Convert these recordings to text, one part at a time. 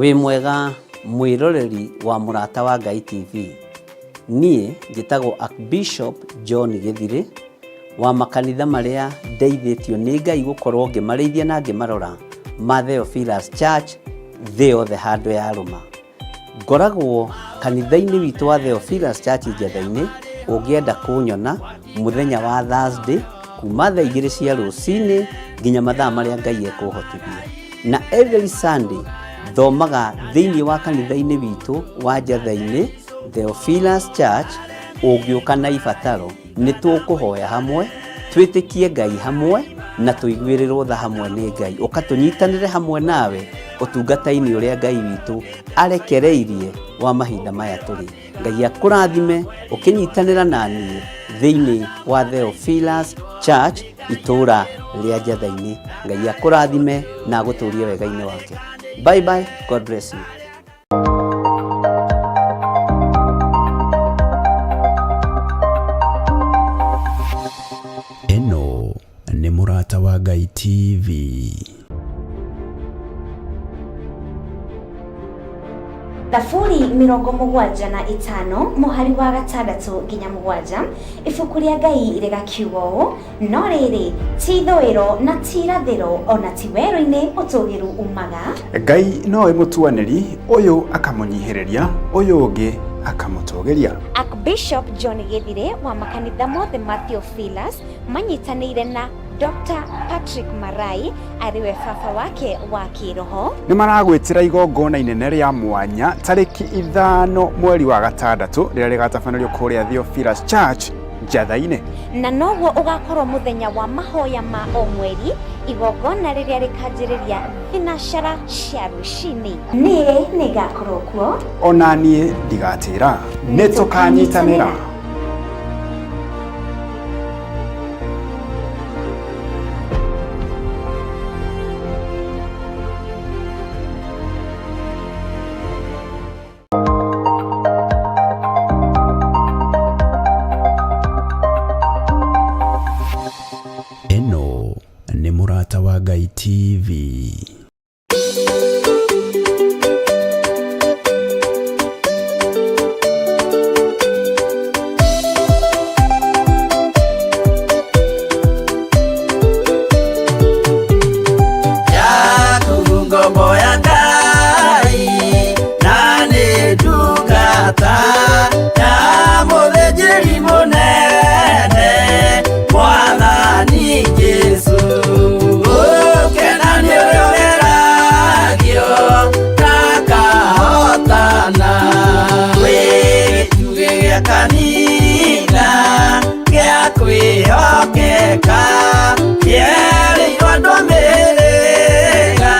Wĩ mwega mwĩroreri wa Mũrata wa Ngai TV. Niĩ njĩtagwo Archbishop John Gĩthirĩ wa makanitha marĩa ndeithĩtio nĩ Ngai gũkorwo ngĩmarĩithia na ngĩmarora ma Theophilus Church thĩ yothe handũ yarũma. Ngoragwo kanitha-inĩ witũ wa Theophilus Church Njetha-inĩ, ũngĩenda kũnyona mũthenya wa Thursday kuma thaa igĩrĩ cia rũcinĩ nginya mathaa marĩa Ngai ekũhotithia. Na every Sunday thomaga thĩinĩ wa kanitha-inĩ witũ wa Njetha-inĩ Theophilus Church, ũngĩũka na ibataro nĩ tũkũhoya hamwe, twĩtĩkie Ngai hamwe na tũiguĩrĩrwo tha hamwe nĩ Ngai. Ũka tũnyitanĩre hamwe nawe ũtungata-inĩ ũrĩa Ngai witũ arekereirie wa mahinda maya tũrĩ. Ngai akũrathime ũkĩnyitanĩra na niĩ thĩinĩ wa Theophilus Church itũũra rĩa Njetha-inĩ. Ngai akũrathime na agũtũrie wega-inĩ wake. Bye bye, God bless you. Ĩno nĩ Mũrata wa Ngai TV. Thaburi 75 mũhari wa gatandatũ nginya mũgwanja, ibuku rĩa Ngai rĩgakiuga ũũ, No rĩrĩ, ti ithũĩro na ti irathĩro, o na ti werũ-inĩ ũtũũgĩru uumaga. Ngai nowe mũtuanĩri, ũyũ akamũnyihĩrĩria, ũyũ ũngĩ akamũtũgĩria. Archbishop John Gĩthirĩ wa makanitha mothe ma Theophilus manyitanĩire na Doctor Patrick Marai arĩ we baba wake wa kĩroho. Nĩ maragwĩtĩra igongona inene rĩa mwanya tarĩki 5 mweri wa gatandatũ rĩrĩa rĩgatabanĩrio kũrĩa Theophilus Church Njatha-inĩ. Na noguo ũgakorwo mũthenya wa mahoya ma o mweri, igongona rĩrĩa rĩkanjĩrĩria thinacara cia rũcinĩ. Niĩ nĩngakorwo kuo. O na niĩ ndigatĩra. Nĩtũkanyitanĩra. Ĩno nĩ Mũrata wa Ngai TV. Yaku ngombo ya Ngai na nĩ ndungata ya mũthĩnjĩri mũnene Mwathani Jesũ. Gũkena nĩ ũrĩa ũgeragio na akahotana. Wĩ gĩtugĩ gĩa kanitha gĩa kwĩhokeka kĩerĩirwo andũ a mĩhĩrĩga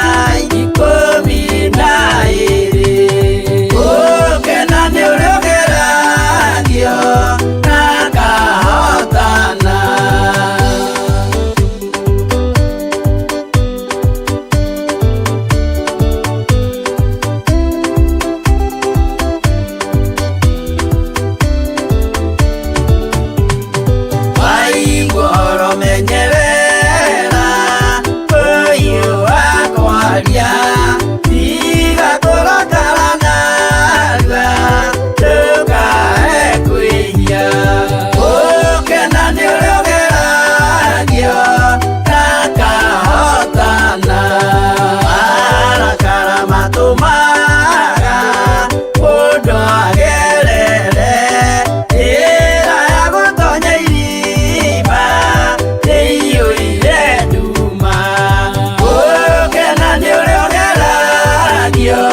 12. Gũkena nĩ ũrĩa ũgeragio na akahotana. Waigua ũhoro menyerera ũyũ wa kwaria, tiga kũrakara narua ndũkae kwĩhia. Gũkena nĩ ũrĩa ũgeragio na akahotana. Marakara matũmaga mũndũ agerere njĩra ya gũtonya irima ĩiyũire nduma. Gũkena nĩ ũrĩa ũgeragio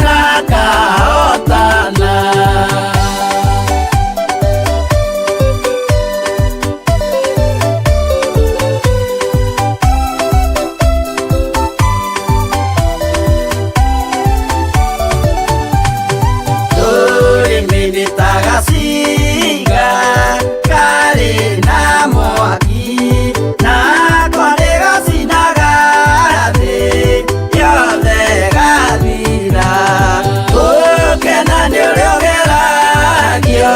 na akahotana. Rũrĩmĩ nĩ ta gacinga karĩ na mwaki, nako nĩ gacinaga thĩ yothe gathira. Gũkena nĩ ũrĩa ũgeragio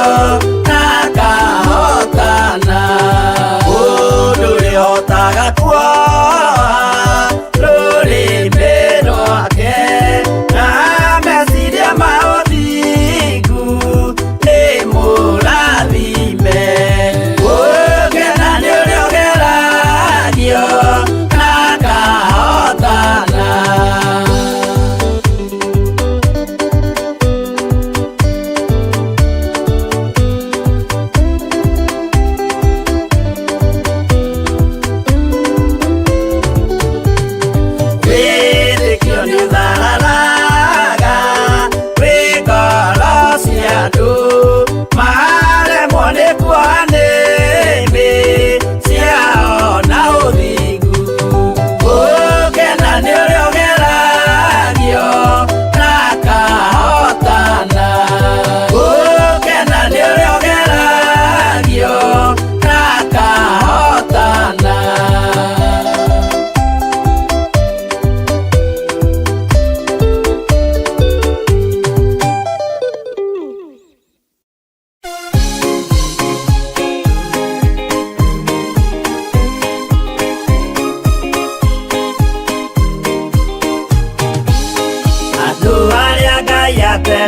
na akahotana. Mũndũ ũrĩa ũhotaga kuoha rũrĩmĩ rwake na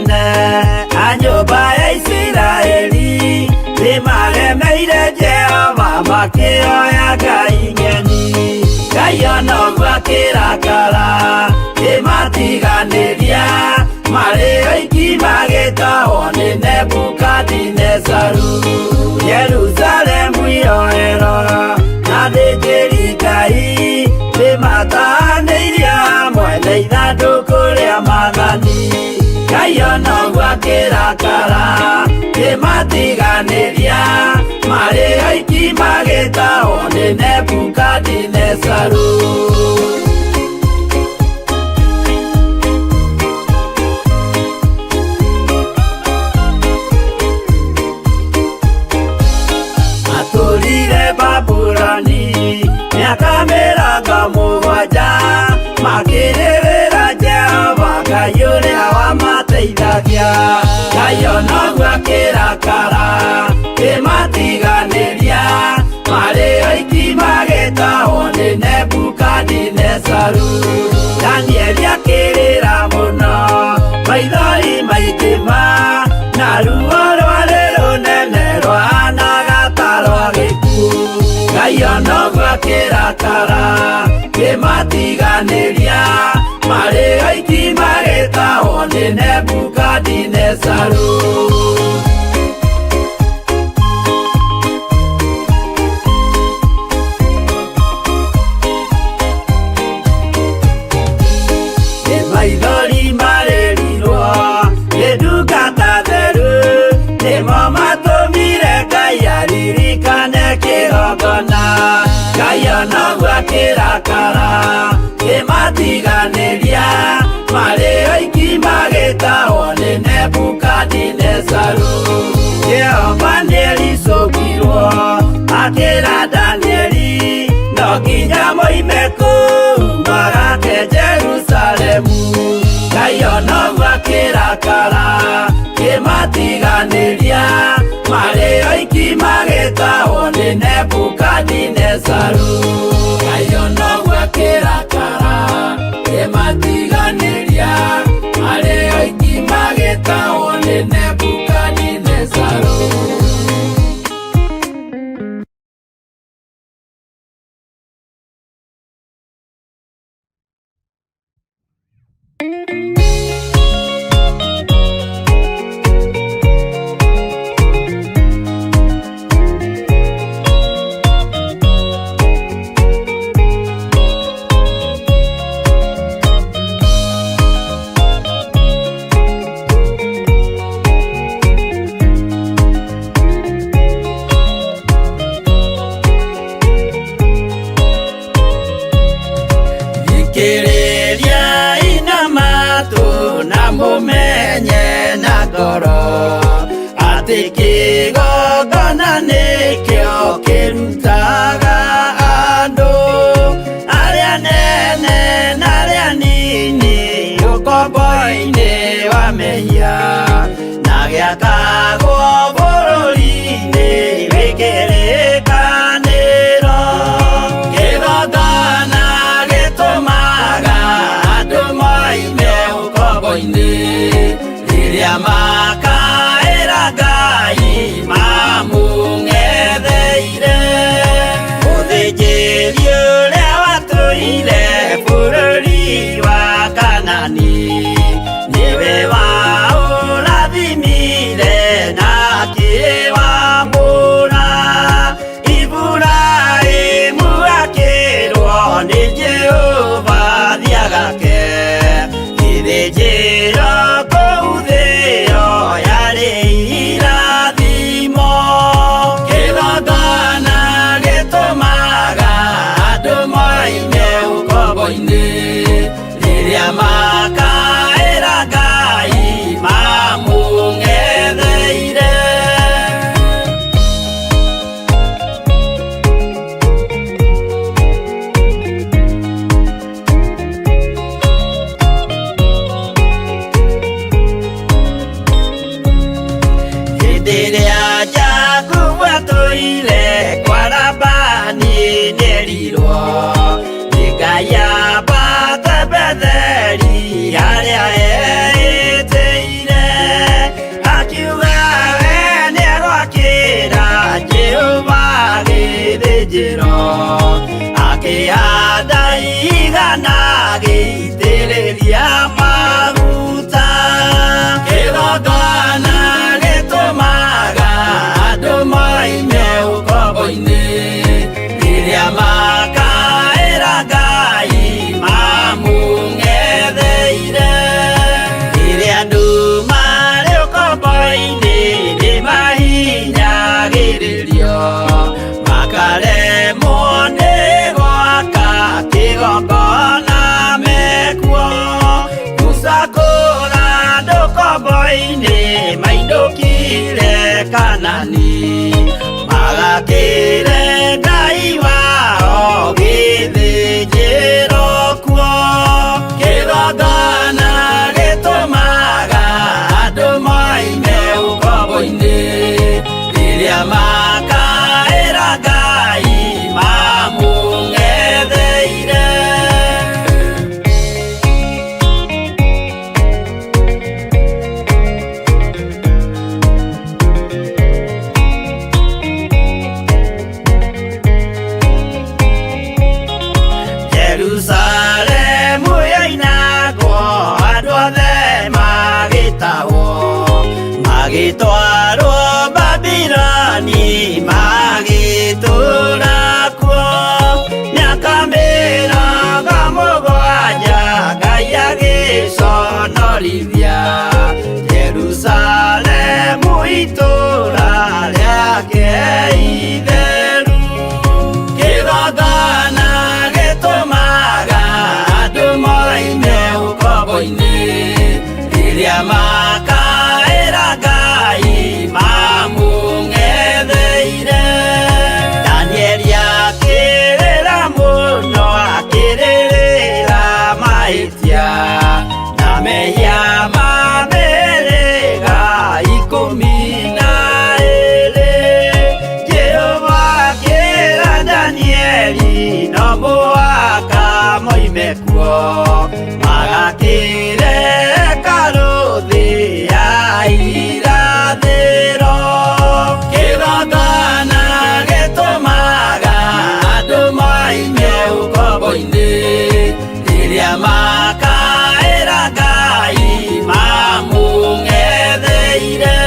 Anene a nyũmba ya Isiraeli nĩmaremeire Jehova makĩoya ngai ng'eni. Ngai ona ũguo akĩrakara kĩmatiganĩria marĩ oiki magĩtahwo nĩ Nebukadinezaru. Jerusalemu iroero na thĩnjĩri Ngai nĩmatahanĩirie hamwe na ithandũkũ rĩa maathani. Ngai ona ũguo akĩrakara kĩmatiganĩria marĩ oiki magĩtahwo nĩ Nebukadinezaru. Matũrire Babuloni mĩaka mĩrongo mũgwanja makĩrĩrĩra Jehova Ngai ũrĩa wamateithagia. Ngai ona ũguo akĩrakara kĩmatiganĩria marĩ oiki magĩtahwo nĩ Nebukadinezaru. Danieli akĩrĩra mũno maithori maingĩ ma na ruo rwarĩ rũnene rwahanaga ta rwa gĩkuũ. Ngai ona ũguo akĩrakara kĩmatiganĩria marĩ oiki magĩtahwo nĩ Nebukadinezaru. Maithori marĩrirwo nĩ ndungata theru nĩmo matũmire Ngai aririkane kĩgongona. Ngai ona ũguo akĩrakara kĩmatiganĩria marĩ oiki magĩtahwo nĩ Nebukadinezaru. Jehova nĩericũkirwo akĩra Danieli no nginya moime kũu magake Jerusalemu. Ngai ona ũguo akĩrakara kĩmatiganĩria marĩ oiki magĩtahwo nĩ Nebukadinezaru. Ngai ona ũguo akĩrakara kĩmatiganĩria marĩ oiki magĩtahwo nĩ Nebukadinezaru. Thikĩrĩria ina matũ na mũmenye na ngoro atĩ kĩgongona nĩkĩo kĩrutaga andũ arĩa nene na arĩa nini ũkombo-inĩ wa mehia na gĩakagwo bũrũri-inĩ wĩ kĩrĩkanĩro. Kĩgongona gĩtũmaga andũ moime ũkombo-inĩ rĩrĩa makaĩra Ngai mamũng'etheire. Mũthĩnjĩri ũrĩa watũire bũrũri wa Kanani nĩwe waũrathimire na Kanani magakĩre Ngai wao gĩthĩnjĩro kuo kĩgongona gĩtũmaga andũ moime ũkombo-inĩ rĩrĩa makaĩra Ngai mamũng'etheire. Jerusalemu yoinagwo andũ othe magĩtahwo magĩtwarwo Babiloni magĩtũũra kuo mĩaka 70 Ngai agĩconorithia Jerusalemu itũũra rĩake itheru. Kĩgongona gĩtũmaga andũ moime ũkombo-inĩ rĩrĩa makaĩra Ngai mamũng'etheire. Danieli akĩrĩra mũno akĩrĩrĩra mahĩtia na mehia ma mĩhĩrĩga 12. Jehova akĩra Danieli no mũhaka moime kuo magakĩre hekarũ thĩ ya irathĩro. Kĩgongona gĩtũmaga andũ moime ũkombo-inĩ rĩrĩa makaĩra Ngai mamũng'etheire.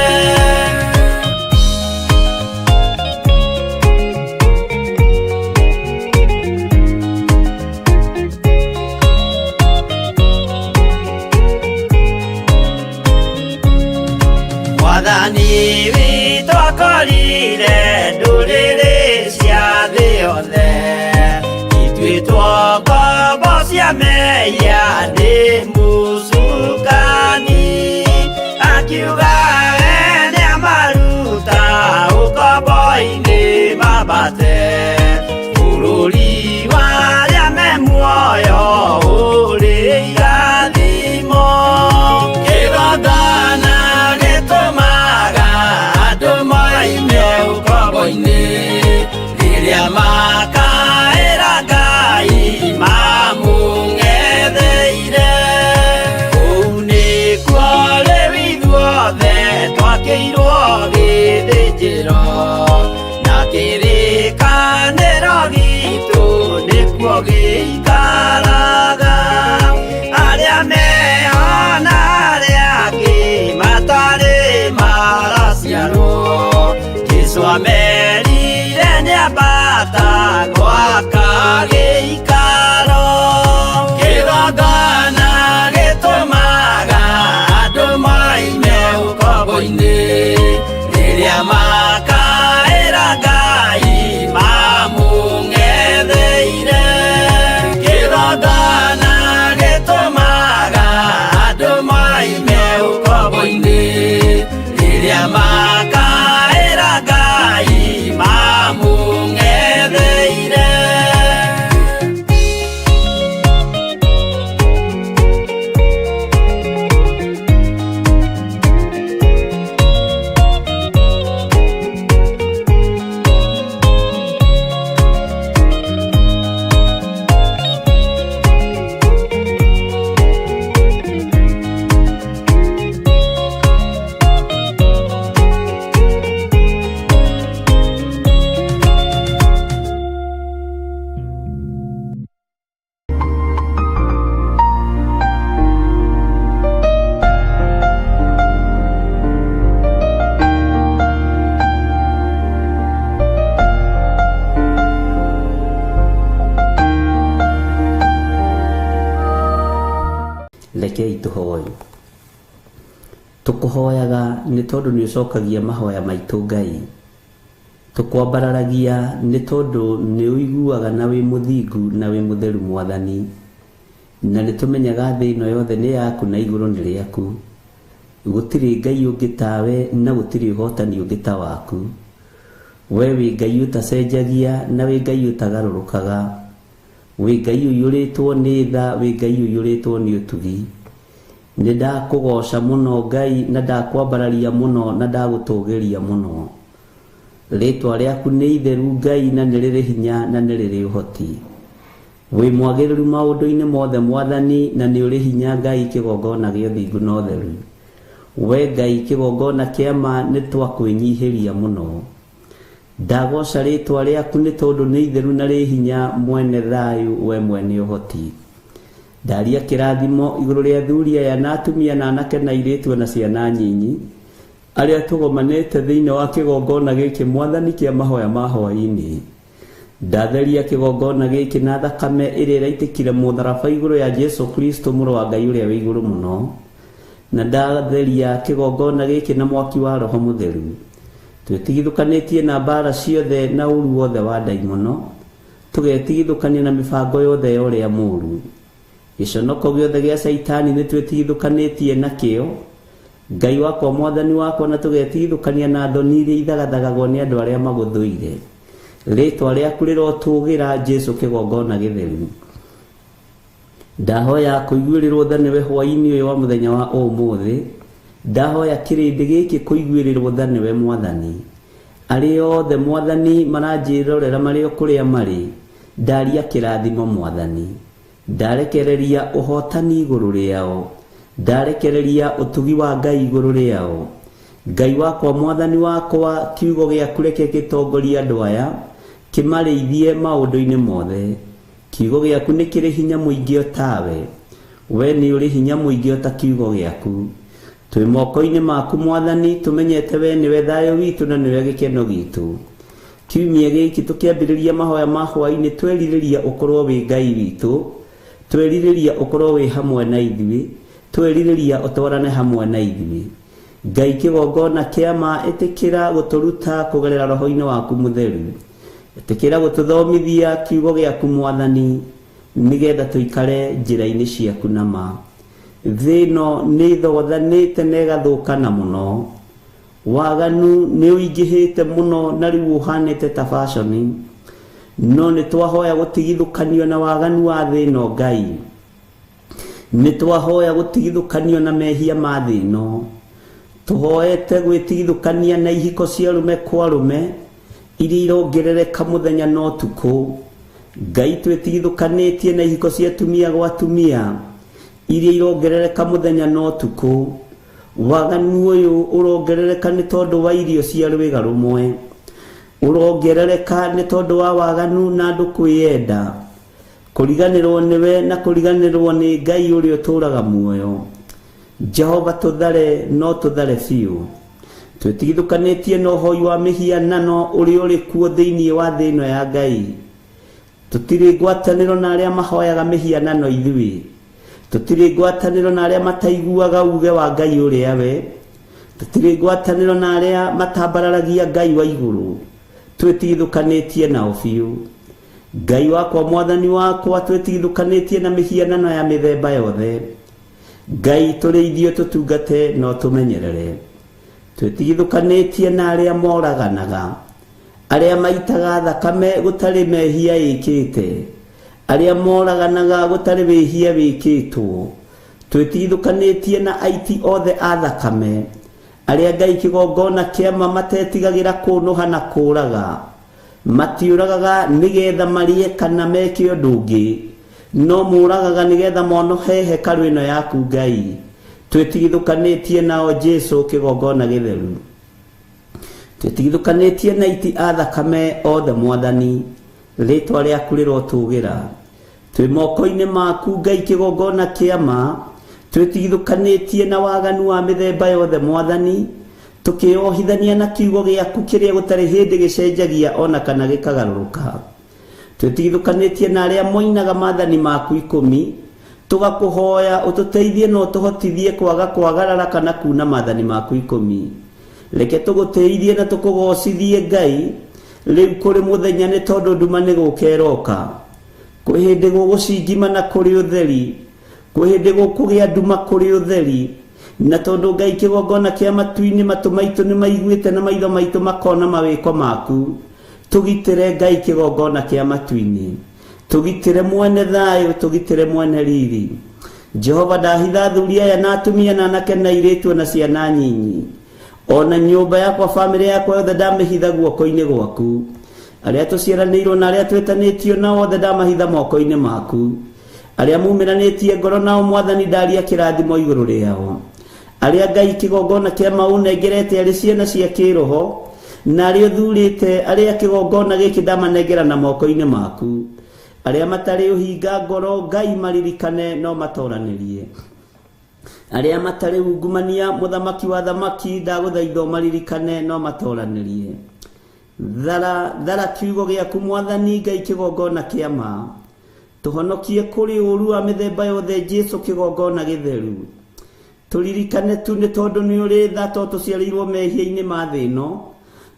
Mwathani witũ akorire ndũrĩrĩ cia thĩ yothe ituĩtwo ngombo cia mehia nĩ mũcukani akiuga we nĩamaruta ũkombo-inĩ mambate bũrũri wa arĩa me muoyo ũrĩ irathimo. Kĩgongona gĩtũmaga andũ moime ũkombo-inĩ rĩrĩa makaĩra Ngai mamũng'etheire. Kũu nĩkuo rĩu ithuothe twakĩirwo gĩthĩnjĩro na kĩrĩkanĩro gitũ nĩkuo gĩikaraga. Arĩa meho na arĩa angĩ matarĩ maraciarwo Jesũ amerire nĩambata gwaka gĩikaro. Kĩgongona gĩtũmaga andũ moime ũkombo-inĩ rĩrĩa makaĩra Ngai mamũng'etheire. Kĩgongona gĩtũmaga andũ moime ũkombo-inĩ rĩrĩa makaĩra Ngai mamũng'etheire. Rekei tũhoe. Tũkũhoyaga nĩ tondũ nĩ ũcokagia mahoya maitũ Ngai. Tũkwambararagia nĩ tondũ nĩ ũiguaga na wĩ mũthingu na wĩ mũtheru Mwathani. Na nĩ tũmenyaga thĩ ĩno yothe nĩ yaku na igũrũ nĩ rĩaku. Gũtirĩ Ngai ũngĩ tawe na gũtirĩ ũhotani ũngĩ ta waku. We wĩ Ngai ũtacenjagia na wĩ Ngai ũtagarũrũkaga. Wĩ Ngai ũiyũrĩtwo nĩ tha, wĩ Ngai ũiyũrĩtwo nĩ ũtugi. Nĩ ndakũgooca mũno Ngai na ndakwambararia mũno na ndagũtũgĩria mũno. Rĩtwa rĩaku nĩ itheru Ngai na nĩ rĩrĩ hinya na nĩ rĩrĩ ũhoti. Wĩ mwagĩrĩru maũndũ-inĩ mothe Mwathani na nĩ ũrĩ hinya Ngai kĩgongona gĩa ũthingu na ũtheru. We Ngai kĩgongona kĩa ma nĩ twakwĩnyihĩria mũno. Ndagooca rĩtwa rĩaku nĩ tondũ nĩ itheru na rĩ hinya mwene thayũ we mwene ũhoti. Ndaria kĩrathimo igũrũ rĩa athuri aya na atumia na anake na airĩtu na ciana nyinyi arĩa tũgomanĩte thĩinĩ wa kĩgongona gĩkĩ Mwathani kĩa mahoya ma hwaĩ-inĩ. Ndatheria kĩgongona gĩkĩ na thakame ĩrĩa ĩraitĩkire mũtharaba igũrũ ya Jesu Kristo mũrũ wa Ngai ũrĩa wĩ igũrũ mũno. Na ndatheria kĩgongona gĩkĩ na mwaki wa Roho Mũtheru. Twĩtigithũkanĩtie na mbara ciothe na ũru wothe wa ndaimono, tũgetigithũkania na mĩbango yothe ya ũrĩa mũru. Gĩconoko gĩothe gĩa Caitani nĩ twĩtigithũkanĩtie nakĩo, Ngai wakwa Mwathani wakwa, na tũgetigithũkania na thoni iria ithagathagagwo nĩ andũ arĩa magũthũire. Rĩtwa rĩaku rĩrotũgĩra Jesu kĩgongona gĩtheru. Ndahoya kũiguĩrĩrwo tha nĩwe hwaĩ-inĩ ũyũ wa mũthenya wa ũmũthĩ. Ndahoya kĩrĩndĩ gĩkĩ kũiguĩrĩrwo tha nĩwe Mwathani. Arĩa othe Mwathani maranjĩrorera marĩ o kũrĩa marĩ, ndaria kĩrathimo Mwathani. Ndarekereria ũhotani igũrũ rĩao. Ndarekereria ũtugi wa Ngai igũrũ rĩao. Ngai wakwa Mwathani wakwa, kiugo gĩaku reke gĩtongorie andũ aya, kĩmarĩithie maũndũ-inĩ mothe. Kiugo gĩaku nĩ kĩrĩ hinya mũingĩ o tawe. We nĩ ũrĩ hinya mũingĩ o ta kiugo gĩaku. Twĩ moko-inĩ maku Mwathani, tũmenyete we nĩwe thayũ witũ na nĩwe gĩkeno gitũ. Kiumia gĩkĩ tũkĩambĩrĩria mahoya ma hwaĩ-inĩ twerirĩria ũkorwo wĩ Ngai witũ, twerirĩria ũkorwo wĩ hamwe na ithuĩ, twerirĩria ũtwarane hamwe na ithuĩ. Ngai kĩgongona kĩa ma ĩtĩkĩra gũtũruta kũgerera roho-inĩ waku mũtheru. Ĩtĩkĩra gũtũthomithia kiugo gĩaku Mwathani, nĩgetha tũikare njĩra-inĩ ciaku na ma. Thĩ ĩno nĩ ĩthogothanĩte na ĩgathũkana mũno. Waganu nĩ ũingĩhĩte mũno na rĩu ũhanĩte ta baconi. No nĩ twahoya gũtigithũkanio na waganu wa thĩ ĩno Ngai. Nĩ twahoya gũtigithũkanio na mehia ma thĩ ĩno. Tũhoete gwĩtigithũkania na ihiko cia arũme kwa arũme iria irongerereka mũthenya na ũtukũ. Ngai twĩtigithũkanĩtie na ihiko cia atumia gwa atumia iria irongerereka mũthenya na ũtukũ. Waganu ũyũ ũrongerereka nĩ tondũ wa irio cia rwĩga rũmwe. Ũrongerereka nĩ tondũ wa waganu na andũ kwĩyenda. Kũriganĩrwo nĩwe na kũriganĩrwo nĩ Ngai ũrĩa ũtũũraga muoyo. Jehova tũthare no tũthare biũ. Twĩtigithũkanĩtie na ũhoi wa mĩhianano ũrĩa ũrĩ kuo thĩinĩ wa thĩ ĩno ya Ngai. Tũtirĩ ngwatanĩro na arĩa mahoyaga mĩhianano ithuĩ. Tũtirĩ ngwatanĩro na arĩa mataiguaga uge wa Ngai ũrĩa we. Tũtirĩ ngwatanĩro na arĩa matambararagia Ngai wa igũrũ. Twĩtigithũkanĩtie nao biũ. Ngai wakwa Mwathani wakwa, twĩtigithũkanĩtie na mĩhianano ya mĩthemba yothe. Ngai tũrĩithio tũtungate no tũmenyerere. Twĩtigithũkanĩtie na arĩa moraganaga, arĩa maitaga thakame gũtarĩ mehia ĩkĩte, arĩa moraganaga gũtarĩ wĩhia wĩkĩtwo. Twĩtigithũkanĩtie na aiti othe a thakame, arĩa Ngai kĩgongona kĩama matetigagĩra kũnũha na kũũraga. Matiũragaga nĩgetha marĩe kana meke ũndũ ũngĩ, no mũragaga nĩgetha monohe hekarũ ĩno yaku Ngai. Twĩtigithũkanĩtie nao Jesu kĩgongona gĩtheru. Twĩtigithũkanĩtie na aiti a thakame othe Mwathani, rĩtwa rĩaku rĩrotũgĩra. Twĩ moko-inĩ maku Ngai kĩgongona kĩa ma, twĩtigithũkanĩtie na waganu wa mĩthemba yothe Mwathani, tũkĩohithania na kiugo gĩaku kĩrĩa gũtarĩ hĩndĩ gĩcenjagia ona kana gĩkagarũrũka. Twĩtigithũkanĩtie na arĩa moinaga maathani maku 10, tũgakũhoya ũtũteithie na ũtũhotithie kwaga kwagarara kana kuna maathani maku 10. Reke tũgũtĩithie na tũkũgocithie Ngai rĩu kũrĩ mũthenya nĩ tondũ nduma nĩ gũka ĩroka. Kwĩ hĩndĩ gũgũcingima na kũrĩ ũtheri, kwĩ hĩndĩ gũkũgĩa nduma kũrĩ ũtheri. Na tondũ Ngai kĩgongona kĩa matu-inĩ, matũ maitũ nĩ maiguĩte na maitho maitũ makona mawĩko maku. Tũgitĩre Ngai kĩgongona kĩa matu-inĩ, tũgitĩre mwene thayũ, tũgitĩre mwene riri. Jehova, ndahitha athuri aya na atumia na anake na airĩtu na ciana nyinyi, ona nyũmba yakwa, bamĩrĩ yakwa yothe ndamĩhitha guoko-inĩ gwaku. Arĩa tũciaranĩirwo na arĩa twĩtanĩtio nao othe ndamahitha moko-inĩ maku. Arĩa mumĩranĩtie ngoro nao Mwathani, ndaria kĩrathimo igũrũ rĩao. Arĩa Ngai kĩgongona kĩa maũnengerete arĩ ciana cia kĩroho na arĩa ũthurĩte, arĩa kĩgongona gĩkĩ ndamanengera na moko-inĩ maku. Arĩa matarĩ ũhinga ngoro, Ngai maririkane no matoranĩrie. Arĩa matarĩ ungumania, mũthamaki wa thamaki, ndagũthaitha ũmaririkane no matoranĩrie. Thara thara kiugo gĩaku Mwathani Ngai kĩgongona kĩa ma, tũhonokie kũrĩ ũũru wa mĩthemba yothe. Jesu kĩgongona gĩtheru, tũririkane tu nĩ tondũ nĩ ũrĩ tha, to tũciarĩirwo mehia-inĩ ma thĩ ĩno,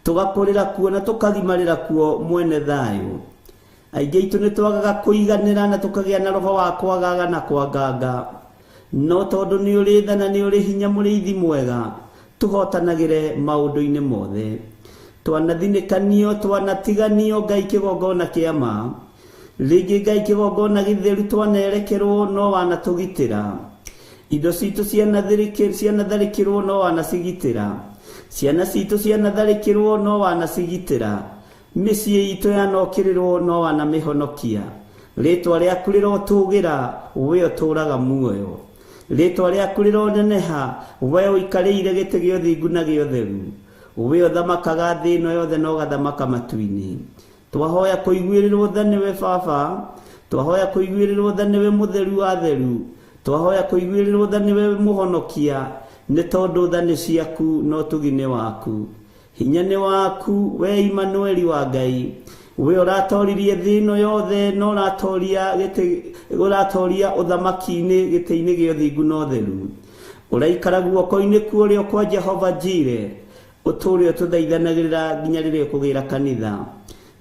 tũgakũrĩra kuo na tũkagimarĩra kuo. Mwene thayũ, aingĩ aitũ nĩ twagaga kũiganĩra na tũkagĩa na roho wa kwagaga na kwanganga, no tondũ nĩ ũrĩ tha na nĩ ũrĩ hinya, mũrĩithi mwega, tũhotanagĩre maũndũ-inĩ mothe. Twanathinĩkanio, twanatiganio, Ngai kĩgongona kĩa ma, rĩngĩ Ngai kĩgongona gĩtheru, twanerekerwo no wanatũgitĩra. Indo citũ cianatharĩkĩrwo no wanacigitĩra. Ciana citũ cianatharĩkĩrwo no wanacigitĩra. Mĩciĩ itũ yanokĩrĩrwo no wanamĩhonokia. Rĩtwa rĩaku rĩrotũgĩra, we ũtũũraga muoyo. Rĩtwa rĩaku rĩroneneha, we ũikarĩire gĩtĩ gĩa ũthingu na gĩa ũtheru, we ũthamakaga thĩ ĩno yothe na ũgathamaka matu-inĩ. Twahoya kũiguĩrĩrwo tha nĩwe Baba, twahoya kũiguĩrĩrwo tha nĩwe mũtheru wa theru, twahoya kũiguĩrĩrwo tha nĩwe mũhonokia, nĩ tondũ tha nĩ ciaku na ũtugi nĩ waku, hinya nĩ waku, we Imanueli wa Ngai, we ũratoririe thĩ ĩno yothe na ũratoria gĩtĩ, ũratoria ũthamaki-inĩ gĩtĩ-inĩ gĩa ũthingu na ũtheru. Ũraikara guoko-inĩ kuo ũrĩo kwa Jehova Jire, ũtũũre ũtũthaithanagĩrĩra nginya rĩrĩa ũkũgĩra kanitha.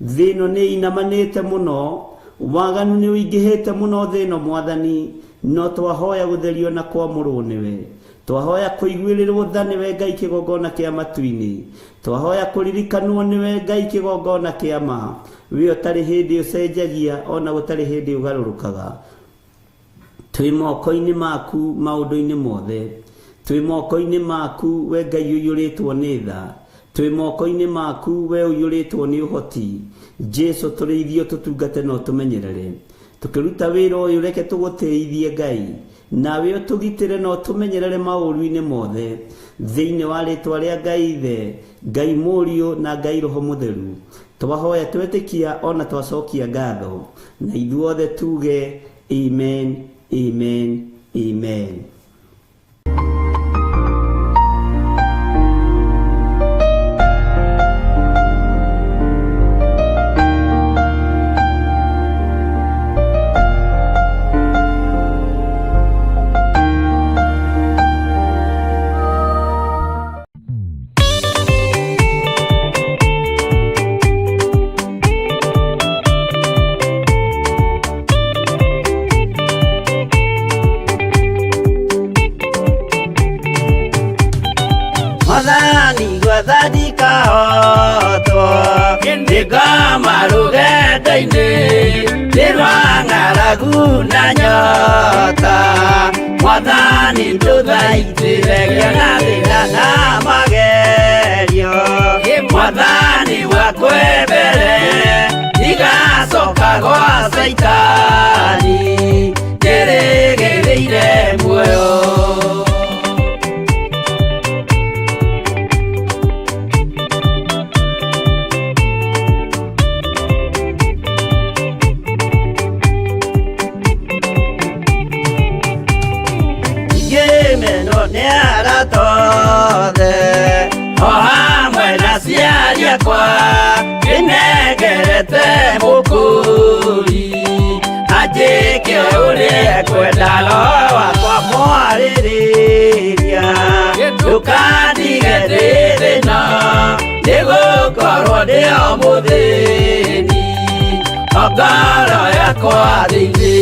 Thĩ ĩno nĩ inamanĩte mũno, waganu nĩ ũingĩhĩte mũno thĩ ĩno Mwathani, no twahoya gũtherio na kwamũrwo nĩwe. Twahoya kũiguĩrĩrwo tha nĩwe Ngai kĩgongona kĩa matu-inĩ. Twahoya kũririkanwo nĩwe Ngai kĩgongona kĩa ma, we ũtarĩ hĩndĩ ũcenjagia ona gũtarĩ hĩndĩ ũgarũrũkaga. Twĩ moko-inĩ maku maũndũ-inĩ mothe, twĩ moko-inĩ maku we Ngai ũiyũrĩtwo nĩ tha, twĩ moko-inĩ maku we ũiyũrĩtwo nĩ ũhoti. Jesu, tũrĩithio, tũtungate na ũtũmenyerere tũkĩruta wĩra ũyũ. Reke tũgũtĩithie Ngai, nawe ũtũgitĩre na ũtũmenyerere maũru-inĩ mothe, thĩinĩ wa rĩtwa rĩa Ngai Ithe, Ngai Mũriũ na Ngai Roho Mũtheru. Twahoya twetĩkia ona twacokia ngatho, na ithuothe tuge amen, amen, amen. Mwathani gwathandika otwo nĩngoma rũgendo-inĩ nĩ rwa ng'aragu na nyota. Mwathani ndũthaitĩre ngĩona thĩna na magerio. Mwathani wakwe mbere ndigacoka gwa Caitani, njĩrĩgĩrĩire muoyo. Ngĩmenwo nĩ arata othe o hamwe na aciari akwa, ndĩnengerete mũkũri anjĩke ũrĩa ekwenda. Roho wakwa mwarĩrĩria, ndũkandige ndĩ thĩna, nĩgũkorwo ndĩ o mũthĩni o ngoro yakwa thĩinĩ.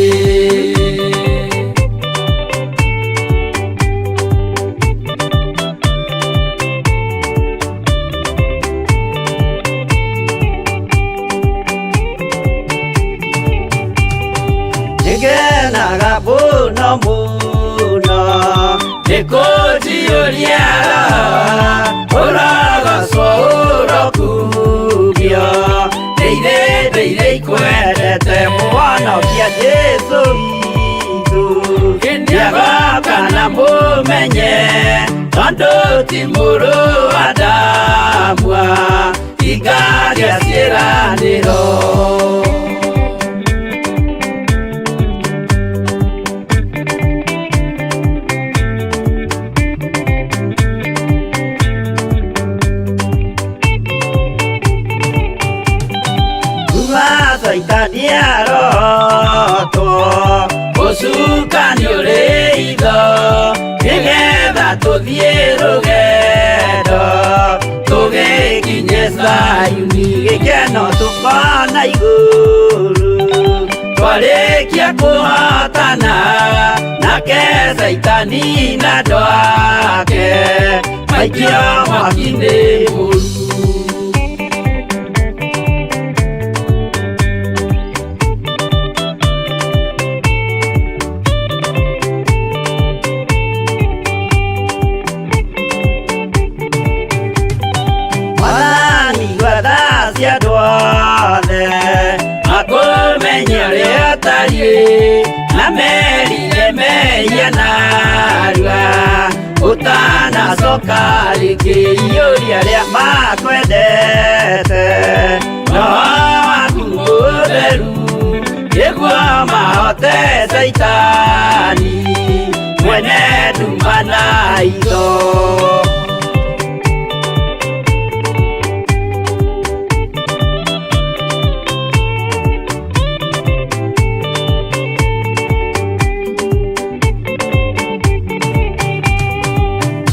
Ũrĩ itho nĩgetha tũthiĩ rũgendo tũgĩkinye Zayuni gĩkeno tũkona igũrũ twarĩkia kũhotana nake Caitani na andũ ake maikio mwaki-inĩ mũru. Mwathani gwatha cia andũ othe makũmenye ũrĩa ũtariĩ na merire mehia narua ũtanacoka rĩngĩ iyũria arĩa makwendete roho waku mũtheru nĩguo mahote Caitani mwene nduma na itho.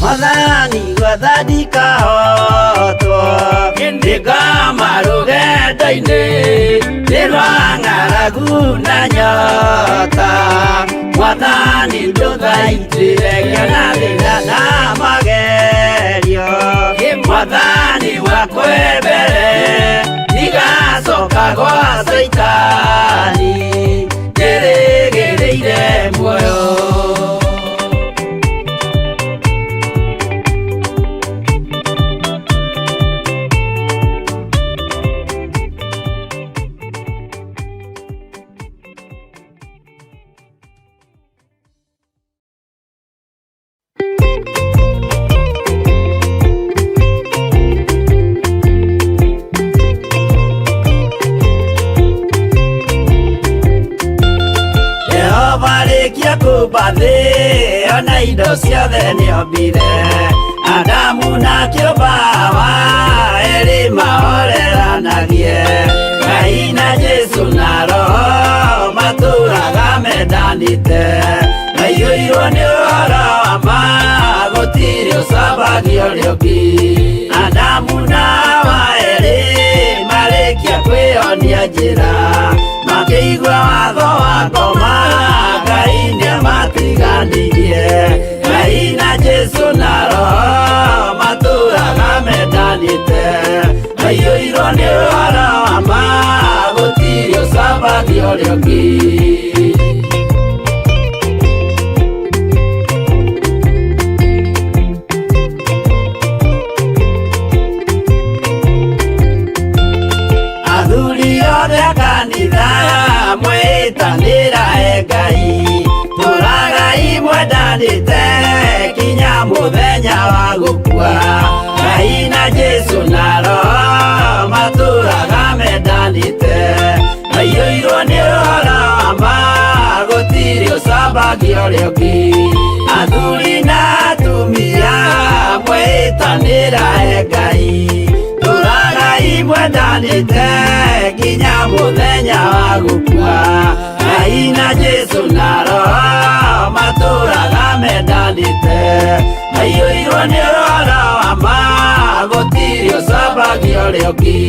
Mwathani gwatha ndikahotwo ndĩngoma rũgendo-inĩ nĩ rwa ng'aragu na nyota Mwathani ndũthaitĩre ngĩona thĩna na magerio Mwathani wakwe mbere ndigacoka gwa Caitani njĩrĩgĩrĩire muoyo. Jehova rĩkia kũmba thĩ ona indo ciothe nĩombire Adamu na kĩũmba Hawa erĩ mahoreranagie Ngai na Jesũ na Roho matũraga mendanĩte maiyũirwo nĩ ũhoro wa ma gũtirĩ ũcambagia ũrĩa ũngĩ Adamu na Hawa erĩ marĩkia kwĩyonia njĩra makĩigua watho wa ngoma Ngai nĩamatiganirie Ngai na Jesũ na Roho matũraga mendanĩte maiyũirwo nĩ ũhoro wa ma gũtirĩ ũcambagia ũrĩa ũngĩ. Athuri othe a kanitha mwĩtanĩra e Ngai tũragai mwendanĩte kinya mũthenya wa gũkua Ngai na Jesũ na Roho matũraga mendanĩte maiyũirwo nĩ ũhoro wa ma gũtirĩ ũcambagia ũrĩa ũngĩ Athuri na atumia mwĩtanĩra e Ngai tũragai mwendanĩte nginya mũthenya wa gũkua Ngai na Jesũ na Roho matũraga mendanĩte maiyũirwo nĩ ũhoro wa ma gũtirĩ ũcambagia ũrĩa ũngĩ.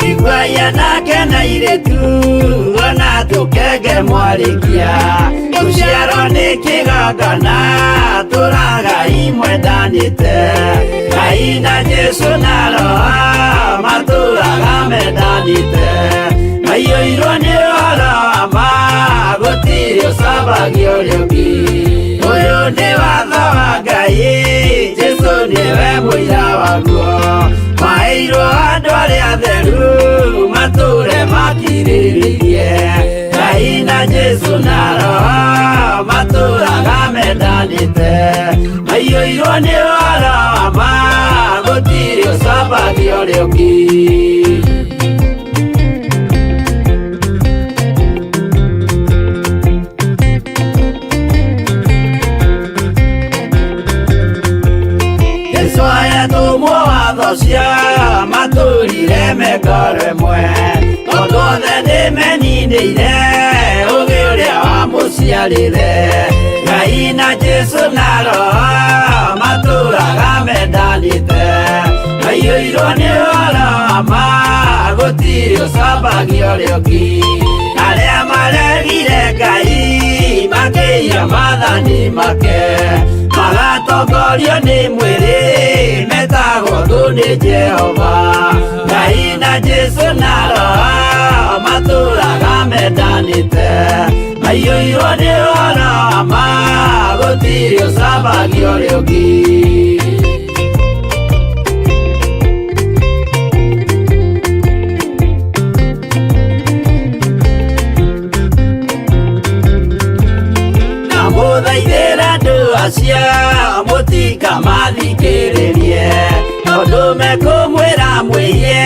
Iguaia nake na irĩtu ona tũkenge mwarĩkia rũciaro nĩ kĩgongona tũragai mwendanĩte Ngai na Jesũ na Roho matũraga mendanĩte maiyũirwo nĩ ũhoro wa ma gũtirĩ ũcambagia ũrĩa ũngĩ Ũyũ nĩ watho wa Ngai Jesũ nĩwe mũira waguo maheirwo andũ arĩa atheru matũre makirĩrĩirie Ngai na Jesũ na Roho matũraga mendanĩte maiyũirwo nĩ ũhoro wa ma gũtirĩ ũcambagia ũrĩa ũngĩ. rĩmwe tondũ othe nĩmeninĩire ũgĩ ũrĩa wamũciarire Ngai na Jesũ na Roho matũraga mendanĩte maiyũirwo nĩ ũhoro wa ma gũtirĩ ũcambagia ũrĩa ũngĩ arĩa maregire Ngai makĩiya maathani make magatongorio nĩ mwĩrĩ metagwo thũ nĩ Jehova Ngai na Jesũ na Roho matũraga mendanĩte maiyũirwo nĩ ũhoro wa ma gũtirĩ ũcambagia ũrĩa ũngĩ. Ndamũthaithĩra andũ acio mũtikamathikĩrĩrie tondũ mekũmwĩra mwĩiye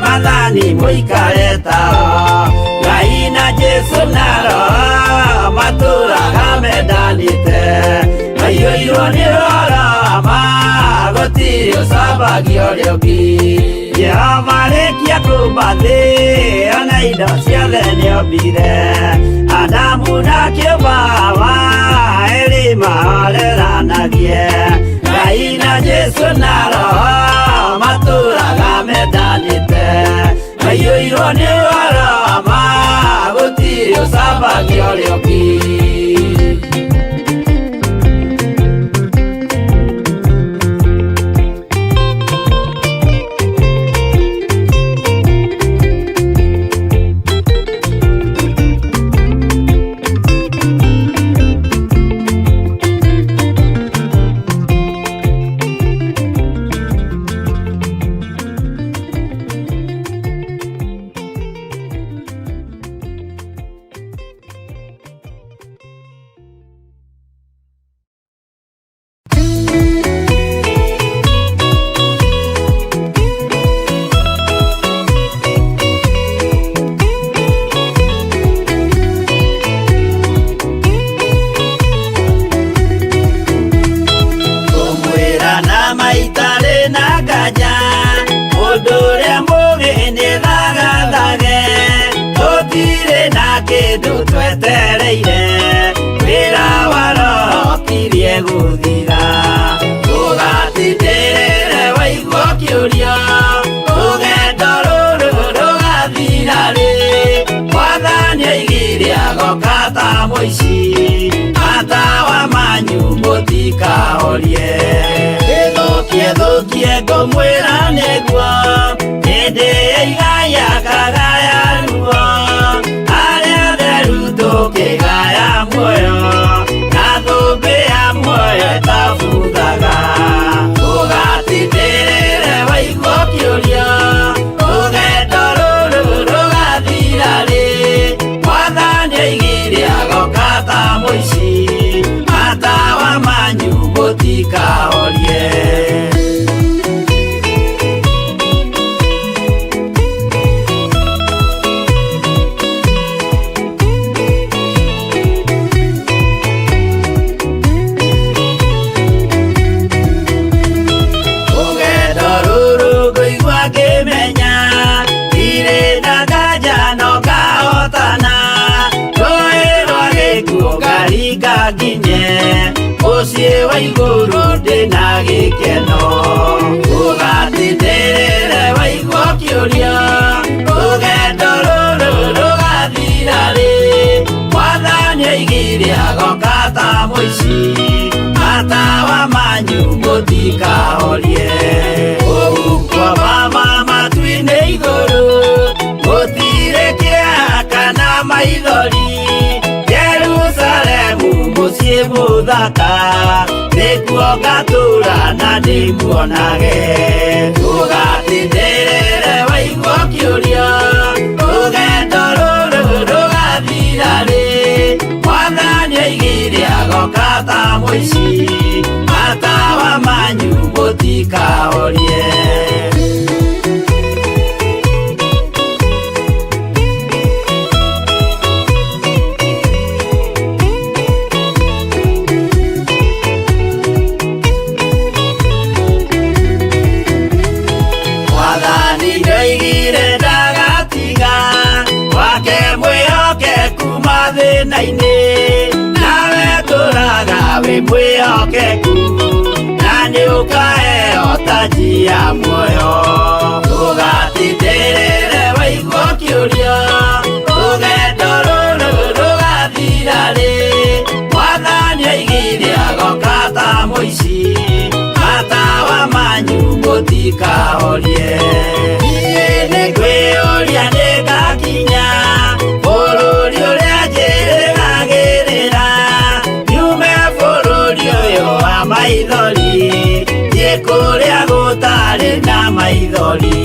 maathani mũikare tao Ngai na Jesũ na Roho matũraga mendanĩte maiyũirwo nĩ ũhoro wa ma gũtirĩ ũcambagia ũrĩa ũngĩ Jehova arĩkia kũũmba thĩ ona indo ciothe nĩombire Adamu na kĩũmba Hawa erĩ mahoreranagie Ngai na Jesũ na Roho matũraga mendanĩte maiyũirwo nĩ ũhoro wa ma gũtirĩ ũcambagia ũrĩa ũngĩ. Kũmwĩra na maitarĩ na nganja mũndũ ũrĩa mũũgĩ nĩ thagathage tũtirĩ na kĩndũ twetereire wĩra wa Roho ũkirie gũthira ũgatindĩrĩre waigua ũkĩũria rũgendo rũrũ rũgathira rĩ Mwathani oigire agoka ta mũici matawa manyu mũtikahorie ĩthũkie thũkie ngũmwĩra nĩguo hĩndĩ ĩigaya kagaya ruo arĩa atheru tũkĩgaya muoyo na thũmbĩ ya muoyo ĩtabuthaga ũgatindĩrĩre waigua ũkĩũria rũgendo rũrũ rũgathira rĩ Mwathani oigire agoka ta mũici matawa manyu mũtikahorie. Rũgendo rũrũ ngũigua ngĩmenya ndirĩ na nganja no ngahotana rũĩ rwa gĩkuũ ngaringa nginye mũciĩ wa igũrũ ndĩna gĩkeno ũgatindĩrĩre waigua ũkĩũria rũgendo rũrũ rũgathira rĩ Mwathani oigire agoka ta mũici matawa manyu mũtikahorie ũhuko mama matu-inĩ igũrũ gũtirĩ kĩeha kana maithori Jerusalemu mũciĩ mũthaka nĩkuo ngatũũra na ndĩmuonage ũgatindĩrĩre waigua ũkĩũria rũgendo rũrũ rũgathira rĩ Mwathani oigire agoka ta mũici matawa manyu mũtikahorie. Mwathani nĩoigire Thĩna-inĩ nawe tũraga wĩ mwĩhokeku na nĩ ũkaheo taji ya muoyo ndũgatindĩrĩre waigua ũkĩũria rũgendo rũrũ rũgathira rĩ mwathani oigire agoka ta mũici matawa manyu mũtikahorie niĩ nĩngwĩyũria nĩngakinya bũrũri ũrĩa njĩrĩgagĩrĩra nyume bũrũri ũyũ wa maithori thiĩ kũrĩa gũtarĩ na maithori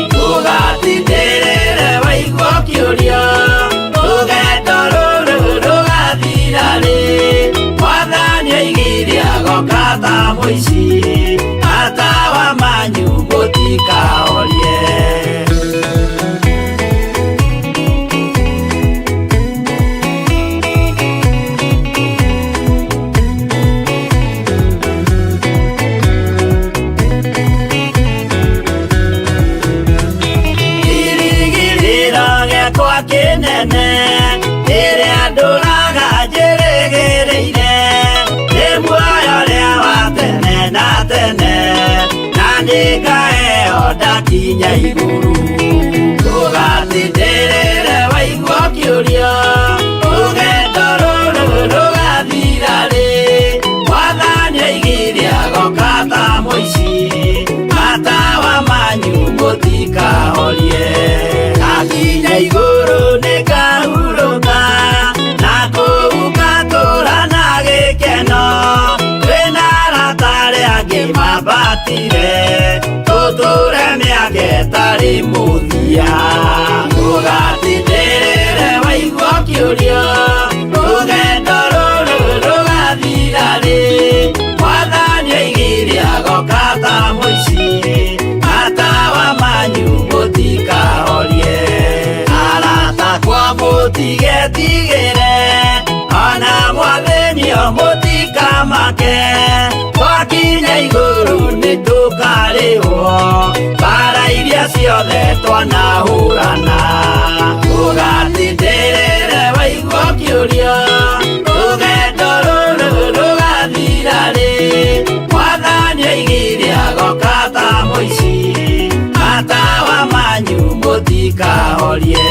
ndũgatindĩrĩre waigua ũkĩũria rũgendo rũrũ rũgathira rĩ mwathani oigire agoka ta mũici matawa manyu mũtikahorie. Kĩrĩgĩrĩro gĩakwa kĩnene rĩrĩa ndũraga njĩrĩgĩrĩire nĩ muoyo ũrĩa wa tene na tene na nĩngaheo ndakinya igũrũ ndũgatindĩrĩre waigua ũkĩũria rũgendo rũrũ rũgathira rĩ mwathani oigire agoka ta mũici matawa manyu mũtikahorie ndakinya igũrũ nĩngahurũka na kũu ngatũũra na gĩkeno twĩna arata arĩa angĩ mambatire tũtũũre mĩaka ĩtarĩ mũthia ndũgatindĩrĩre waigua ũkĩũria rũgendo rũrũ rũgathira rĩ mwathani oigire agoka ta mũici matawa manyu mũtikahorie arata kwa mũtigetigĩre ona mwathĩnio mũtikamake twakinya igũrũ nĩtũkarĩhwo mbara iria ciothe twanahũrana ndũgatindĩrĩre waigua ũkĩũria rũgendo rũrũ rũgathira rĩ mwathani oigire agoka ta mũici matawa manyu mũtikahorie.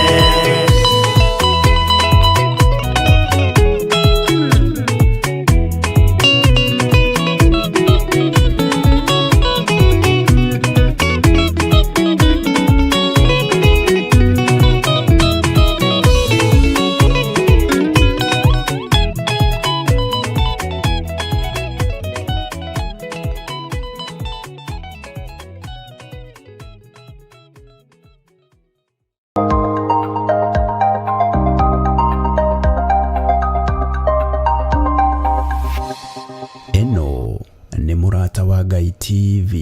Ĩno nĩ Mũrata wa Ngai TV.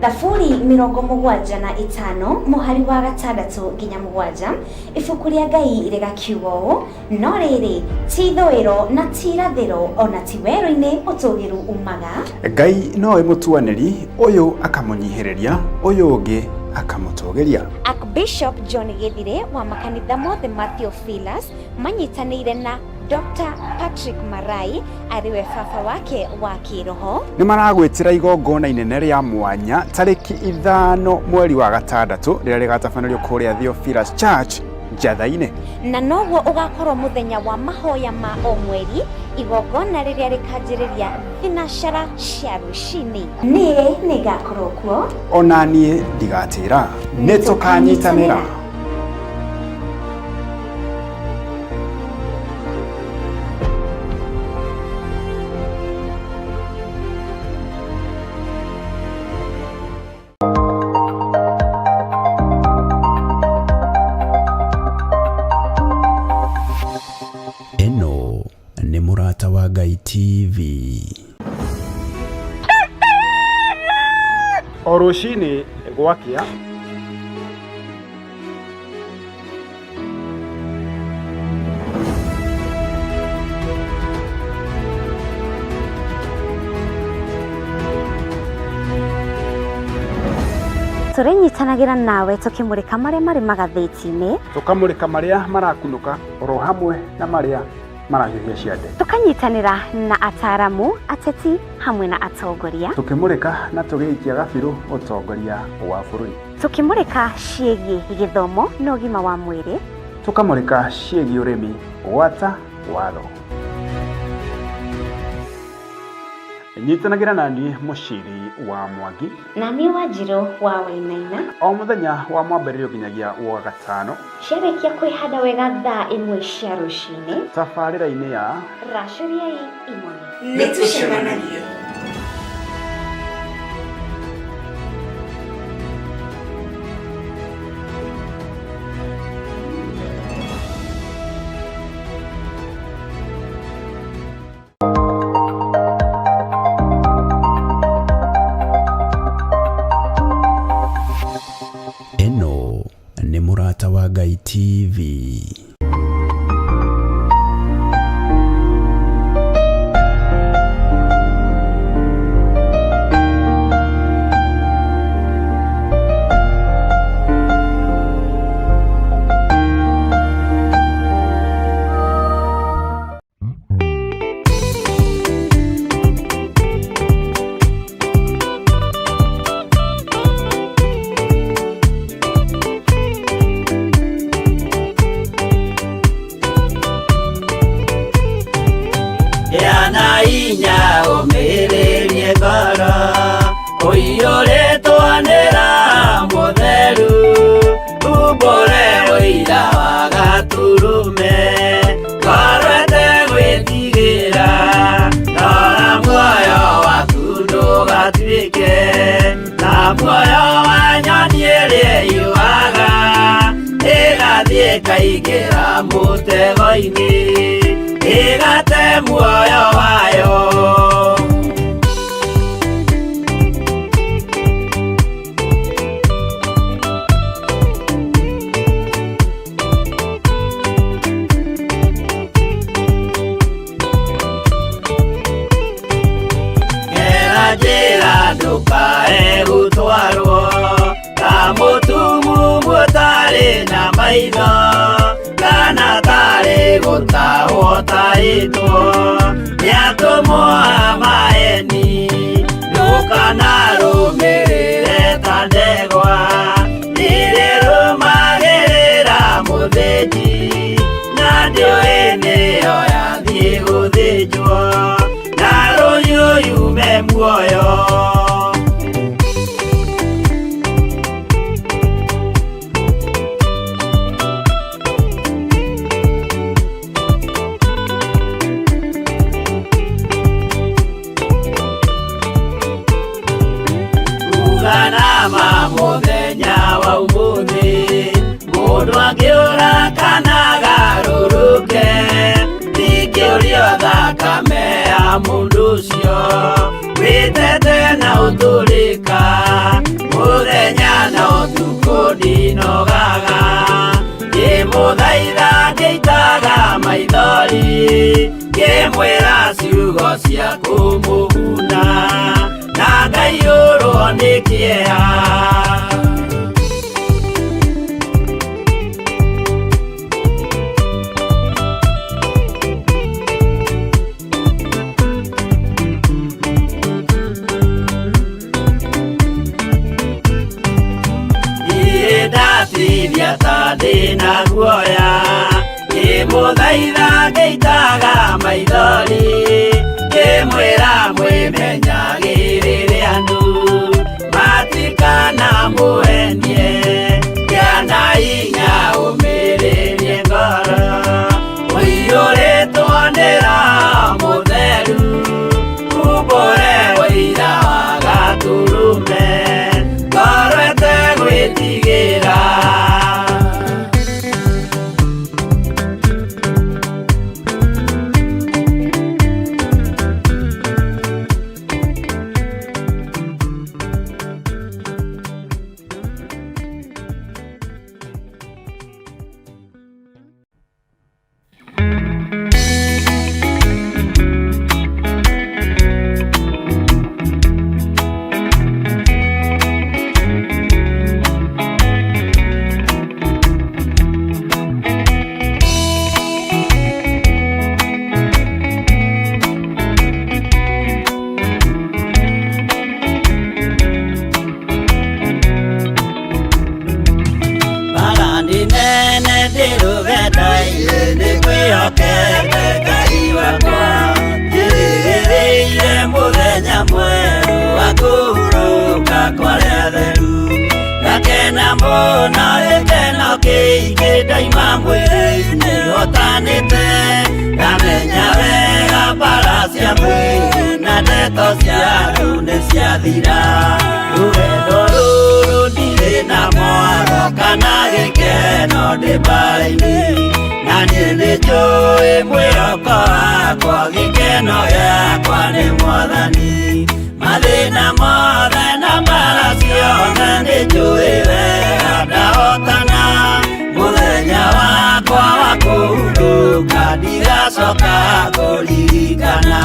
Thaburi 75 mũhari wa 6 nginya 7 ibuku rĩa Ngai rĩgakiuga ũũ no rĩrĩ ti ithũĩro na ti irathĩro ona ti werũ-inĩ ũtũgĩru umaga Ngai nowe mũtuanĩri ũyũ akamũnyihĩrĩria ũyũ ũngĩ akamũtũgĩria. Archbishop John Githire wa makanitha mothe ma Theophilus manyitanĩire na Dr. Patrick Marai ariwe baba wake wa kĩroho Nĩ maragwĩtĩra igongona inene rĩa mwanya tarĩki 5 mweri wa 6 rĩrĩa rĩgatabanĩrio kũrĩa Theophilus Church Njatha-inĩ. Na noguo ũgakorwo mũthenya wa mahoya ma o mweri igongona rĩrĩa rĩkanjĩrĩria thinacara cia rũcinĩ. Niĩ nĩngakorwo kuo Ona niĩ ndigatĩra nĩ tũkanyitanĩra. Ĩno nĩ Mũrata wa Ngai TV. O rũcinĩ gwakĩa Tũrĩnyitanagĩra nawe tũkĩmũrĩka marĩa marĩ magathĩti-inĩ, Tũkamũrĩka marĩa marakunũka oro hamwe na marĩa marahiũhia ciande. Tũkanyitanĩra na ataaramu, ateti hamwe na atongoria, Tũkĩmũrĩka na tũgĩikia gabirũ ũtongoria wa bũrũri. Tũkĩmũrĩka ciĩgiĩ gĩthomo na ũgima wa mwĩrĩ, Tũkamũrĩka ciĩgiĩ ũrĩmi gwata watho. Nyitanagĩra na niĩ Mũciri wa Mwangi na niĩ Wanjirũ wa Wainaina, o mũthenya wa mwambĩrĩrio nginyagia wa gatano, ciarĩkia kwĩhanda wega thaa 1 cia rũcinĩ, tabarĩra-inĩ ya Racũriai Imone. Nĩ tũcemanagie. Ĩno nĩ Mũrata wa Ngai TV. Yana inya ũmĩrĩrie ngoro ũiyũrĩtwo nĩ Roho Mũtheru, umbũre ũira wa Gatũrũme, ngoro ĩtegwĩtigĩra, rora muoyo waku ndũgatuĩke ta muoyo wa nyoni ĩrĩa ĩyũaga, ĩgathiĩ ĩkaingĩra mũtego-inĩ, ĩgate muoyo wayo. Gera njĩra ndũkae gũtwarwo ta mũtumumu ũtarĩ na maitho, kana tarĩ gũtahwo tahĩtwo nĩ atũmwo a maeni, ndũkanarũmĩrĩre ta ndegwa ĩrĩrũmagĩrĩra mũthĩnji, na ndĩũĩ nĩyo yathiĩ gũthĩnjwo, na rũhiũ yume muoyo. Uganama mũthenya wa ũmũthĩ, mũndũ angĩũra kana agarũrũke, ndingĩũrio thakame ya mũndũ ũcio, wĩtete na ũtũrĩka, mũthenya na ũtukũ ndinogaga, ngĩmũthaitha ngĩitaga maithori, ngĩmwĩra ciugo cia kũmũguna, na ngaiyũrwo nĩ kĩeha. Niĩ ndatithia ta ndĩna guoya, ngĩmũthaitha ngĩitaga maithori, ngĩmwĩra mwĩmenyagĩrĩre andũ, matikanamũhenie, kĩana hinya ũmĩrĩrie ngoro, ũiyũrĩtwo nĩ Roho Mũtheru, umbũre ũira wa Gatũrũme, ngoro ĩtegwĩtigĩra. Ndĩ rũgendo-inĩ nĩ ngwĩhokete Ngai wakwa, njĩrĩgĩrĩire mũthenya mwerũ wa kũhurũka kwa arĩa atheru. Ngakena mũno gĩkeno kĩingĩ ndaima mwĩrĩ-inĩ hotanĩte, ngamenya wega mbara cia mwĩrĩ na ndeto cia andũ nĩ ciathira. Rũgendo rũrũ ndirĩ na mwaro kana gĩkeno ndĩ mbara-inĩ, na niĩ nĩ njũĩ mwĩhoko wakwa gĩkeno gĩakwa nĩ Mwathani. Mathĩna mothe na mbara ciothe nĩ njũĩ wega ndahotana, mũthenya wakwa wa kũhurũka ndigacoka kũririkana.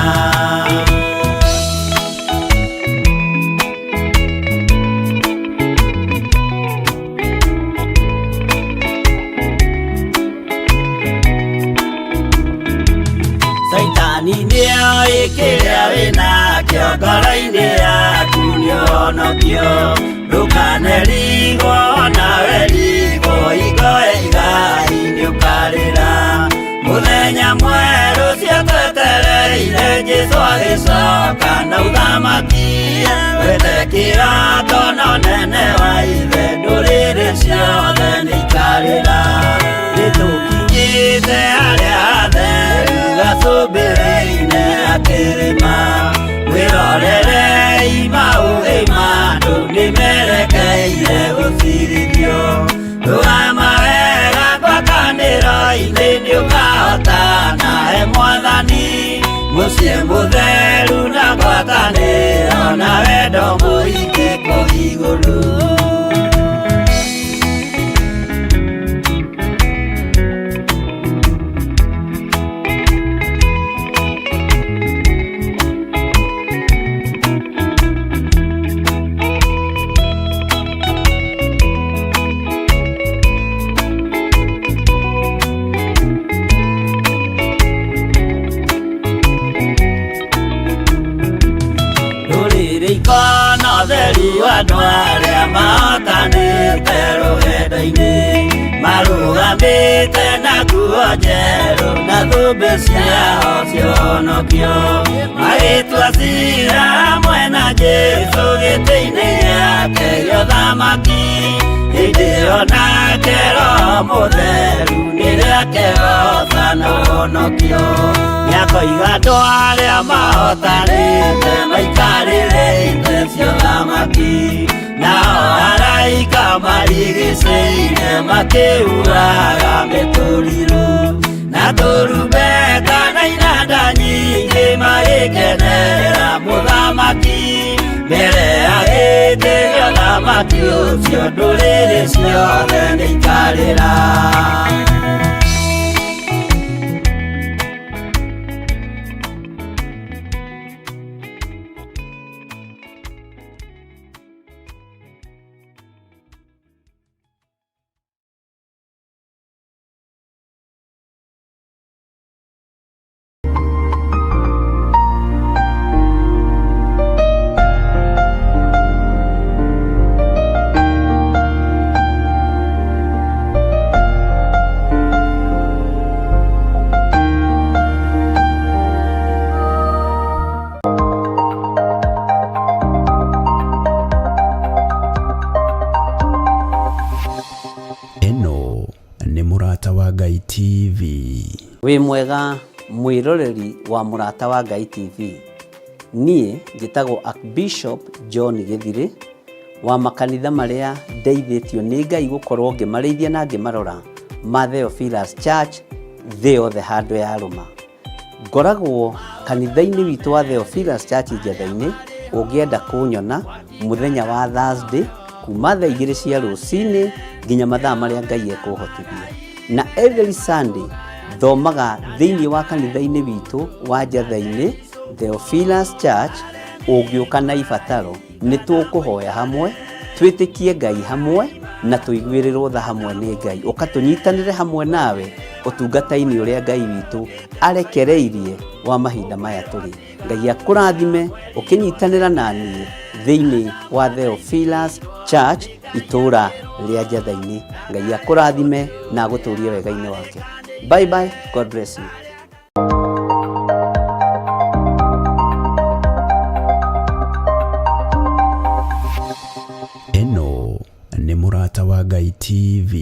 Caitani nĩoĩ kĩrĩa wĩnakĩo ngoro-inĩ yaku nĩũhonokio, ndũkanerigwo nawe rigwo hingo ya igai nĩũkarĩra. Mũthenya mwerũ ũcio twetereire Jesũ agĩcoka na ũthamaki, wethe kĩroto na ũnene wa ithe ndũrĩrĩ ciothe nĩikarĩra. Nĩtũkinyĩte harĩa hatheru gacũmbĩrĩ-inĩ ga kĩrĩma, mwĩrorerei maũthĩ ma andũ nĩmerekeire gũcirithio. Rũgama wega ngwatanĩro-inĩ nĩũkahotana he Mwathani, mũciĩ mũtheru na ngwatanĩro na wendo mũingĩ kũu igũrũ. Ndũrĩrĩ ikona ũtheri wa andũ arĩa mahotanĩte rũgendo-inĩ, marũgamĩte na nguo njerũ na thũmbĩ ciao cia ũhonokio, magĩtua ciira hamwe na Jesũ gĩtĩ-inĩ gĩake gĩa ũthamaki. Hĩndĩ ĩyo nake Roho Mũtheru nĩrĩakehoca na ũhonokio, nĩakoiga andũ arĩa mahotanĩte maikarĩre itĩ cia ũthamaki, nao araika marigicĩirie makĩhuhaga mĩtũrirũ na tũrumbeta na inanda nyingĩ magĩkenera mũthamaki mbere ya gĩtĩ gĩa ũthamaki ũcio ndũrĩrĩ ciothe nĩikarĩra. Ĩno nĩ Mũrata wa Ngai TV. Wĩ mwega mwĩroreri wa Mũrata wa Ngai TV. Niĩ njĩtagwo Archbishop John Gĩthirĩ wa makanitha marĩa ndeithĩtio nĩ Ngai gũkorwo ngĩmarĩithia na ngĩmarora ma Theophilus Church thĩ yothe handũ yarũma. Ngoragwo kanitha-inĩ witũ wa Theophilus Church Njetha-inĩ, ũngĩenda kũnyona mũthenya wa Thursday kuma thaa igĩrĩ cia rũcinĩ nginya mathaa marĩa Ngai ekũhotithia. Na every Sunday thomaga thĩinĩ wa kanitha-inĩ witũ wa Njetha-inĩ Theophilus Church, ũngĩũka na ibataro nĩ tũkũhoya hamwe, twĩtĩkie Ngai hamwe na tũiguĩrĩrwo tha hamwe nĩ Ngai. Ũka tũnyitanĩre hamwe nawe Ũtungata-inĩ ũrĩa Ngai witũ arekereirie wa mahinda maya tũrĩ. Ngai akũrathime ũkĩnyitanĩra na niĩ thĩinĩ wa Theophilus Church itũũra rĩa Njatha-inĩ. Ngai akũrathime na agũtũrie wega-inĩ wake. Bye bye, God bless you. Ĩno nĩ Mũrata wa Ngai TV.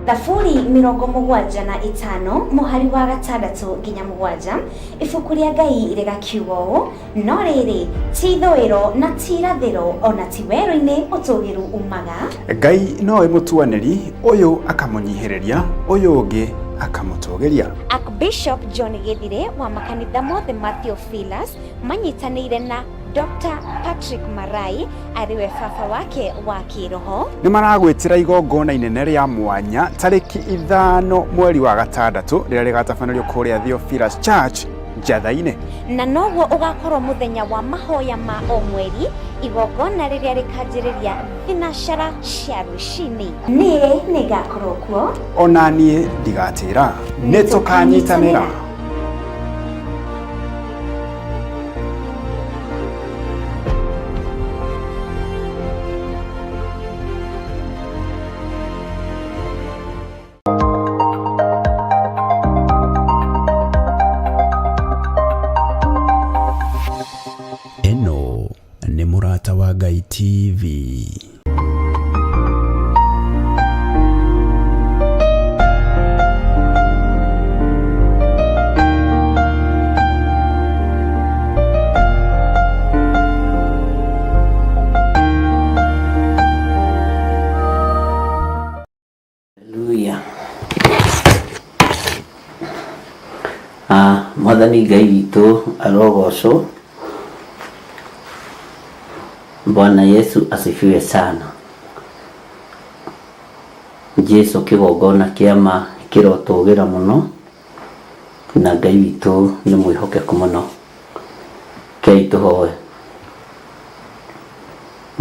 Thaburi 75 mũhari wa gatandatũ nginya mũgwanja, ibuku rĩa Ngai rĩgakiuga ũũ, no rĩrĩ, ti ithũĩro na ti irathĩro, o na ti werũ-inĩ ũtũũgĩru umaga. Ngai nowe mũtuanĩri, ũyũ akamũnyihĩrĩria, ũyũ ũngĩ akamũtũgĩria. Archbishop John Gĩthirĩ wa makanitha mothe ma Theophilus manyitanĩire na Dr. Patrick Marai arĩ we baba wake wa kĩroho. Nĩ maragwĩtĩra igongona inene rĩa mwanya tarĩki 5 mweri wa gatandatũ rĩrĩa rĩgatabanĩrio kũrĩa Theophilus Church Njatha-inĩ. Na noguo ũgakorwo mũthenya wa mahoya ma o mweri, igongona rĩrĩa rĩkanjĩrĩria thinacara cia rũcinĩ. Niĩ nĩngakorwo kuo. Ona niĩ ndigatĩra. Nĩ tũkanyitanĩra. Ĩno nĩ Mũrata wa Ngai TV. Haleluya. Mwathani Ngai witũ arogocwo. Bwana Yesu asifiwe sana. Jesu kĩgongona kĩa ma kĩrotũgĩra mũno na Ngai witũ nĩ mwĩhokeku mũno. Kei tũhoe.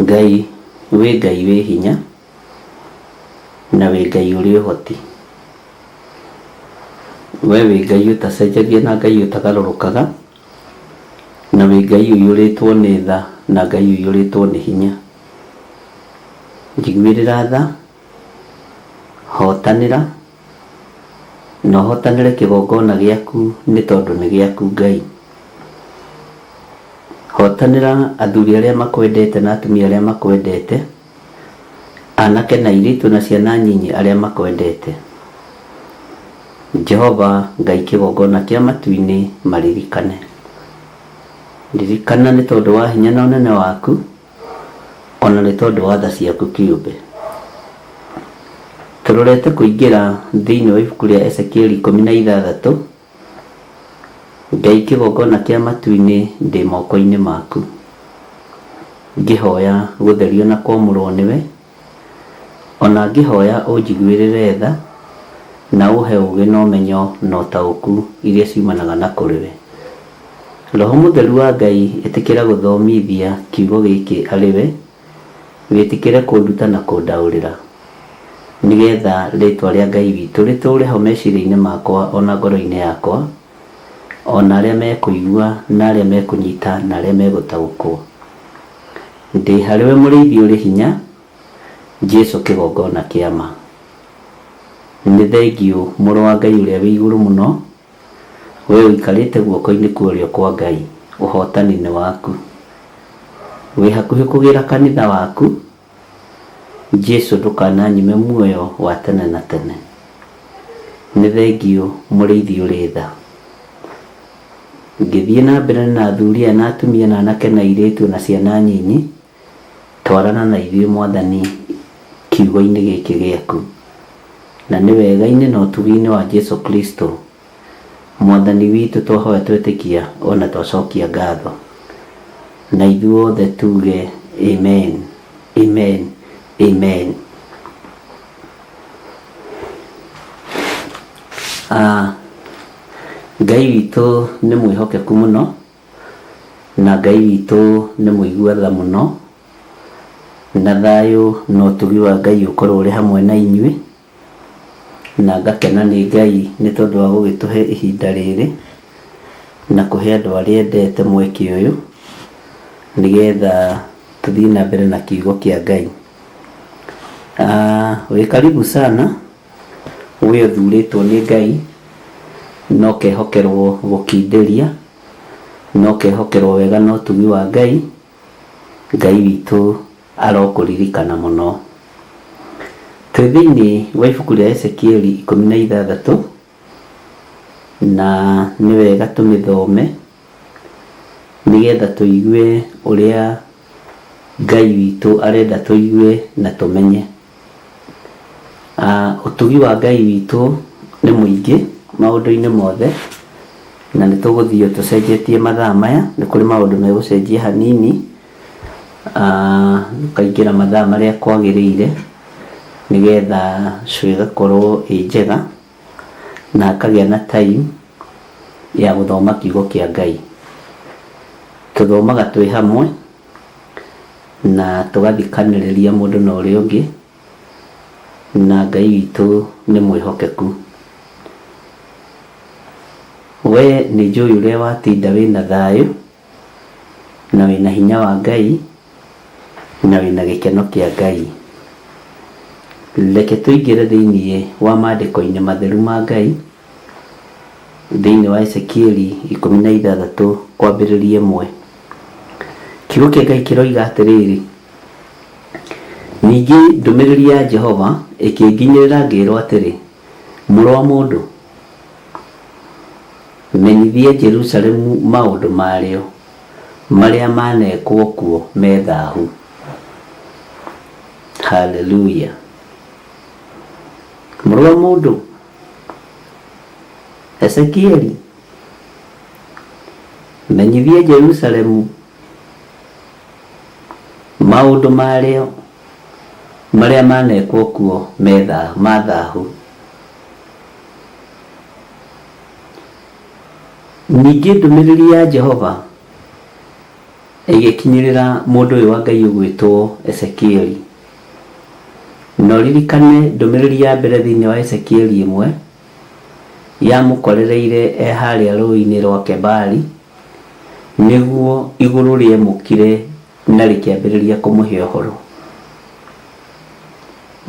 Ngai wĩ Ngai wĩ hinya na wĩ Ngai ũrĩ ũhoti. We wĩ Ngai ũtacenjagia na Ngai ũtagarũrũkaga, na wĩ Ngai ũiyũrĩtwo nĩ tha na Ngai ũiyũrĩtwo nĩ hinya. Njiguĩrĩra tha, hotanĩra, na ũhotanĩre kĩgongona gĩaku nĩ tondũ nĩ gĩaku Ngai. Hotanĩra athuri arĩa makwendete na atumia arĩa makwendete, anake na airĩtu na ciana nyinyi arĩa makwendete. Jehova Ngai kĩgongona kĩa matu-inĩ maririkane. Ririkana nĩ tondũ wa hinya na ũnene waku, ona nĩ tondũ wa tha ciaku kĩũmbe. Tũrorete kũingĩra thĩinĩ wa ibuku rĩa Ezekieli 16, Ngai kĩgongona kĩa matu-inĩ ndĩ moko-inĩ maku. Ngĩhoya gũtherio na kwamũrwo nĩwe, ona ngĩhoya ũnjiguĩrĩre tha na ũhe ũũgĩ na ũmenyo na ũtaũku iria ciumanaga na kũrĩ we. Roho Mũtheru wa Ngai ĩtĩkĩra gũthomithia kiugo gĩkĩ arĩ we, wĩtĩkĩre kũnduta na kũndaũrĩra, nĩgetha rĩtwa rĩa Ngai witũ rĩtũũre ho meciria-inĩ makwa ona ngoro-inĩ yakwa, ona arĩa mekũigua na arĩa mekũnyita na arĩa megũtaũkwo. Ndĩ harĩ we mũrĩithi ũrĩ hinya, Jesu kĩgongona kĩa ma. Nĩ thengiũ mũrũ wa Ngai ũrĩa wĩ igũrũ mũno, we ũikarĩte guoko-inĩ kwa ũrĩo kwa Ngai, ũhotani-inĩ waku. Wĩ hakuhĩ kũgĩra kanitha waku, Jesu ndũkananyime muoyo wa tene na tene. Nĩ thengiũ mũrĩithi ũrĩ tha. Ngĩthiĩ na mbere na athuri aya na atumia na anake na airĩtu na ciana nyinyi, twarana na ithuĩ Mwathani kiugo-inĩ gĩkĩ gĩaku. Na nĩ wega-inĩ na ũtugi-inĩ wa Jesu Kristo Mwathani witũ twahoya twetĩkia ona twacokia ngatho. Na ithuothe tuge amen, amen, amen. Ngai witũ nĩ mwĩhokeku mũno, na Ngai witũ nĩ mũigua tha mũno, Na thayũ na ũtugi wa Ngai ũkorwo ũrĩ hamwe na inyuĩ, na ngakena nĩ Ngai nĩ tondũ wa gũgĩtũhe ihinda rĩrĩ na kũhe andũ arĩa endete mweke ũyũ nĩgetha tũthiĩ na mbere na kiugo kĩa Ngai. Wĩ karibu sana we ũthurĩtwo nĩ Ngai na ũkehokerwo gũkindĩria na ũkehokerwo wega na ũtugi wa Ngai. Ngai witũ arokũririkana mũno. Twĩ thĩinĩ wa ibuku rĩa Ezekieli 16, na nĩ wega tũmĩthome nĩgetha tũigue ũrĩa Ngai witũ arenda tũigue na tũmenye. Ũtugi wa Ngai witũ nĩ mũingĩ maũndũ-inĩ mothe, na nĩ tũgũthiĩ tũcenjetie mathaa maya, nĩ kũrĩ maũndũ megũcenjia hanini, tũkaingĩra mathaa marĩa kwagĩrĩire nĩgetha show ĩgakorwo ĩ njega na akagĩa na time ya gũthoma kiugo kĩa Ngai. Tũthomaga twĩ hamwe na tũgathikanĩrĩria mũndũ na ũrĩa ũngĩ, na Ngai witũ nĩ mwĩhokeku. We nĩ njũĩ ũrĩa watinda wĩna thayũ na wĩna hinya wa Ngai na wĩna gĩkeno kĩa Ngai. Reke tũingĩre thĩinĩ wa maandĩko-inĩ matheru ma Ngai, thĩinĩ wa Ezekieli 16 kwambĩrĩria 1. Kiugo kĩa Ngai kĩroiga atĩrĩrĩ, ningĩ ndũmĩrĩri ya Jehova ĩkĩnginyĩrĩra ngĩĩrwo atĩrĩ, mũrũ wa mũndũ, menyithia Jerusalemu maũndũ marĩo marĩa manekwo kuo me thahu. Haleluya. Mũrũ wa mũndũ, Ezekieli, menyithia Jerusalemu maũndũ marĩo marĩa manekwo kuo me ma thahu. Ningĩ ndũmĩrĩri ya Jehova ĩgĩkinyĩrĩra mũndũ ũyũ wa Ngai ũgwĩtwo Ezekieli. Na ũririkane ndũmĩrĩri ya mbere thĩinĩ wa Ezekieli 1 yamũkorereire e harĩa rũĩ-inĩ rwa Kebari, nĩguo igũrũ rĩemũkire na rĩkĩambĩrĩria kũmũhe ũhoro.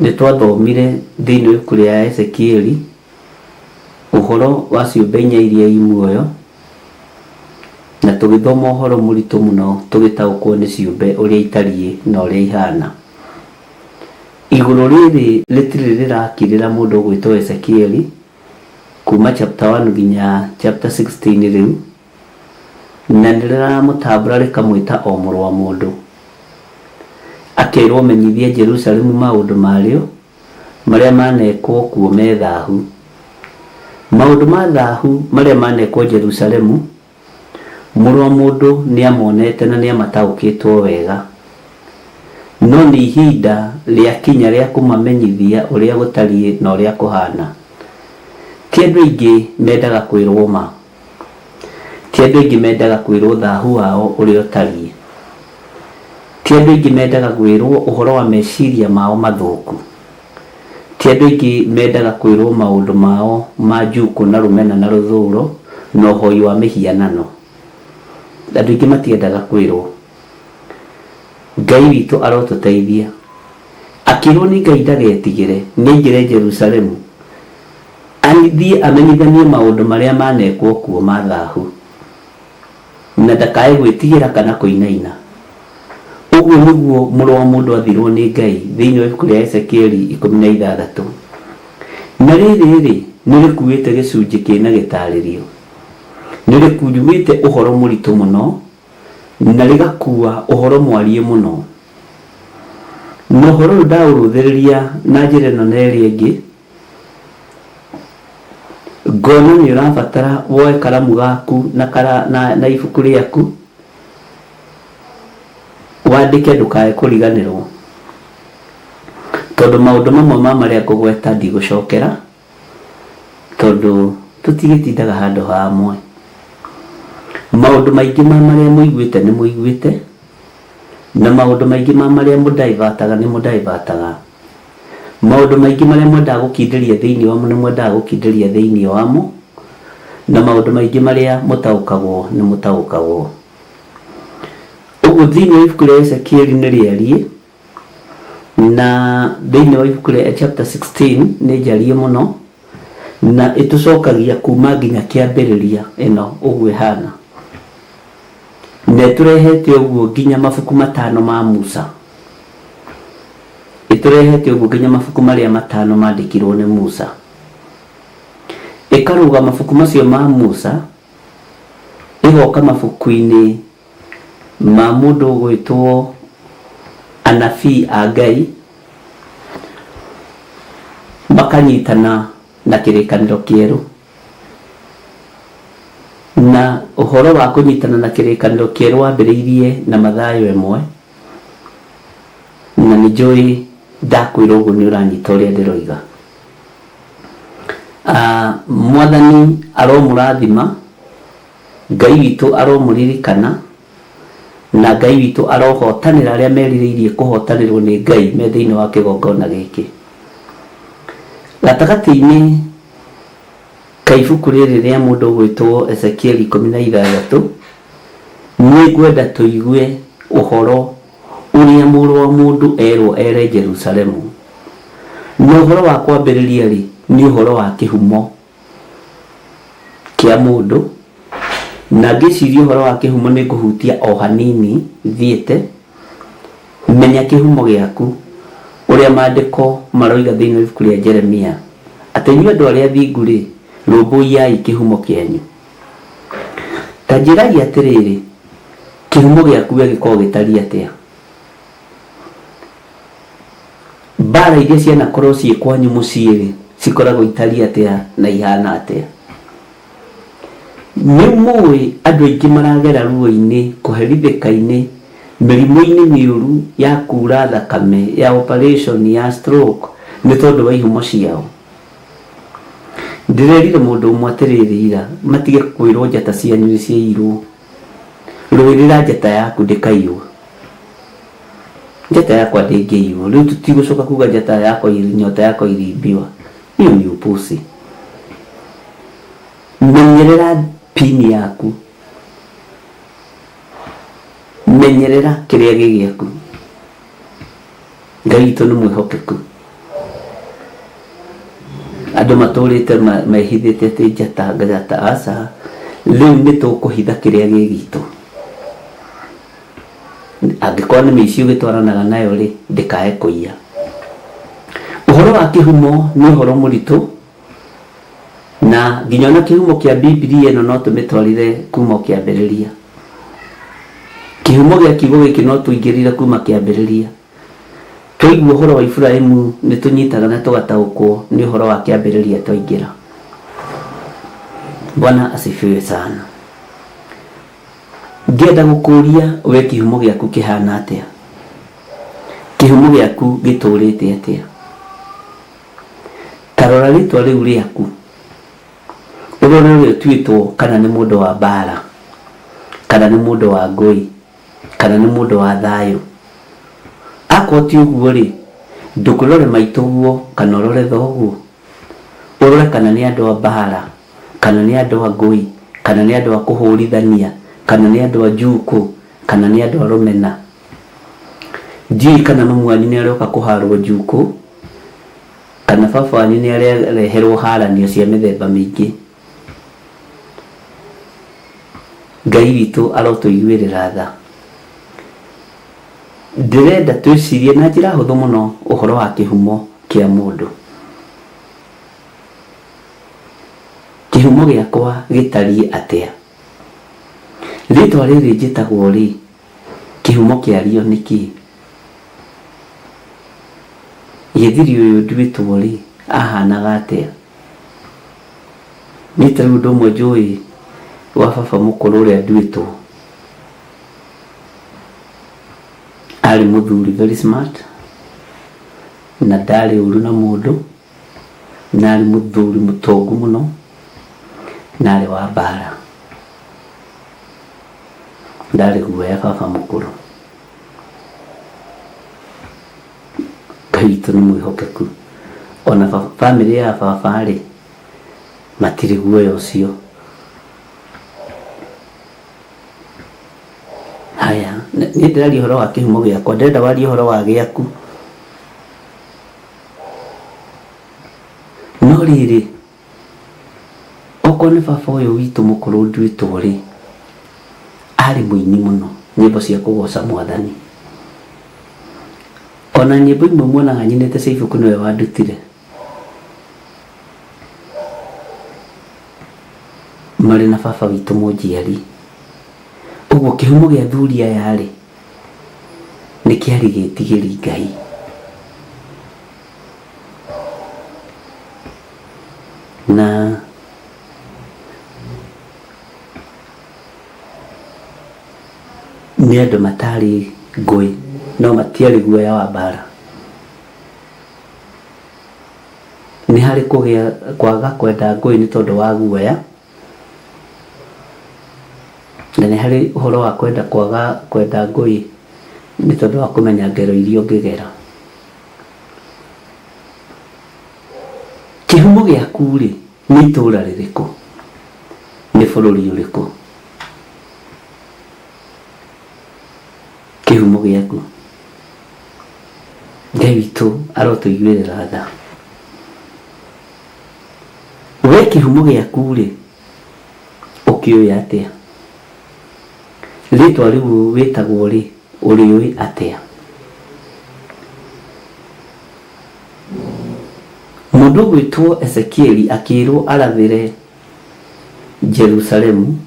Nĩ twathomire thĩinĩ wa ibuku rĩa Ezekieli ũhoro wa ciũmbe inya iria i muoyo, na tũgĩthoma ũhoro mũritũ mũno tũgĩtaũkwo nĩ ciũmbe ũrĩa itariĩ na ũrĩa ihana. Igũrũ rĩrĩ rĩtirĩ rĩrakirĩra mũndũ ũgwĩtwo Ezekieli kuma chapter 1 nginya chapter 16 rĩu, na nĩ rĩramũtambũra rĩkamwĩta o mũrũ wa mũndũ. Akerwo menyithie Jerusalemu maũndũ marĩo marĩa manekwo kuo me thahu. Maũndũ ma thahu marĩa manekwo Jerusalemu, mũrũ wa mũndũ nĩ amonete na nĩ amataũkĩtwo wega. No nĩ ihinda rĩakinya rĩa kũmamenyithia ũrĩa gũtariĩ na ũrĩa kũhana. Ti andũ aingĩ mendaga kwĩrwo ma. Ti andũ aingĩ mendaga kwĩrwo thahu wao ũrĩa ũtariĩ. Ti andũ aingĩ mendaga kwĩrwo ũhoro wa meciria mao mathũku. Ti andũ aingĩ mendaga kwĩrwo maũndũ mao ma njukũ na rũmena na rũthũro na ũhoi wa mĩhianano. Andũ aingĩ matiendaga kwĩrwo. Ngai witũ arotũteithia. Akĩrwo nĩ Ngai ndagetigĩre, nĩ aingĩre Jerusalemu, athiĩ amenyithanie maũndũ marĩa manekwo kuo ma thahu, na ndakae gwĩtigĩra kana kũinaina. Ũguo nĩguo mũrũ wa mũndũ athirwo nĩ Ngai thĩinĩ wa ibuku rĩa Ezekieli 16. Na rĩrĩ rĩ, nĩ rĩkuĩte gĩcunjĩ kĩna gĩtarĩrio. Nĩ rĩkuĩte ũhoro mũritũ mũno, na rĩgakua ũhoro mwariĩ mũno. Na ũhoro ũyũ ndaũrũthĩrĩria na njĩra ĩno na ĩrĩa ĩngĩ, ngona nĩ ũrabatara woe karamu gaku na ibuku rĩaku, wandĩke ndũkae kũriganĩrwo. Tondũ maũndũ mamwe ma marĩa ngũgweta ndigũcokera, tondũ tũtigĩtindaga handũ hamwe. Maũndũ maingĩ ma marĩa mũiguĩte nĩ mũiguĩte, Na maũndũ maingĩ ma marĩa mũdaivataga nĩ mũdaivataga. Maũndũ maingĩ marĩa mwendaga gũkindĩria thĩinĩ wamo nĩ mwendaga gũkindĩria thĩinĩ wamo. Na maũndũ maingĩ marĩa mũtaũkagwo nĩ mũtaũkagwo. Ũguo thĩinĩ wa ibuku rĩa Ezekieli nĩ rĩariĩ, na thĩinĩ wa ibuku rĩa chapter 16 nĩ njariĩ mũno, na ĩtũcokagia kuma nginya kĩambĩrĩria ĩno ũguo ĩhana. Na ĩtũrehete ũguo nginya mabuku matano ma Musa. Ĩtũrehete ũguo nginya mabuku marĩa matano mandĩkirwo nĩ Musa. Ĩkarũga mabuku macio ma Musa, ĩgoka mabuku-inĩ ma mũndũ ũgwĩtwo anabii a Ngai, makanyitana na kĩrĩkanĩro kĩerũ. Na ũhoro wa kũnyitana na kĩrĩkanĩro kĩerũ wambĩrĩirie na Mathayo 1, na nĩ njũĩ ndakwĩra ũguo nĩ ũranyita ũrĩa ndĩroiga. Mwathani aromũrathima, Ngai witũ aromũririkana, na Ngai witũ arohotanĩra arĩa merirĩirie kũhotanĩrwo nĩ Ngai me thĩinĩ wa kĩgongona gĩkĩ. Gatagatĩ-inĩ ka ibuku rĩrĩ rĩa mũndũ ũgwĩtwo Ezekieli 16, nĩ ngwenda tũigue ũhoro ũrĩa mũrũ wa mũndũ erwo ere Jerusalemu. Na ũhoro wa kwambĩrĩria rĩ, nĩ ũhoro wa kĩhumo kĩa mũndũ. Na ngĩciria ũhoro wa kĩhumo nĩ ngũhutia o hanini thiĩte. Menya kĩhumo gĩaku, ũrĩa maandĩko maroiga thĩinĩ wa ibuku rĩa Jeremia, atĩ inyuĩ andũ arĩa athingu rĩ, rũmbũiyai kĩhumo kĩanyu. Ta njĩrai atĩrĩrĩ, kĩhumo gĩaku we gĩkoragwo gĩtariĩ atĩa? Mbara iria cianakorwo ciĩ kwanyu mũciĩ-rĩ, cikoragwo itariĩ atĩa na ihana atĩa? Nĩ mũĩ andũ aingĩ maragera ruo-inĩ, kũherithĩka-inĩ, mĩrimũ-inĩ mĩũru ya kuura thakame, ya operation, ya stroke, nĩ tondũ wa ihumo ciao? Ndĩrerire mũndũ ũmwe atĩrĩrĩ ira, matige kwĩrwo njata cianyu nĩ ciaiyirwo. Rũĩrĩra njata yaku ndĩkaiywo. Njata yakwa ndĩngĩiywo. Rĩu tũtigũcoka kuga njata yakwa, nyota yakwa iliibiwa. Hiyo ni upuzi. Menyerera pini yaku. Menyerera kĩrĩa gĩ gĩaku. Ngai witũ nĩ mwĩhokeku. Andũ matũrĩte mehithĩte atĩ njata njata, aca. Rĩu nĩ tũkũhitha kĩrĩa gĩ gitũ. Angĩkorwo nĩ mĩici ũgĩtwaranaga nayo rĩ, ndĩkae kũiya. Ũhoro wa kĩhumo nĩ ũhoro mũritũ, na nginya ona kĩhumo kĩa Bibilia ĩno no tũmĩtwarire kuma o kĩambĩrĩria. Kĩhumo gĩa kiugo gĩkĩ no tũingĩrire kuma kĩambĩrĩria. Twaigua ũhoro wa Iburahimu nĩ tũnyitaga na tũgataũkwo nĩ ũhoro wa kĩambĩrĩria twaingĩra. Bwana asifiwe sana. Ngĩenda gũkũria we kĩhumo gĩaku kĩhana atĩa? Kĩhumo gĩaku gĩtũrĩte atĩa? Ta rora rĩtwa rĩu rĩaku, ũrore ũrĩa ũtuĩtwo kana nĩ mũndũ wa mbara, kana nĩ mũndũ wa ngũĩ, kana nĩ mũndũ wa thayũ. Akorwo ti ũguo rĩ, ndũkĩrore maitũguo kana ũrore thoguo, ũrore kana nĩ andũ a mbara, kana nĩ andũ a ngũĩ, kana nĩ andũ a kũhũrithania, kana nĩ andũ a njukũ, kana nĩ andũ a rũmena. Ndiũĩ kana mamu wanyu nĩ aroka kũharwo njukũ, kana baba wanyu nĩ areherwo haranio cia mĩthemba mĩingĩ. Ngai witũ arotũiguĩrĩra tha. Ndĩrenda twĩcirie na njĩra hũthũ mũno ũhoro wa kĩhumo kĩa mũndũ. Kĩhumo gĩakwa gĩtariĩ atĩa? Rĩtwa rĩrĩ njĩtagwo rĩ, kĩhumo kĩario nĩ kĩĩ? Gĩthiri ũyũ nduĩtwo rĩ, ahanaga atĩa? Niĩ ta rĩu ũndũ ũmwe njũĩ wa baba mũkũrũ ũrĩa nduĩtwo, arĩ mũthuri very smart, na ndarĩ ũru na mũndũ, na arĩ mũthuri mũtongu mũno, na arĩ wa mbara. Ndarĩ guoya baba mũkũrũ. Ngai witũ nĩ mwĩhokeku. Ona bamĩrĩ ya baba rĩ, matirĩ guoya ũcio. Haya, niĩ ndĩraria ũhoro wa kĩhumo gĩakwa, ndĩrenda warie ũhoro wa gĩaku. No rĩrĩ, okorwo nĩ baba ũyũ witũ mũkũrũ nduĩtwo rĩ, arĩ mũini mũno, nyĩmbo cia kũgoca mwathani. Ona nyĩmbo imwe muonaga nyinĩte cia ibuku nĩwe wandutire. Marĩ na baba witũ mũnjiari. Ũguo kĩhumo gĩa athuri aya rĩ, nĩ kĩarĩ gĩtigĩri Ngai. Na nĩ andũ matarĩ ngũĩ, no matiarĩ guoya wa mbara. Nĩ harĩ kũgĩa kwaga kwenda ngũĩ nĩ tondũ wa guoya, na nĩ harĩ ũhoro wa kwenda kwaga kwenda ngũĩ nĩ tondũ wa kũmenya ngero iria ũngĩgera. Kĩhumo gĩaku rĩ, nĩ itũra rĩrĩkũ? Nĩ bũrũri ũrĩkũ? Kĩhumo gĩaku. Ngai witũ arotũiguĩrĩra tha. We kĩhumo gĩaku rĩ, ũkĩũĩ atĩa? Rĩtwa rĩu wĩtagwo rĩ, ũrĩũĩ atĩa? Mũndũ ũgwĩtwo Ezekieli akĩĩrwo arathĩre Jerusalemu,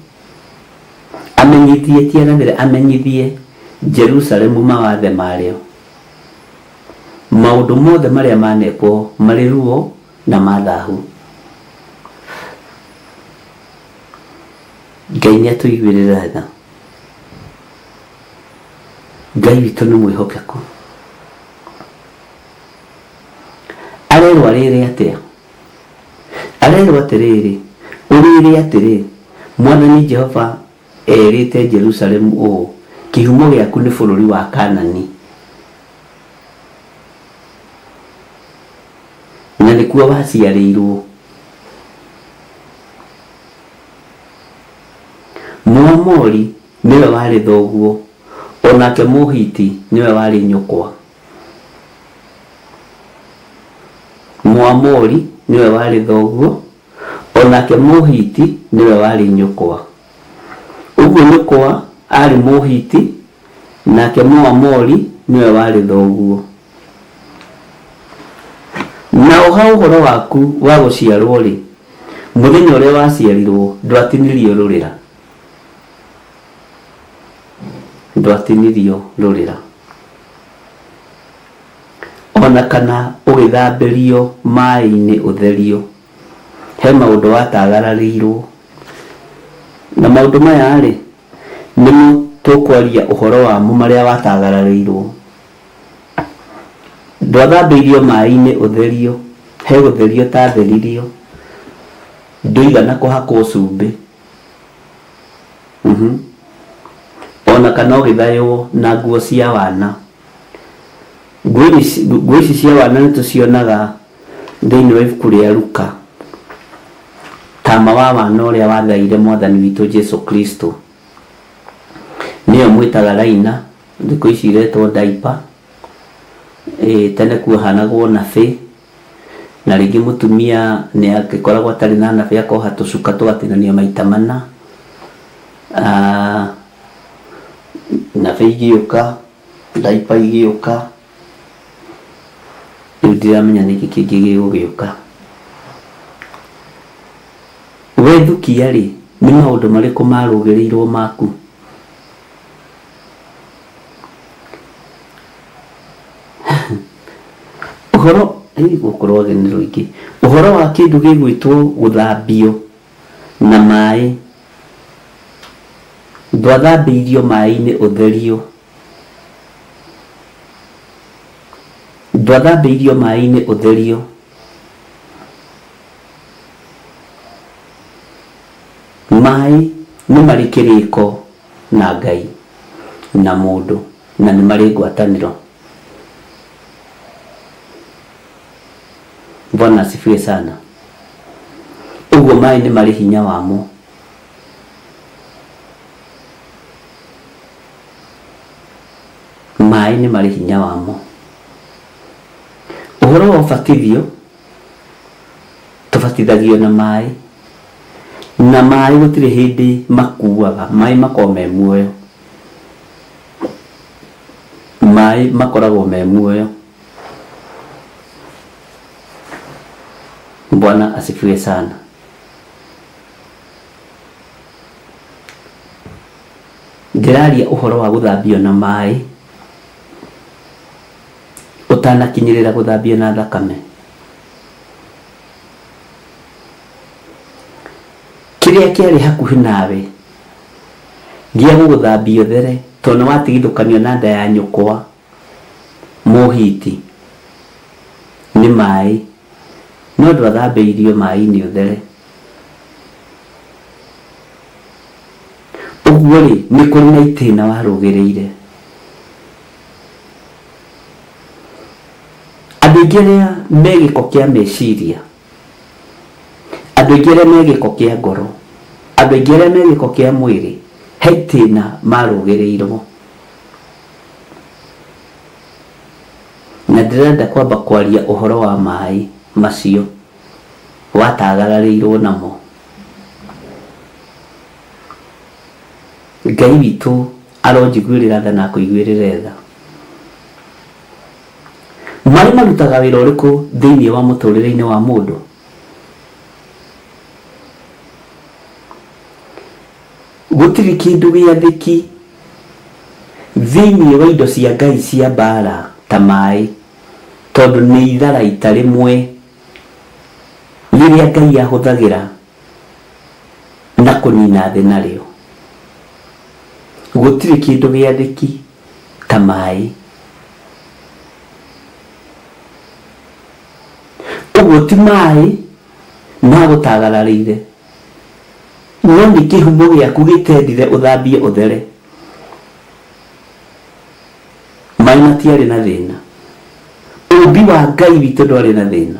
amenyithie, ti arathĩre, amenyithie Jerusalemu mawathe marĩo, maũndũ mothe marĩa manekwo marĩ ruo na ma thahu. Ngai nĩ atũiguĩrĩra tha. Ngai witũ nĩ mwĩhokeku. Arerwo arĩre atĩa? Arerwo atĩrĩrĩ, ũrĩre atĩrĩ, Mwathani Jehova erĩte Jerusalemu ũũ, kĩhumo gĩaku nĩ bũrũri wa Kanani, na nĩkuo waciarĩirwo. Mũamori nĩwe warĩ thoguo, o nake Mũhiti nĩwe warĩ nyũkwa. Mũamori nĩwe warĩ thoguo, o nake Mũhiti nĩwe warĩ nyũkwa. Ũguo nyũkwa aarĩ Mũhiti, nake Mũamori nĩwe warĩ thoguo. Nao ha ũhoro waku wa gũciarwo-rĩ, mũthenya ũrĩa waciarirwo ndwatinirio rũrĩra. Ndwatinirio rũrĩra. O na kana ũgĩthambĩrio maĩ-inĩ ũtherio. He maũndũ watagararĩirwo. Na maũndũ maya-rĩ, nĩmo tũkwaria ũhoro wamo marĩa watagararĩirwo. Ndwathambĩirio maĩ-inĩ ũtherio, he gũtherio ũtatheririo. Ndũigana kũhakwo cumbĩ. O na kana ũgĩthaywo na nguo cia wana. Nguo ici cia wana nĩ tũcionaga thĩinĩ wa ibuku rĩa Luka. Tama wa wana ũrĩa wathaire Mwathani witũ Jesu Kristo. Nĩyo mwĩtaga raina, thikũ ici iretwo diaper. Tene kuohanagwo nabĩ, na rĩngĩ mũtumia nĩ angĩkoragwo atarĩ na nabĩ akoha tũcuka tũgatinanio maita mana. Nabĩ igĩũka, diaper igĩũka, rĩu ndiramenya nĩkĩ kĩngĩ gĩgũgĩũka. Wethukia rĩ, nĩ maũndũ marĩkũ marũgĩrĩirwo maku? Ũhoro, gũkũ rwagĩ nĩ rũingĩ. Ũhoro wa kĩndũ gĩgwĩtwo gũthambio na maĩ, ndwathambĩirio maĩ-inĩ ũtherio. Ndwathambĩirio maĩ-inĩ ũtherio. Maĩ nĩ marĩ kĩrĩko na Ngai na mũndũ, na nĩ marĩ ngwatanĩro. Bwana asifiwe sana. Ũguo maĩ nĩ marĩ hinya wamo. Maĩ nĩ marĩ hinya wamo. Ũhoro wa ũbatithio, tũbatithagio na maĩ, na maĩ gũtirĩ hĩndĩ makuaga, maĩ makoragwo me muoyo. Maĩ makoragwo me muoyo. Bwana asifiwe sana. Ndĩraria ũhoro wa gũthambio na maĩ ũtanakinyĩrĩra gũthambio na thakame. Kĩrĩa kĩarĩ hakuhĩ nawe gĩa gũgũthambia ũthere, tondũ nĩ watigithũkanio na nda ya nyũkwa mũhiti nĩ maĩ, no ndwathambĩirio maĩ-inĩ ũthere. Ũguo rĩ, nĩ kũrĩ na itĩna warũgĩrĩire. Andũ aingĩ arĩa me gĩko kĩa meciria, andũ aingĩ arĩa me gĩko kĩa ngoro, andũ aingĩ arĩa me gĩko kĩa mwĩrĩ, he itĩna marũgĩrĩirwo. Na ndĩrenda kwamba kwaria ũhoro wa maĩ macio watagararĩirwo namo. Ngai witũ aronjiguĩrĩra tha na akũiguĩrĩre tha. Maĩ marutaga wĩra ũrĩkũ thĩinĩ wa mũtũrĩre-inĩ wa mũndũ? Gũtirĩ kĩndũ gĩathĩki thĩinĩ wa indo cia Ngai cia mbara ta maĩ, tondũ nĩ itharaita rĩmwe rĩrĩa Ngai ahũthagĩra na kũnina thĩ narĩo. Gũtirĩ kĩndũ gĩathĩki ta maĩ. Ũguo ti maĩ magũtagararĩire, no nĩ kĩhumo gĩaku gĩtendire ũthambie ũthere. Maĩ matiarĩ na thĩna. Ũmbi wa Ngai witũ ndwarĩ na thĩna.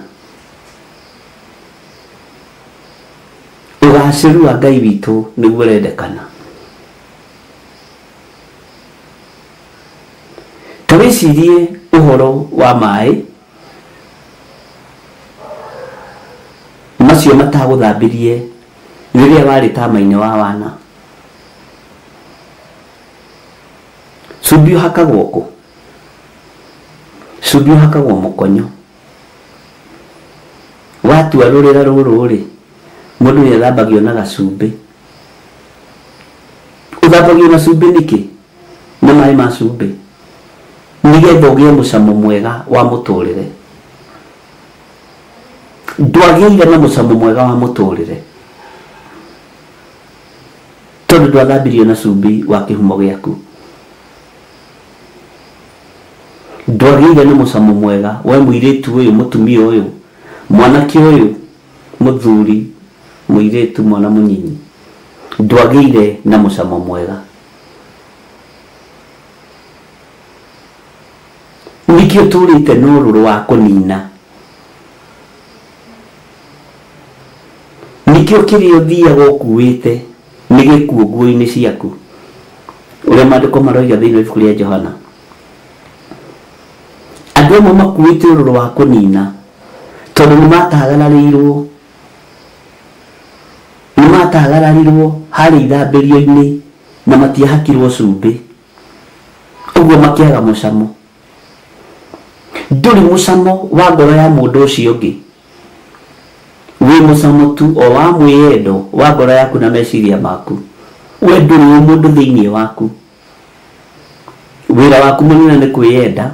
Ũgacĩru wa Ngai witũ nĩguo ũrendekana. Ta wĩcirie ũhoro wa maĩ macio matagũthambirie rĩrĩa warĩ tama-inĩ wa wana. Cumbĩ ũhakagwo kũ? Cumbĩ ũhakagwo mũkonyo. Watua rũrĩra rũrũ rĩ, mũndũ nĩ athambagio na gacumbĩ. Ũthambagio na cumbĩ nĩkĩ? Na maĩ ma cumbĩ. Nĩgetha ũgĩe mũcamo mwega wa mũtũrĩre. Ndwagĩire na mũcamo mwega wa mũtũrĩre tondũ ndwathambirio na cumbĩ wa kĩhumo gĩaku. Ndwagĩire na mũcamo mwega we mũirĩtu ũyũ, mũtumia ũyũ, mwanake ũyũ, mũthuri, mũirĩtu, mwana mũnyinyi. Ndwagĩire na mũcamo mwega. Nĩkĩo tũrĩte na ũrũrũ wa kũnina. Nĩkĩo kĩrĩa ũthiaga ũkuĩte nĩ gĩkuũ nguo-inĩ ciaku. Ũrĩa maandĩko maroiga thĩinĩ wa ibuku rĩa Johana. Andũ amwe makuĩte ũrũrũ wa kũnina tondũ nĩ matagararĩirwo, nĩ matagararirwo harĩa ithambĩrio-inĩ na matiahakirwo cumbĩ. Ũguo makĩaga mũcamo. Ndũrĩ mũcamo wa ngoro ya mũndũ ũcio ũngĩ. Wĩ mũcamo tu o wa mwĩyendo wa ngoro yaku na meciria maku. We ndũrĩ ũmũndũ thĩinĩ waku. Wĩra waku mũnene nĩ kwĩyenda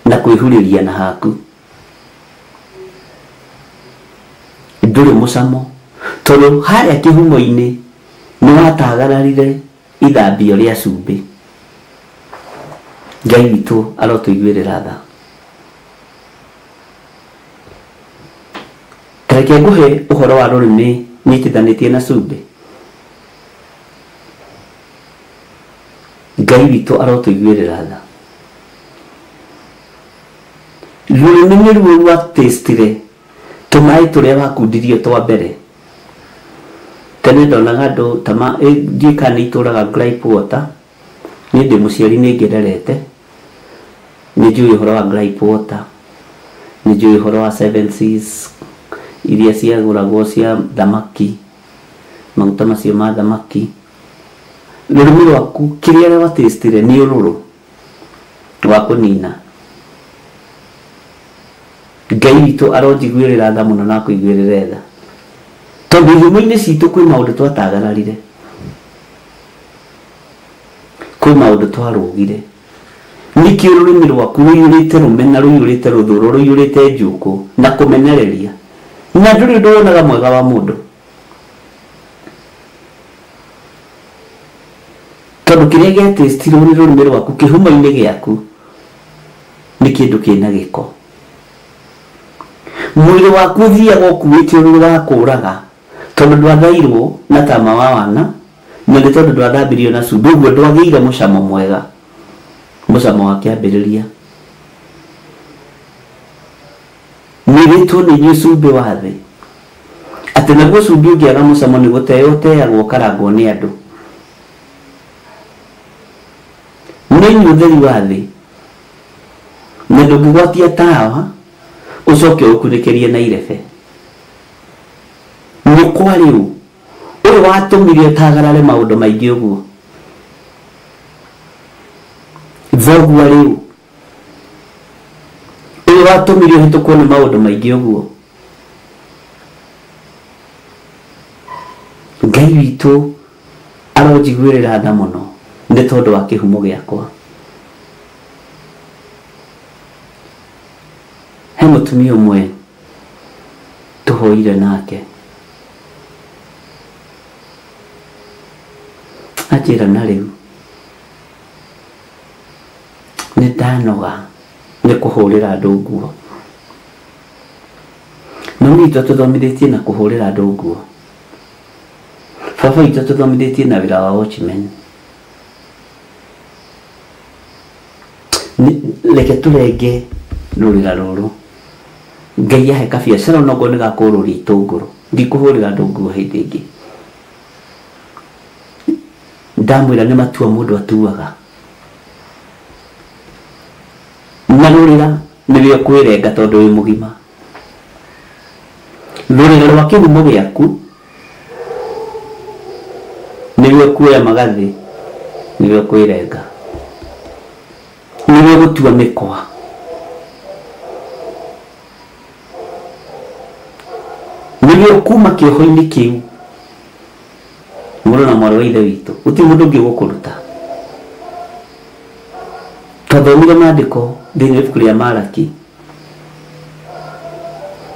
na kwĩhurĩria na haku. Ndũrĩ mũcamo tondũ harĩa kĩhumo-inĩ nĩ watagararire ithambio rĩa cumbĩ. Ngai witũ arotũiguĩrĩra tha. Ta reke ngũhe ũhoro wa rũrĩmĩ nyitithanĩtie na cumbĩ. Ngai witũ arotũiguĩrĩra tha. Rũrĩmĩ nĩruo rwatĩstire tũmaĩ tũrĩa wakundirio twa mbere. Tene ndonaga andũ ta ma ndiũĩ kana nĩ itũraga gripe water, niĩ ndĩ mũciari nĩ ngĩrerete, nĩ njũĩ ũhoro wa gripe water, nĩ njũĩ ũhoro wa Seven Seas iria ciagũragwo cia thamaki, maguta macio ma thamaki. Rũrĩmĩ rwaku kĩrĩa rwatĩstire nĩ ũrũrũ wa kũnina. Ngai witũ aronjiguĩrĩra tha mũno na akũiguĩrĩre tha. Tondũ ihumo-inĩ citũ kwĩ maũndũ twatagararire. Kwĩ maũndũ twarũgire. Nĩkĩo rũrĩmĩ rwaku rũiyũrĩte rũmena, rũiyũrĩte rũthũro, rũiyũrĩte njũkũ na kũmenereria. Na ndũrĩ ũndũ wonaga mwega wa mũndũ. Tondũ kĩrĩa gĩatĩstirwo nĩ rũrĩmĩ rwaku kĩhumo-inĩ gĩaku nĩ kĩndũ kĩna gĩko. Mwĩrĩ waku ũthiaga ũkuĩte ũrũrũ wa kũũraga tondũ ndwathairwo na tama wa wana na nĩ tondũ ndwathambirio na cumbĩ ũguo ndwagĩire mũcamo mwega, mũcamo wa kĩambĩrĩria. Mwĩrĩtwo nĩ inyuĩ cumbĩ wa thĩ, atĩ naguo cumbĩ ũngĩaga mũcamo nĩ gũteo ũteagwo ũkarangwo nĩ andũ. Nĩ inyuĩ ũtheri wa thĩ, na ndũngĩgwatia tawa ũcoke ũũkunĩkĩrie na irebe. Nyũkwa rĩu, ũyũ watũmire ũtagarare maũndũ maingĩ ũguo? Thoguo rĩu, ũyũ watũmire ũhĩtũkwo nĩ maũndũ maingĩ ũguo? Ngai witũ aronjiguĩrĩra tha mũno nĩ tondũ wa kĩhumo gĩakwa. He mũtumia ũmwe tũhoire nake anjĩra na rĩu nĩ ndanoga nĩ kũhũrĩra andũ nguo. Mami witũ atũthomithĩtie na kũhũrĩra andũ nguo. Baba witũ atũthomithĩtie na wĩra wa watchman. Reke tũrenge rũrĩra rũrũ. Ngai ahe kabiacara onokorwo nĩ ga kũrũria itũngũrũ. Ndikũhũrĩra andũ nguo hĩndĩ ĩngĩ. Ndamwĩra nĩ matua mũndũ atuaga. Na rũrĩra nĩwe ũkwĩrenga tondũ wĩ mũgima. Rũrĩra rwa kĩhumo gĩaku nĩwe ũkuoya magathĩ, nĩwe ũkwĩrenga, nĩwe ũgũtua mĩkwa. Nĩwe ũkuma kĩoho-inĩ kĩu. Mũrũ na mwarĩ wa Ithe witũ, gũtirĩ mũndũ ũngĩ ũgũkũruta. Twathomire maandĩko thĩinĩ wa ibuku rĩa Malaki.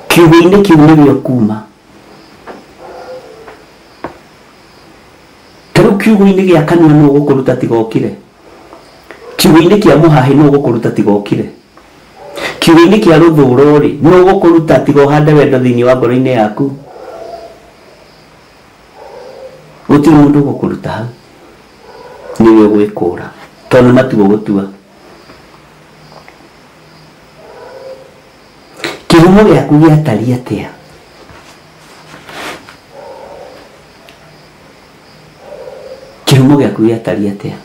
Kiugo-inĩ kĩu nĩwe ũkuma. Ta rĩu kiugo-inĩ gĩa kanua nũ ũgũkũruta tiga ũkire? Kiugo-inĩ kĩa mũhahĩ nũ ũgũkũruta tiga ũkire? Kiugo-inĩ kĩa rũthũũro-rĩ, nũ ũgũkũruta tiga ũhande wendo thĩinĩ wa ngoro-inĩ yaku? Gũtirĩ mũndũ ũgũkũruta hau, nĩwe ũgwĩkũra, tondũ nĩ matua ũgũtua. Kĩhumo gĩaku gĩatariĩ atĩa? Kĩhumo gĩaku gĩatariĩ atĩa?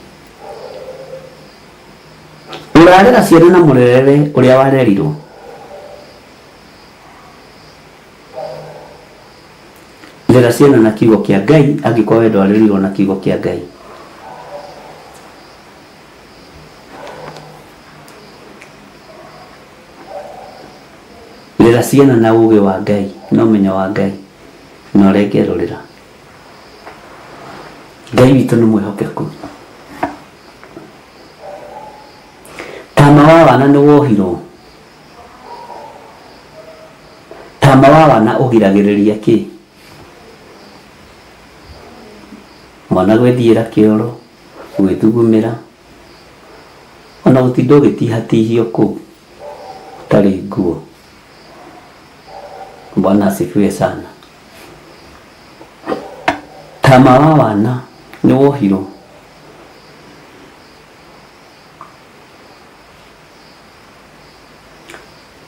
Ũrarera ciana na mũrerere ũrĩa warerirwo? Rera ciana na kiugo kĩa Ngai angĩkorwo we ndwarerirwo na kiugo kĩa Ngai. Rera ciana na ũgĩ wa Ngai na ũmenyo wa Ngai na ũrenge rũrĩra. Ngai witũ nĩ mwĩhokeku. Tama wa wana nĩ wohirwo. Tama wa wana ũgiragĩrĩria kĩ? Mwana gwĩthiĩra kĩoro, gwĩthugumĩra, ona gũtinda ũgĩtihatihio kũu ũtarĩ nguo. Bwana asifiwe sana. Tama wa wana nĩ wohirwo.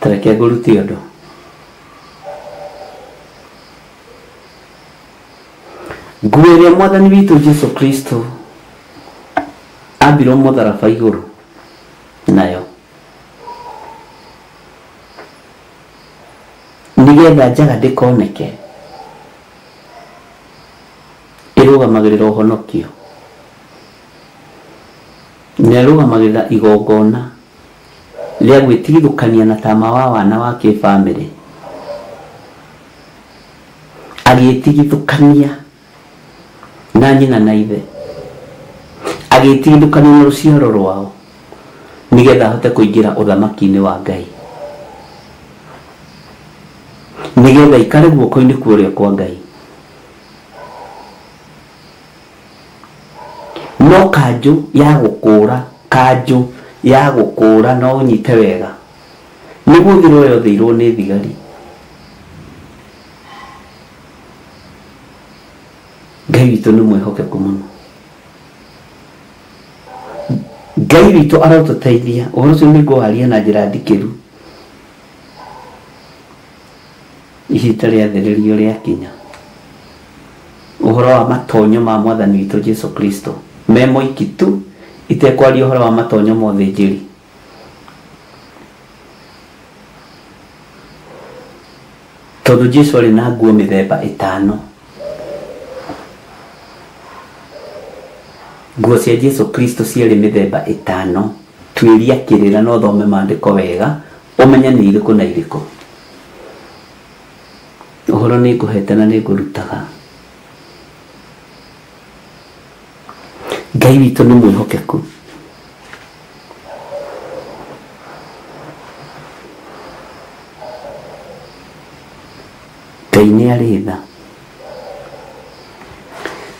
Ta Tareke ngũrute ũndũ. Nguo ĩrĩa Mwathani witũ Jesu Kristo ambirwo mũtharaba igũrũ nayo nĩgetha njaga ndĩkoneke, ĩrũgamagĩrĩra ũhonokio na ĩrũgamagĩrĩra igongona rĩa gwĩtigithũkania na tama wa wana wa kĩbamĩrĩ, agĩtigithũkania na nyina na ithe, agĩtigithũkania na rũciaro rwao nĩgetha ahote kũingĩra ũthamaki-inĩ wa Ngai, nĩgetha aikare guoko-inĩ kwa ũrĩo kwa Ngai. No kanjũ ya gũkũra, kanjũ ya gũkũra no ũnyite wega, nĩ gũthirwo yothĩirwo nĩ thigari. Ngai witũ nĩ mwĩhokeku mũno. Ngai witũ arotũteithia. Ũhoro ũcio nĩ ngũwaria na njĩra ndikĩru ihinda rĩathĩrĩrio rĩakinya. Ũhoro wa matonyo ma Mwathani witũ Jesu Kristo me moiki tu, itekwaria ũhoro wa matonyo ma ũthĩnjĩri. Tondũ Jesu arĩ na nguo mĩthemba ĩtano. Nguo cia Jesu Kristo ciarĩ mĩthemba ĩtano. Tuĩria kĩrĩra na ũthome maandĩko wega, ũmenye nĩ irĩkũ na irĩkũ. Ũhoro nĩ ngũhete na nĩ ngũrutaga. Ngai witũ nĩ mwĩhokeku. Ngai nĩ arĩ tha.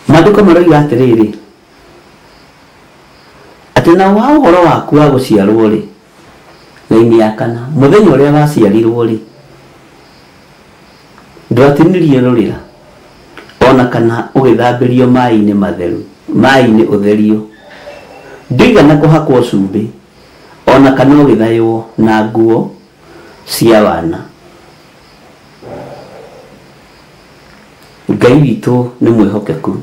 Maandĩko maroiga atĩrĩrĩ, atĩ na wa ũhoro waku wa gũciarwo rĩ, raini ya kana, mũthenya ũrĩa waciarirwo rĩ, ndwatinirio rũrĩra ona kana ũgĩthambĩrio maĩ-inĩ matheru, maĩ-inĩ ũtherio, ndũigana kũhakwo cumbĩ ona kana ũgĩthaywo na nguo cia wana. Ngai witũ nĩ mwĩhokeku.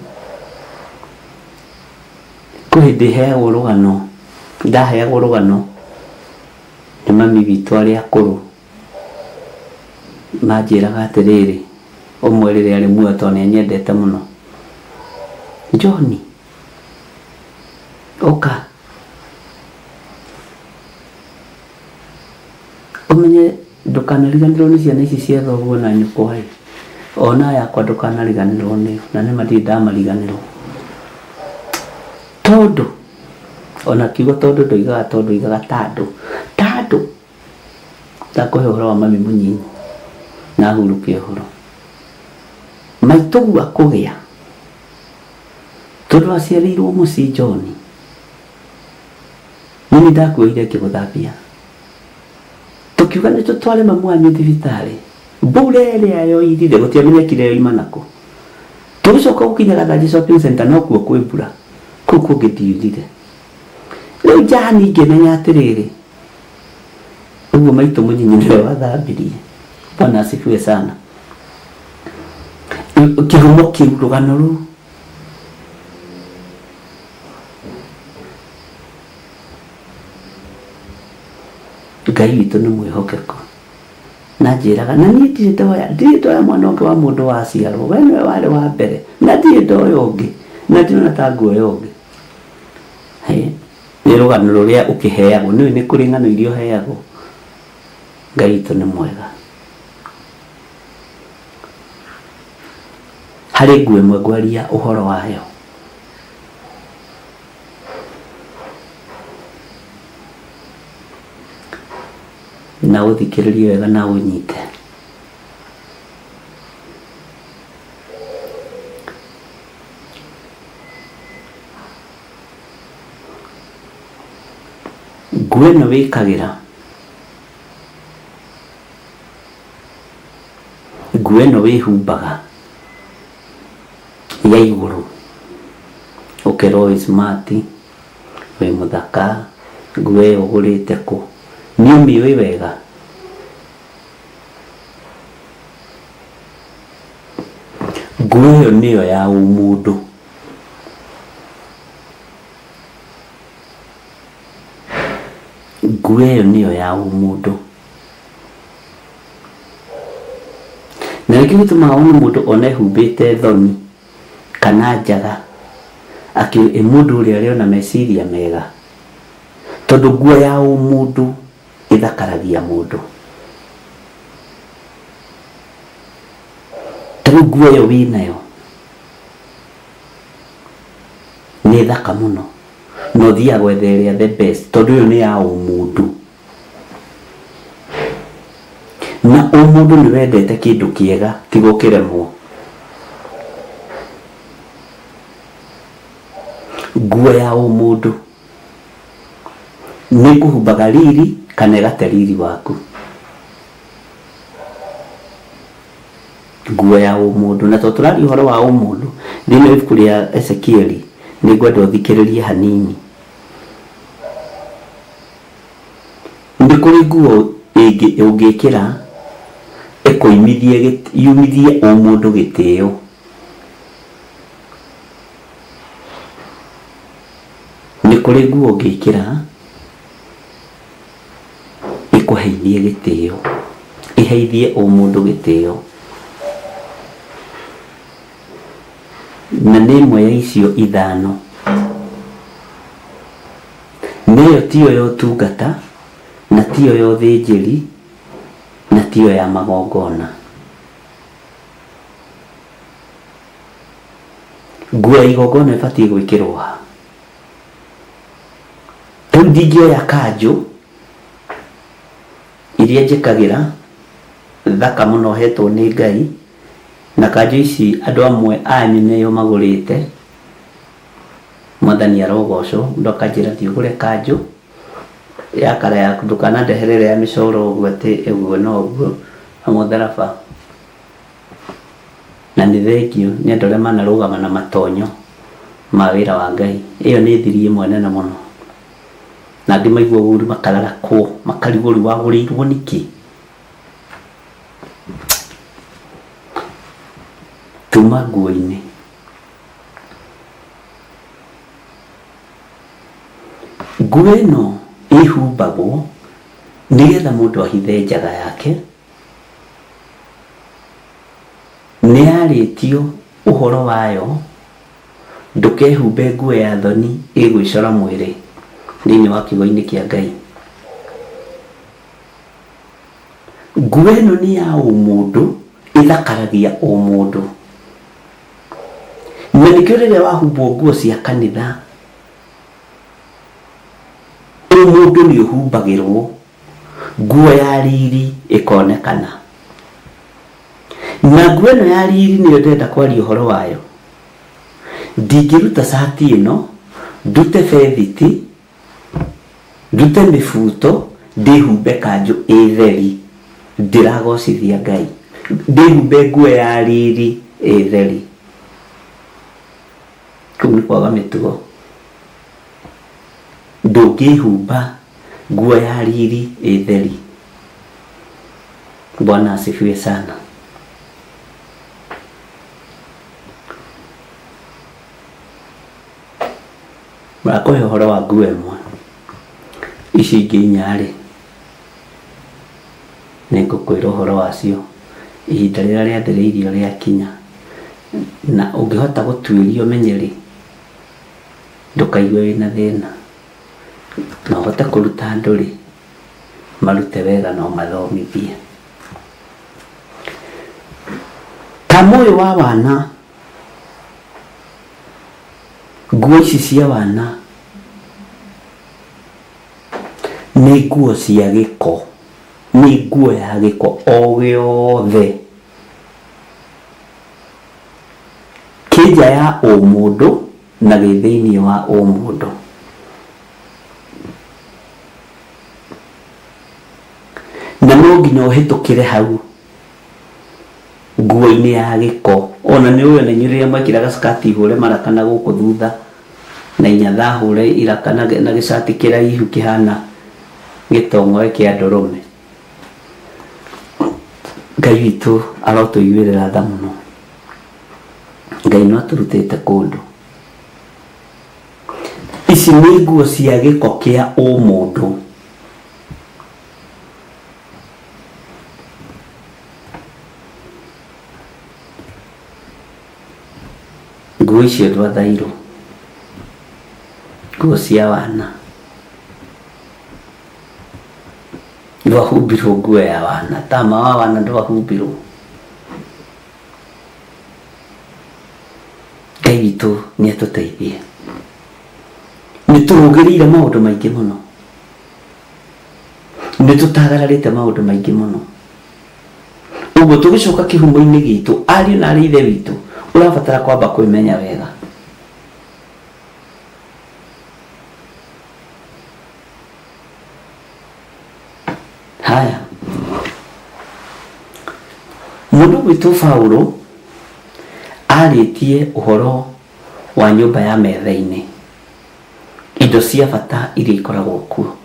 Kwĩ hĩndĩ heagwo rũgano, ndaheagwo rũgano nĩ mami witũ arĩa akũrũ, manjĩraga atĩrĩrĩ, ũmwe rĩrĩa arĩ muoyo tondũ nĩ anyendete mũno, John, ũka ũmenye ndũkanariganĩrwo nĩ ciana ici cia thoguo na nyũkwa ĩ, ona yakwa ndũkanariganĩrwo nĩo, na nĩma ndirĩ ndamariganĩrwo. Tondũ ona kiugo tondũ ndoigaga tondũ, oigaga tandũ, tandũ. Ndakũhe ũhoro wa mami mũnyinyi na hurũke ũhoro. Maitũguo akũgĩa tondũ aciarĩirwo mũciĩ John, nini ndakuoire ngĩgũthambia, tũkiuga nĩ tũtware mamu wanyu thibitarĩ, mbura ĩrĩa yoirire gũtiamenyekire yoima nakũ. Tũgĩcoka gũkinya Gathanji Shopping Center no kuo kwĩ mbura, kũu kũngĩ ndiurire. Rĩu Jani ngĩmenya atĩrĩrĩ, ũguo maitũ mũnyinyi nĩwe wathambirie. Bwana asifiwe sana. Kĩhumo kĩu, rũgano rũu Ngai witũ nĩ mwĩhokeku. Na njĩraga, na niĩ ndirĩ ndoya, ndirĩ ndoya mwana ũngĩ wa mũndũ waciarwo, we nĩwe warĩ wa mbere, na ndirĩ ndoya ũngĩ, na ndirona ta nguoya ũngĩ. Nĩ rũgano rũrĩa ũkĩheagwo, nĩũĩ nĩ kũrĩ ng'ano iria ũheagwo. Ngai witũ nĩ mwega. Harĩ nguo ĩmwe ngwaria ũhoro wayo. Na ũthikĩrĩrie wega na ũnyite. Nguo ĩno wĩkagĩra, nguo ĩno wĩhumbaga ya igũrũ, ũkerwo wĩ smart, wĩ mũthaka, nguo ĩyo ũgũrĩte kũ, nĩ ũmĩũĩ wega? Nguo ĩyo nĩyo ya ũmũndũ. Nguo ĩyo nĩyo ya ũmũndũ. Na nĩkĩo gĩtũmaga wone mũndũ ona ehumbĩte thoni kana njaga akĩ ĩ mũndũ ũrĩa arĩ ona meciria mega, tondũ nguo ya ũmũndũ ĩthakaragia mũndũ. Ta rĩu nguo ĩyo wĩnayo nĩ thaka mũno na ũthiaga gwetha ĩrĩa the best, tondũ ĩyo nĩ ya ũmũndũ. Na ũmũndũ nĩ wendete kĩndũ kĩega tiga ũkĩremwo. Nguo ya ũmũndũ nĩ ĩkũhumbaga riri kana ĩgate riri waku. Nguo ya ũmũndũ. Na tondũ tũraria ũhoro wa ũmũndũ thĩinĩ wa ibuku rĩa Ezekieli, nĩ ngwenda ũthikĩrĩrie hanini. Nĩ kũrĩ nguo ĩngĩ ũngĩkĩra ĩkũimithie yumithie ũmũndũ gĩtĩo. Nĩ kũrĩ nguo ũngĩkĩra ĩkũheithie gĩtĩo, ĩheithie ũmũndũ gĩtĩo. Na nĩ ĩmwe ya icio ithano. Na ĩyo tiyo ya ũtungata, na tiyo ya ũthĩnjĩri, na tiyo ya magongona. Nguo ya igongona ĩbatiĩ gwĩkĩrwo ha? Rĩu ndingĩoya kanjũ iria njĩkagĩra thaka mũno hetwo nĩ Ngai, na kanjũ ici andũ amwe anyu nĩo magũrĩte, Mwathani arogocwo, mũndũ akanjĩra thiĩ ũgũre kanjũ ya kara yaku, ndũkanandehere ĩrĩa ya mĩcoro ũguo atĩ ũguo na ũguo na mũtharaba. Na nĩ thengiũ nĩ andũ arĩa manarũgama na matonyo ma wĩra wa Ngai. Ĩyo nĩ thiri ĩmwe nene mũno. Na angĩ maigua ũru makararakwo, makarigwo rĩu wagũrĩirwo nĩkĩ? Tuma nguo-inĩ. Nguo ĩno ĩhumbagwo nĩgetha mũndũ ahithe njaga yake. Nĩ yarĩtio ũhoro wayo, ndũkehumbe nguo ya thoni ĩgwĩcora mwĩrĩ thĩinĩ wa kiugo-inĩ kĩa Ngai. Nguo ĩno nĩ ya ũmũndũ, ĩthakaragia ũmũndũ. Na nĩkĩo rĩrĩa wahumbwo nguo cia kanitha, ũmũndũ nĩ ũhumbagĩrwo, nguo ya riri ĩkonekana. Na nguo ĩno ya riri nĩyo ndĩrenda kwaria ũhoro wayo. Ndingĩruta cati ĩno, ndute bethiti, ndute mĩbuto, ndĩhumbe kanjũ ĩ theri, ndĩragocithia Ngai. Ndĩhumbe nguo ya riri ĩ theri. Kũu nĩ kwaga mĩtugo. Ndũngĩhumba nguo ya riri ĩ theri. Bwana asifiwe sana. Ndakũhe ũhoro wa nguo ĩmwe, ici ingĩ inya-rĩ, nĩngũkwĩra ũhoro wacio ihinda rĩrĩa rĩathĩrĩirio rĩakinya. Na ũngĩhota gũtuĩria ũmenye-rĩ, ndũkaigue wĩna thĩna. Na ũhote kũruta andũ-rĩ, marute wega na ũmathomithie. Tamu ũyũ wa wana, nguo ici cia wana nĩ nguo cia gĩko, nĩ nguo ya gĩko o gĩothe. Kĩ nja ya ũmũndũ na gĩ thĩinĩ wa ũmũndũ. Na no nginya ũhĩtũkĩre hau nguo-inĩ ya gĩko. Ona nĩ ũĩ ona inyuĩ rĩrĩa mwekĩra gacikati hũre maraka na gũkũ thutha na inyatha hũre iraka na gĩcati kĩraihu kĩhana gĩtong'oe kĩa ndũrũme. Ngai witũ arotũiguĩrĩra tha mũno. Ngai no atũrutĩte kũndũ. Ici nĩ nguo cia gĩko kĩa ũmũndũ. Nguo icio ndwathairwo, nguo cia wana. Ndwahumbirwo nguo ya wana, tama wa wana ndwahumbirwo. Ngai witũ nĩ atũteithie. Nĩ tũrũgĩrĩire maũndũ maingĩ mũno, nĩ tũtagararĩte maũndũ maingĩ mũno. Ũguo tũgĩcoka kĩhumo-inĩ gitũ, ariũ na arĩ ithe witũ, ũrabatara kwamba kwĩmenya wega. Haya, mũndũ gwĩtwo Paulo arĩtie ũhoro wa nyũmba ya metha-inĩ, indo cia bata iria ikoragwo kuo,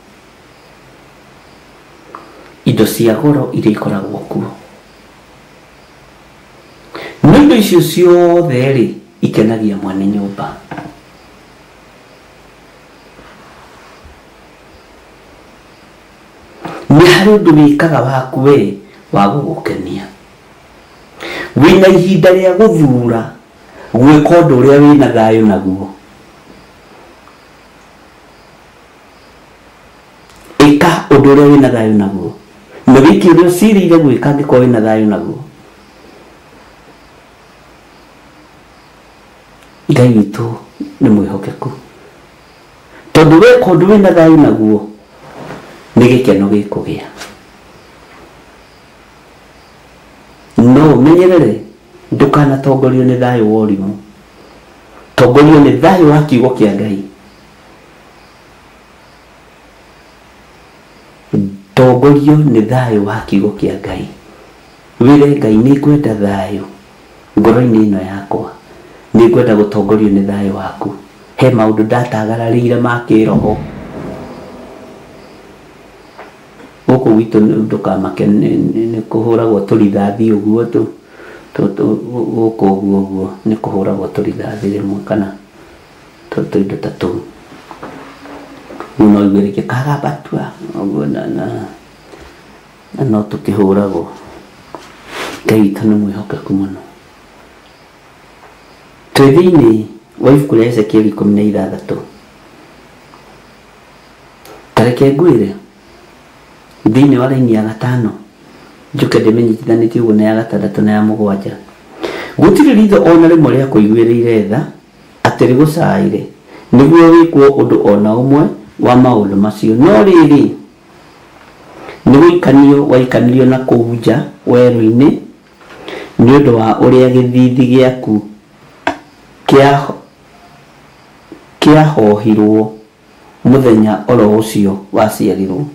indo cia goro iria ikoragwo kuo. No indo icio ciothe rĩ, ikenagia mwene nyũmba. Nĩ harĩ ũndũ wĩkaga waku we wa gũgũkenia. Wĩna ihinda rĩa gũthura gwĩka ũndũ ũrĩa wĩna thayũ naguo. Ĩka ũndũ ũrĩa wĩna thayũ naguo, na wĩke ũrĩa ũcirĩire gwĩka angĩkorwo wĩna thayũ naguo. Ngai witũ nĩ mwĩhokeku, tondũ weka ũndũ wĩna thayũ naguo nĩ gĩkeno gĩkũgĩa. No ũmenyerere ndũkanatongorio nĩ thayũ wa ũrimũ, tongorio nĩ thayũ wa kiugo kĩa Ngai. Tongorio nĩ thayũ wa kiugo kĩa Ngai. Wĩre Ngai, nĩ ngwenda thayũ ngoro-inĩ ĩno yakwa, nĩ ngwenda gũtongorio nĩ thayũ waku. He maũndũ ndatagararĩire ma kĩroho gũkũ gwitũ, ndũkamake nĩ kũhũragwo tũrithathi ũguo gũkũ ũguo ũguo nĩ kũhũragwo tũrithathi rĩmwe kana tũindo ta tũu. Rĩu no igue rĩngĩ kagabatua ũguo na no tũkĩhũragwo. Ngai witũ nĩ mwĩhokeku mũno. Twĩ thĩinĩ wa ibuku rĩa Ezekieli 16. Ta reke ngwĩre thĩinĩ wa raini ya 5 njuke ndĩmĩnyitithanĩtie ũguo na ya 6 na ya 7. Gũtirĩ ritho ona rĩmwe rĩa kũiguĩrĩire tha atĩ rĩgũcaĩre nĩguo wĩkwo ũndũ ona ũmwe wa maũndũ macio, no rĩrĩ nĩ gũikanio waikanirio na kũu nja werũ-inĩ nĩ ũndũ wa ũrĩa gĩthiithi gĩaku kĩahohirwo mũthenya oro ũcio waciarirwo.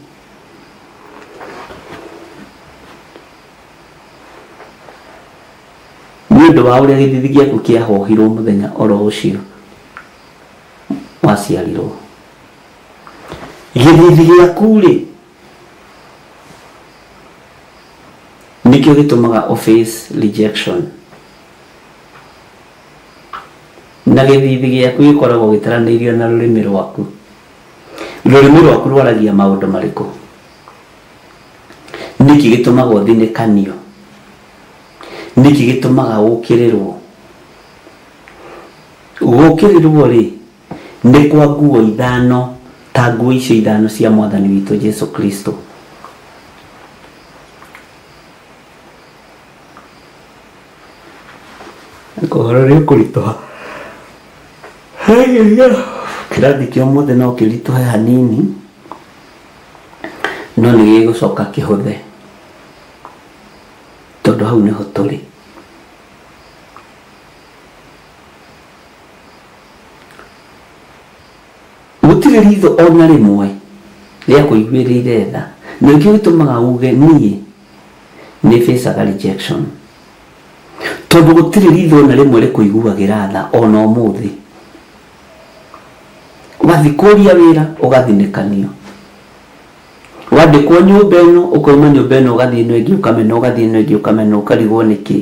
Nĩ ũndũ wa ũrĩa gĩthiithi gĩaku kĩahohirwo mũthenya oro ũcio waciarirwo. Gĩthiithi gĩaku rĩ, nĩkĩo gĩtũmaga ũ face rejection. Na gĩthiithi gĩaku gĩkoragwo gĩtaranĩirio na rũrĩmĩ rwaku. Rũrĩmĩ rwaku rwaragia maũndũ marĩkũ? Nĩkĩ gĩtũmaga ũthinĩkanio? Nĩkĩ gĩtũmaga ũkĩrĩrwo? Gũkĩrĩrwo rĩ, nĩ kwa nguo 5 ta nguo icio 5 cia Mwathani witũ Jesu Kristo. Ũhoro nĩ ũkũritũha. Kĩrathi kĩa ũmũthĩ no kĩritũhe hanini, no nĩ gĩgũcoka kĩhũthe, tondũ hau nĩho tũrĩ. Gũtirĩ ritho ona rĩmwe rĩa kũiguĩrĩire tha, na nĩkĩo gĩtũmaga uge niĩ nĩ facaga rejection, tondũ gũtirĩ ritho ona rĩmwe rĩkũiguagĩra tha ona ũmũthĩ. Wathiĩ kũria wĩra ũgathinĩkanio, wandĩkwo nyũmba ĩno ũkauma nyũmba ĩno ũgathiĩ ĩno ĩngĩ ũkamena, ũgathiĩ ĩno ĩngĩ ũkamena, ũkarigwo nĩkĩ.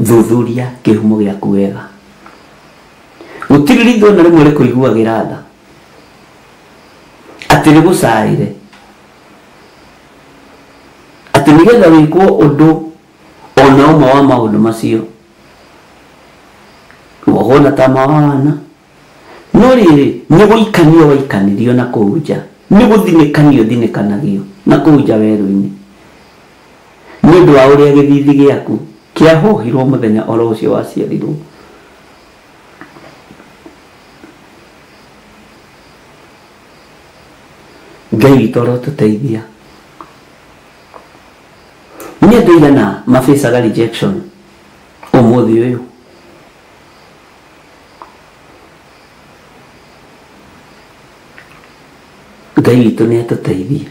Thuthuria kĩhumo gĩaku wega. Gũtirĩ ritho na rĩmwe rĩkũiguagĩra tha atĩ rĩgũcaĩre atĩ nĩgetha wĩkwo ũndũ ona ũmwe wa maũndũ macio wohona ta mawana no rĩrĩ nĩ gũikanio waikanirio na kũu nja, nĩ gũthinĩkanio thinĩkanagio na kũu nja werũ-inĩ nĩ ũndũ wa ũrĩa gĩthithi gĩaku kĩahohirwo mũthenya oro ũcio waciarirwo. Ngai witũ arotũteithia. Nĩ andũ aigana mabacaga rejection ũmũthĩ ũyũ? Ngai witũ nĩ atũteithie.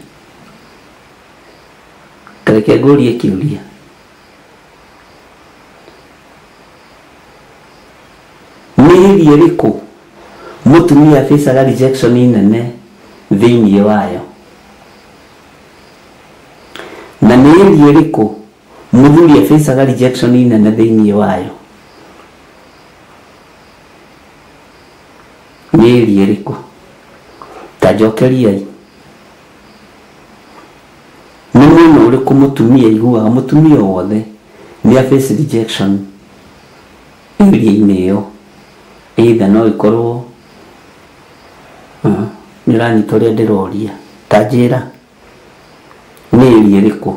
Tareke ngũrie kĩũria. Nĩ ĩria ĩrĩkũ mũtumia abacaga rejection nene thĩinĩ wayo? Na nĩ ĩria ĩrĩkũ mũthuri abacaga rejection nene thĩinĩ wayo? Nĩ ĩria ĩrĩkũ? Ta njokeriai. Nĩ mwena ũrĩkũ mũtumia aiguaga mũtumia o wothe nĩ a face rejection area-inĩ ĩyo? Either no ĩkorwo nĩ ũranyita ũrĩa ndĩroria. Ta njĩra nĩ area ĩrĩkũ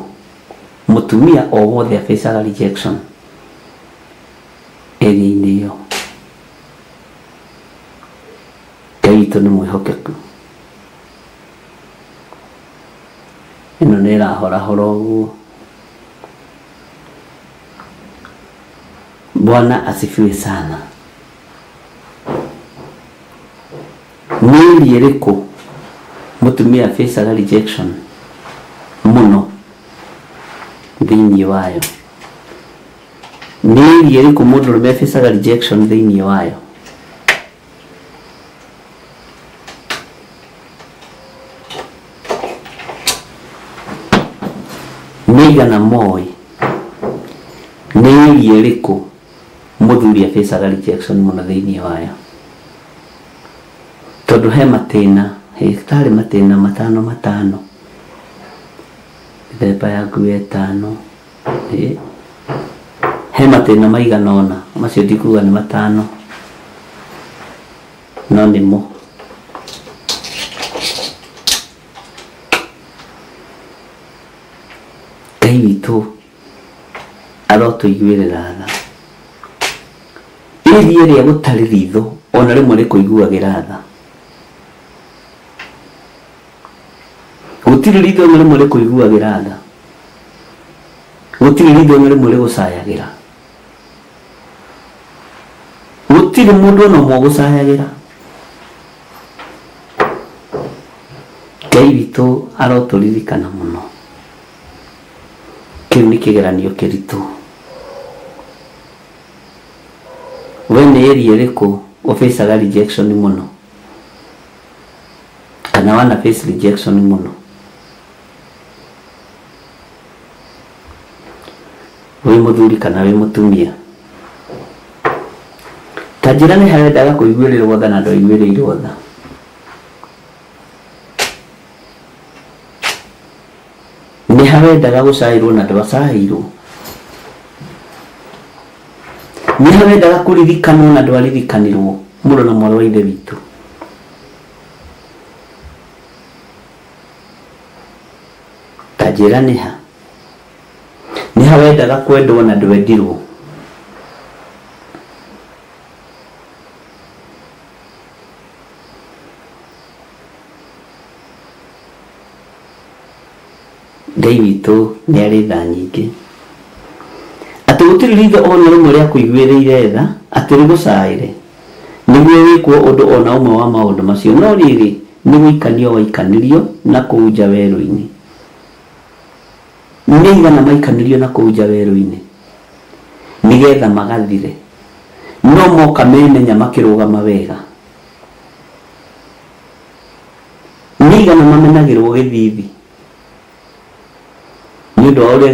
mũtumia o wothe abacaga rejection area-inĩ ĩyo? Ngai witũ nĩ mwĩhokeku. Ĩno nĩ ĩrahorahora ũguo. Bwana asifiwe sana. Nĩ area ĩrĩkũ mũtumia abacaga rejection mũno thĩinĩ wayo? Nĩ area ĩrĩkũ mũndũrũme abacaga rejection thĩinĩ wayo? Nĩ aigana moĩ nĩ area ĩrĩkũ mũthuri abacaga rejection mũno thĩinĩ wayo? Tondũ he matĩna, tarĩ matĩna matano matano, mĩthemba ya nguo ĩtano, he matĩna maigana ũna, macio ndikuga nĩ matano no nĩmo. Ngai witũ arotũiguĩrĩra tha. Area ĩrĩa gũtarĩ ritho ona rĩmwe rĩkũiguagĩra tha. Gũtirĩ ritho ona rĩmwe rĩkũiguagĩra tha. Gũtirĩ ritho ona rĩmwe rĩgũcayagĩra. Gũtirĩ mũndũ ona ũmwe ũgũcayagĩra. Ngai witũ arotũririkana mũno. Kĩu nĩ kĩgeranio kĩritũ. We nĩ area ĩrĩkũ ũbacaga rejection mũno? Kana wana face rejection mũno? Wĩ mũthuri kana wĩ mũtumia? Ta njĩra nĩ harendaga kũiguĩrĩrwo tha na ndwaiguĩrĩirwo tha. Nĩ harendaga gũcaĩrwo na ndwacaĩirwo. Nĩ harendaga kũririkanwo na ndwaririkanirwo mũrũ na mwarĩ wa ithe witũ. Ta njĩra nĩ ha? Nĩ hawendaga kwendwo na ndwendirwo. Ngai witũ nĩ arĩ tha nyingĩ. Atĩ gũtirĩ ritho ona rĩmwe rĩa kũiguĩrĩire tha atĩ rĩgũcaĩre nĩguo wĩkwo ũndũ ona ũmwe wa maũndũ macio, no rĩrĩ nĩ gũikanio waikanirio na kũu nja werũ-inĩ. Nĩ aigana maikanirio na kũu nja werũ-inĩ nĩgetha magathire, no moka memenya makĩrũgama wega. Nĩ aigana mamenagĩrwo gĩthithi nĩ ũndũ wa ũrĩa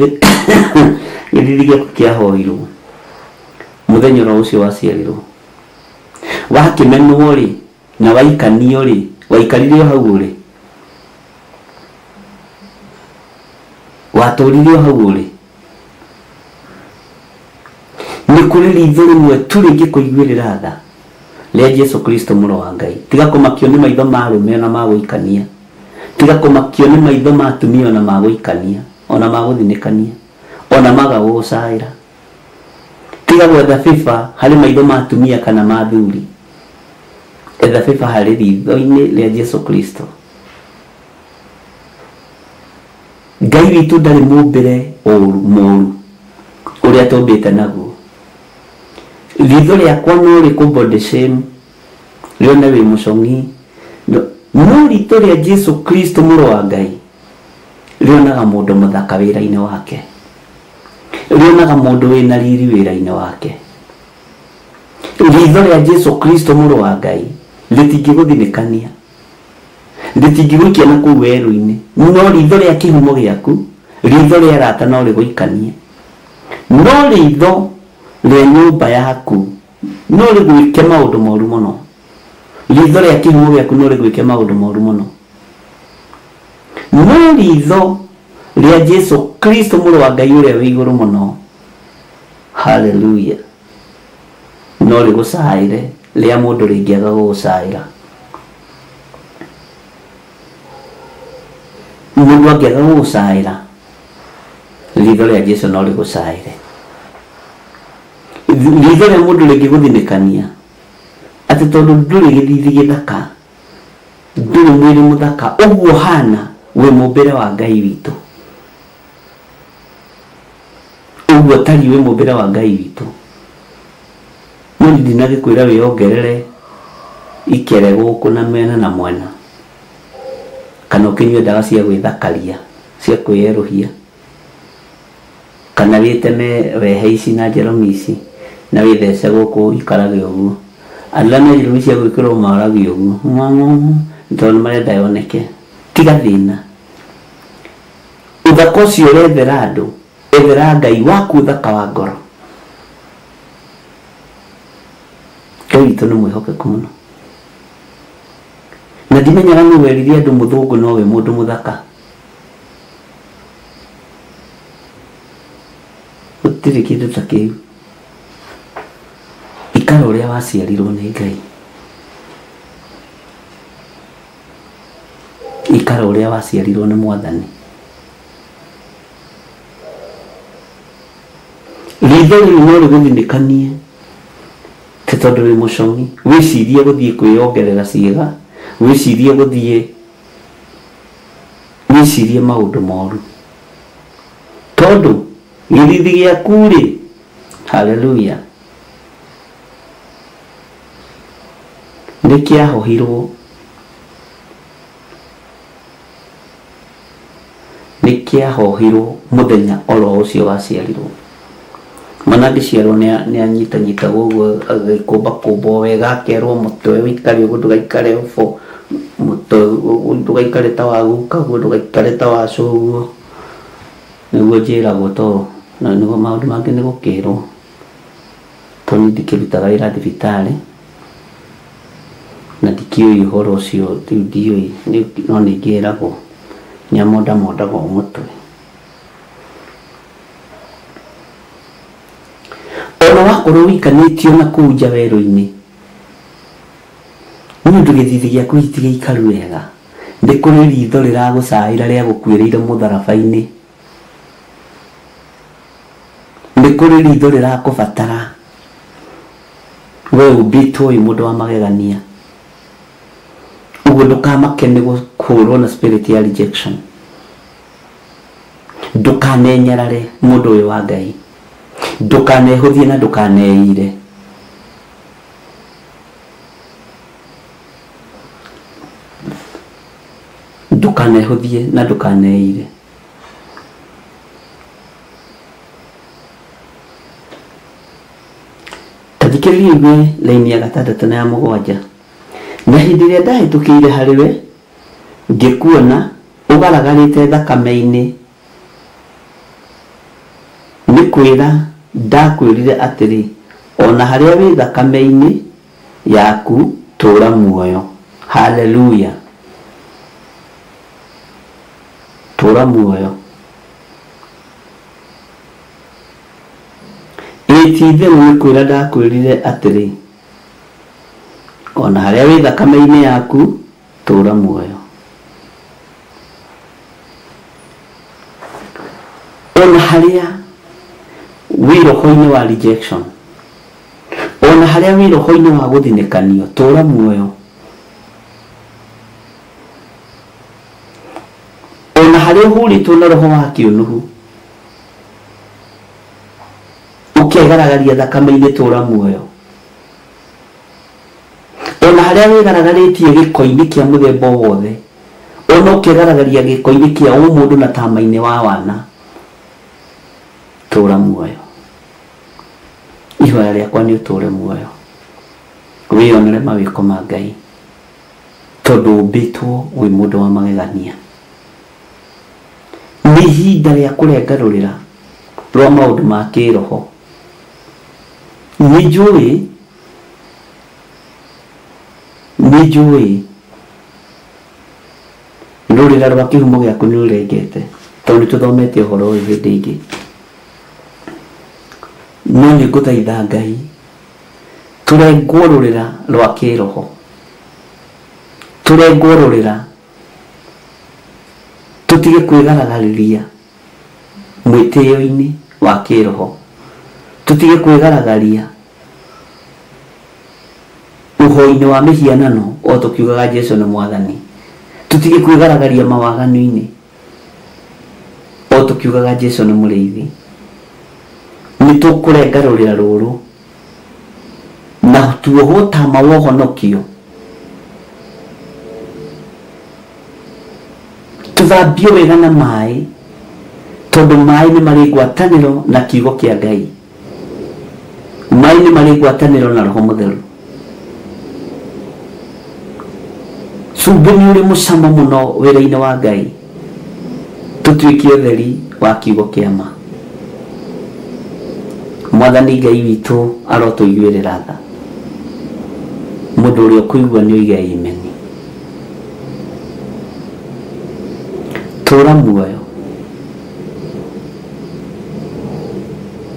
gĩthithi gĩaku kĩahoirwo. Mũthenya oro ũcio waciarirwo wakĩmenwo rĩ na waikanio rĩ, waikarire o hau ũrĩ, watũrire o hau ũrĩ. Nĩ kũrĩ ritho rĩmwe tu rĩngĩkũiguĩrĩra tha, rĩa Jesu Kristo mũrũ wa Ngai. Tiga kũmakio nĩ maitho ma arũme ona ma gũikania, tiga kũmakio nĩ maitho ma atumia ona ma gũikania, ona ma gũthinĩkania, ona maga gũgũcaĩra. Tiga gwetha favor harĩ maitho ma atumia kana ma athuri, etha favor harĩ ritho-inĩ rĩa Jesu Kristo. Ngai witũ ndarĩ mũmbĩre ũru mũru ũrĩa tũmbĩte naguo. Ritho rĩakwa no rĩkũ body shame rĩone wĩ mũcong'i, no ritho rĩa Jesu Kristo mũrũ wa Ngai rĩonaga mũndũ mũthaka wĩra-inĩ wake, rĩonaga mũndũ wĩna riri wĩra-inĩ wake. Ritho rĩa Jesu Kristo mũrũ wa Ngai rĩtingĩgũthinĩkania, rĩtingĩgũikia na kũu werũ-inĩ, no ritho rĩa kĩhumo gĩaku, ritho rĩa arata no rĩgũikanie, no ritho rĩa nyũmba yaku no rĩgwĩke maũndũ moru mũno. Ritho rĩa kĩhumo gĩaku no rĩgwĩke maũndũ moru mũno, no ritho rĩa Jesu Kristo mũrũ wa Ngai ũrĩa wĩ igũrũ mũno, haleluya, no rĩgũcaĩre rĩa mũndũ rĩngĩaga gũgũcaĩra. Mũndũ angĩaga gũgũcaĩra, ritho rĩa Jesu no rĩgũcaĩre. Ritho rĩa mũndũ rĩngĩgũthinĩkania atĩ tondũ ndũrĩ gĩthithi gĩthaka, ndũrĩ mwĩrĩ mũthaka, ũguo ũhana wĩ mũmbĩre wa Ngai witũ, ũguo ũtariĩ wĩ mũmbĩre wa Ngai witũ. No niĩ ndinagĩkwĩra wĩongerere ikere gũkũ na mwena na mwena, kana ũkĩnyue ndawa cia gwĩthakaria, cia kwĩerũhia, kana wĩteme wehe ici na njeromi ici na wĩthece gũkũ ũikarage ũguo. Andũ arĩa me njeromi cia gwĩkĩrwo maragia ũguo tondũ nĩ marenda yoneke. Tiga thĩna. Ũthaka ũcio ũrethera andũ, ethera Ngai waku ũthaka wa ngoro. Ngai witũ nĩ mwĩhokeku mũno. Na ndimenyaga nũ werire andũ mũthũngũ nowe mũndũ mũthaka. Gũtirĩ kĩndũ ta kĩu. Ikara ũrĩa waciarirwo nĩ Ngai. Ikara ũrĩa waciarirwo nĩ Mwathani. Ritho rĩu no rĩgũthinĩkanie ti tondũ wĩ mũcong'i, wĩcirie gũthiĩ kwĩyongerera ciĩga, wĩcirie gũthiĩ, wĩcirie maũndũ moru. Tondũ gĩthithi gĩaku rĩ, haleluya, nĩ kĩahohirwo, nĩ kĩahohirwo mũthenya oro ũcio waciarirwo. Mwana angĩciarwo nĩ anyitanyitagwo ũguo agĩkũmbakũmbwo wega akerwo mũtwe ũikare ũguo ndũgaikare ũbũ, mũtwe ndũgaikare ta wa guka ũguo ndũgaikare ta wa cũguo. Nĩguo njĩragwo to na nĩguo maũndũ mangĩ nĩ gũkĩrwo tondũ niĩ ndikĩrutaga wĩra thibitarĩ na ndikĩũĩ ũhoro ũcio rĩu ndiũĩ no nĩ ngĩragwo nĩ amondamondagwo mũtwe. Ona wakorwo ũikanĩtio na kũu nja werũ-inĩ nĩ ũndũ gĩthithi gĩaku ti gĩikaru wega, nĩ kũrĩ ritho rĩragũcaĩra rĩagũkuĩrĩire mũtharaba-inĩ. Nĩ kũrĩ ritho rĩrakũbatara we ũmbĩtwo wĩ mũndũ wa magegania. Ũguo ndũkamake nĩ gũkũrwo na spirit ya rejection. Ndũkanenyarare mũndũ ũyũ wa Ngai. Ndũkanehũthie na ndũkaneire. Ndũkanehũthie na ndũkaneire. Ta thikĩrĩria ũigue raini ya gatandatũ na ya mũgwanja. Na hĩndĩ ĩrĩa ndahĩtũkĩire harĩ we, ngĩkuona ũgaragarĩte thakame-inĩ, nĩ kwĩra ndakwĩrire atĩrĩ, Ona harĩa wĩ thakame-inĩ yaku tũra muoyo. Haleluya. Tũra muoyo. Ĩ ti itherũ nĩ kwĩra ndakwĩrire atĩrĩ, ona harĩa wĩ thakame-inĩ yaku tũra muoyo. Ona harĩa wĩ roho-inĩ wa rejection, ona harĩa wĩ roho-inĩ wa gũthinĩkanio, tũra muoyo. Ona harĩa ũhũrĩtwo na roho wa kĩũnũhu, ũkegaragaria thakame-inĩ, tũra muoyo. Ona harĩa wĩgaragarĩtie gĩko-inĩ kĩa mũthemba o wothe, ona ũkegaragaria gĩko-inĩ kĩa ũmũndũ na tama-inĩ wa wana, tũra muoyo. Ihoya rĩakwa nĩ ũtũre muoyo, wĩyonere mawĩko ma Ngai, tondũ ũmbĩtwo wĩ mũndũ wa magegania. Nĩ ihinda rĩa kũrenga rũrĩra rwa maũndũ ma kĩroho. Nĩ njũĩ, nĩ njũĩ rũrĩra rwa kĩhumo gĩaku nĩ rũrengete, tondũ nĩ tũthomete ũhoro ũyũ hĩndĩ ĩngĩ. No nĩ ngũthaitha Ngai tũrengwo rũrĩra rwa kĩroho, tũrengwo rũrĩra, tũtige kwĩgaragarĩria mwĩtĩo-inĩ wa kĩroho, tũtige kwĩgaragaria ũhoi-inĩ wa mĩhianano o tũkiugaga Jesu nĩ Mwathani, tũtige kwĩgaragaria mawaganu-inĩ o tũkiugaga Jesu nĩ mũrĩithi. Nĩ tũkũrenga rũrĩra rũrũ na tuohwo tama wa ũhonokio, tũthambio wega na maĩ, tondũ maĩ nĩ marĩ ngwatanĩro na kiugo kĩa Ngai, maĩ nĩ marĩ ngwatanĩro na Roho Mũtheru. Cumbĩ nĩ ũrĩ mũcamo mũno wĩra-inĩ wa Ngai, tũtuĩke ũtheri wa kiugo kĩa ma. Mwathani Ngai witũ arotũiguĩrĩra tha. Mũndũ ũrĩa ũkũigua nĩ oige amen. Tũra muoyo,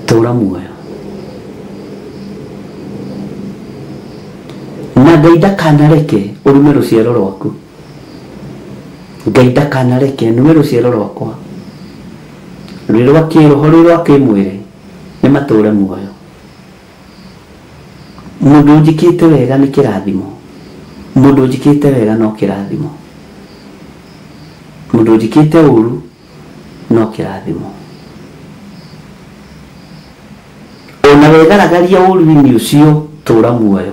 tũra muoyo. Na Ngai ndakanareke ũrume rũciaro rwaku. Ngai ndakanareke nume rũciaro rwakwa, rwĩ rwa kĩroho, rwĩ rwa kĩmwĩrĩ, nĩ matũre muoyo. Mũndũ ũnjĩkĩte wega nĩ kĩrathimo, mũndũ ũnjĩkĩte wega no kĩrathimo, mũndũ ũnjĩkĩte ũru no kĩrathimo. Ona wegaragaria ũru-inĩ ũcio, tũra muoyo.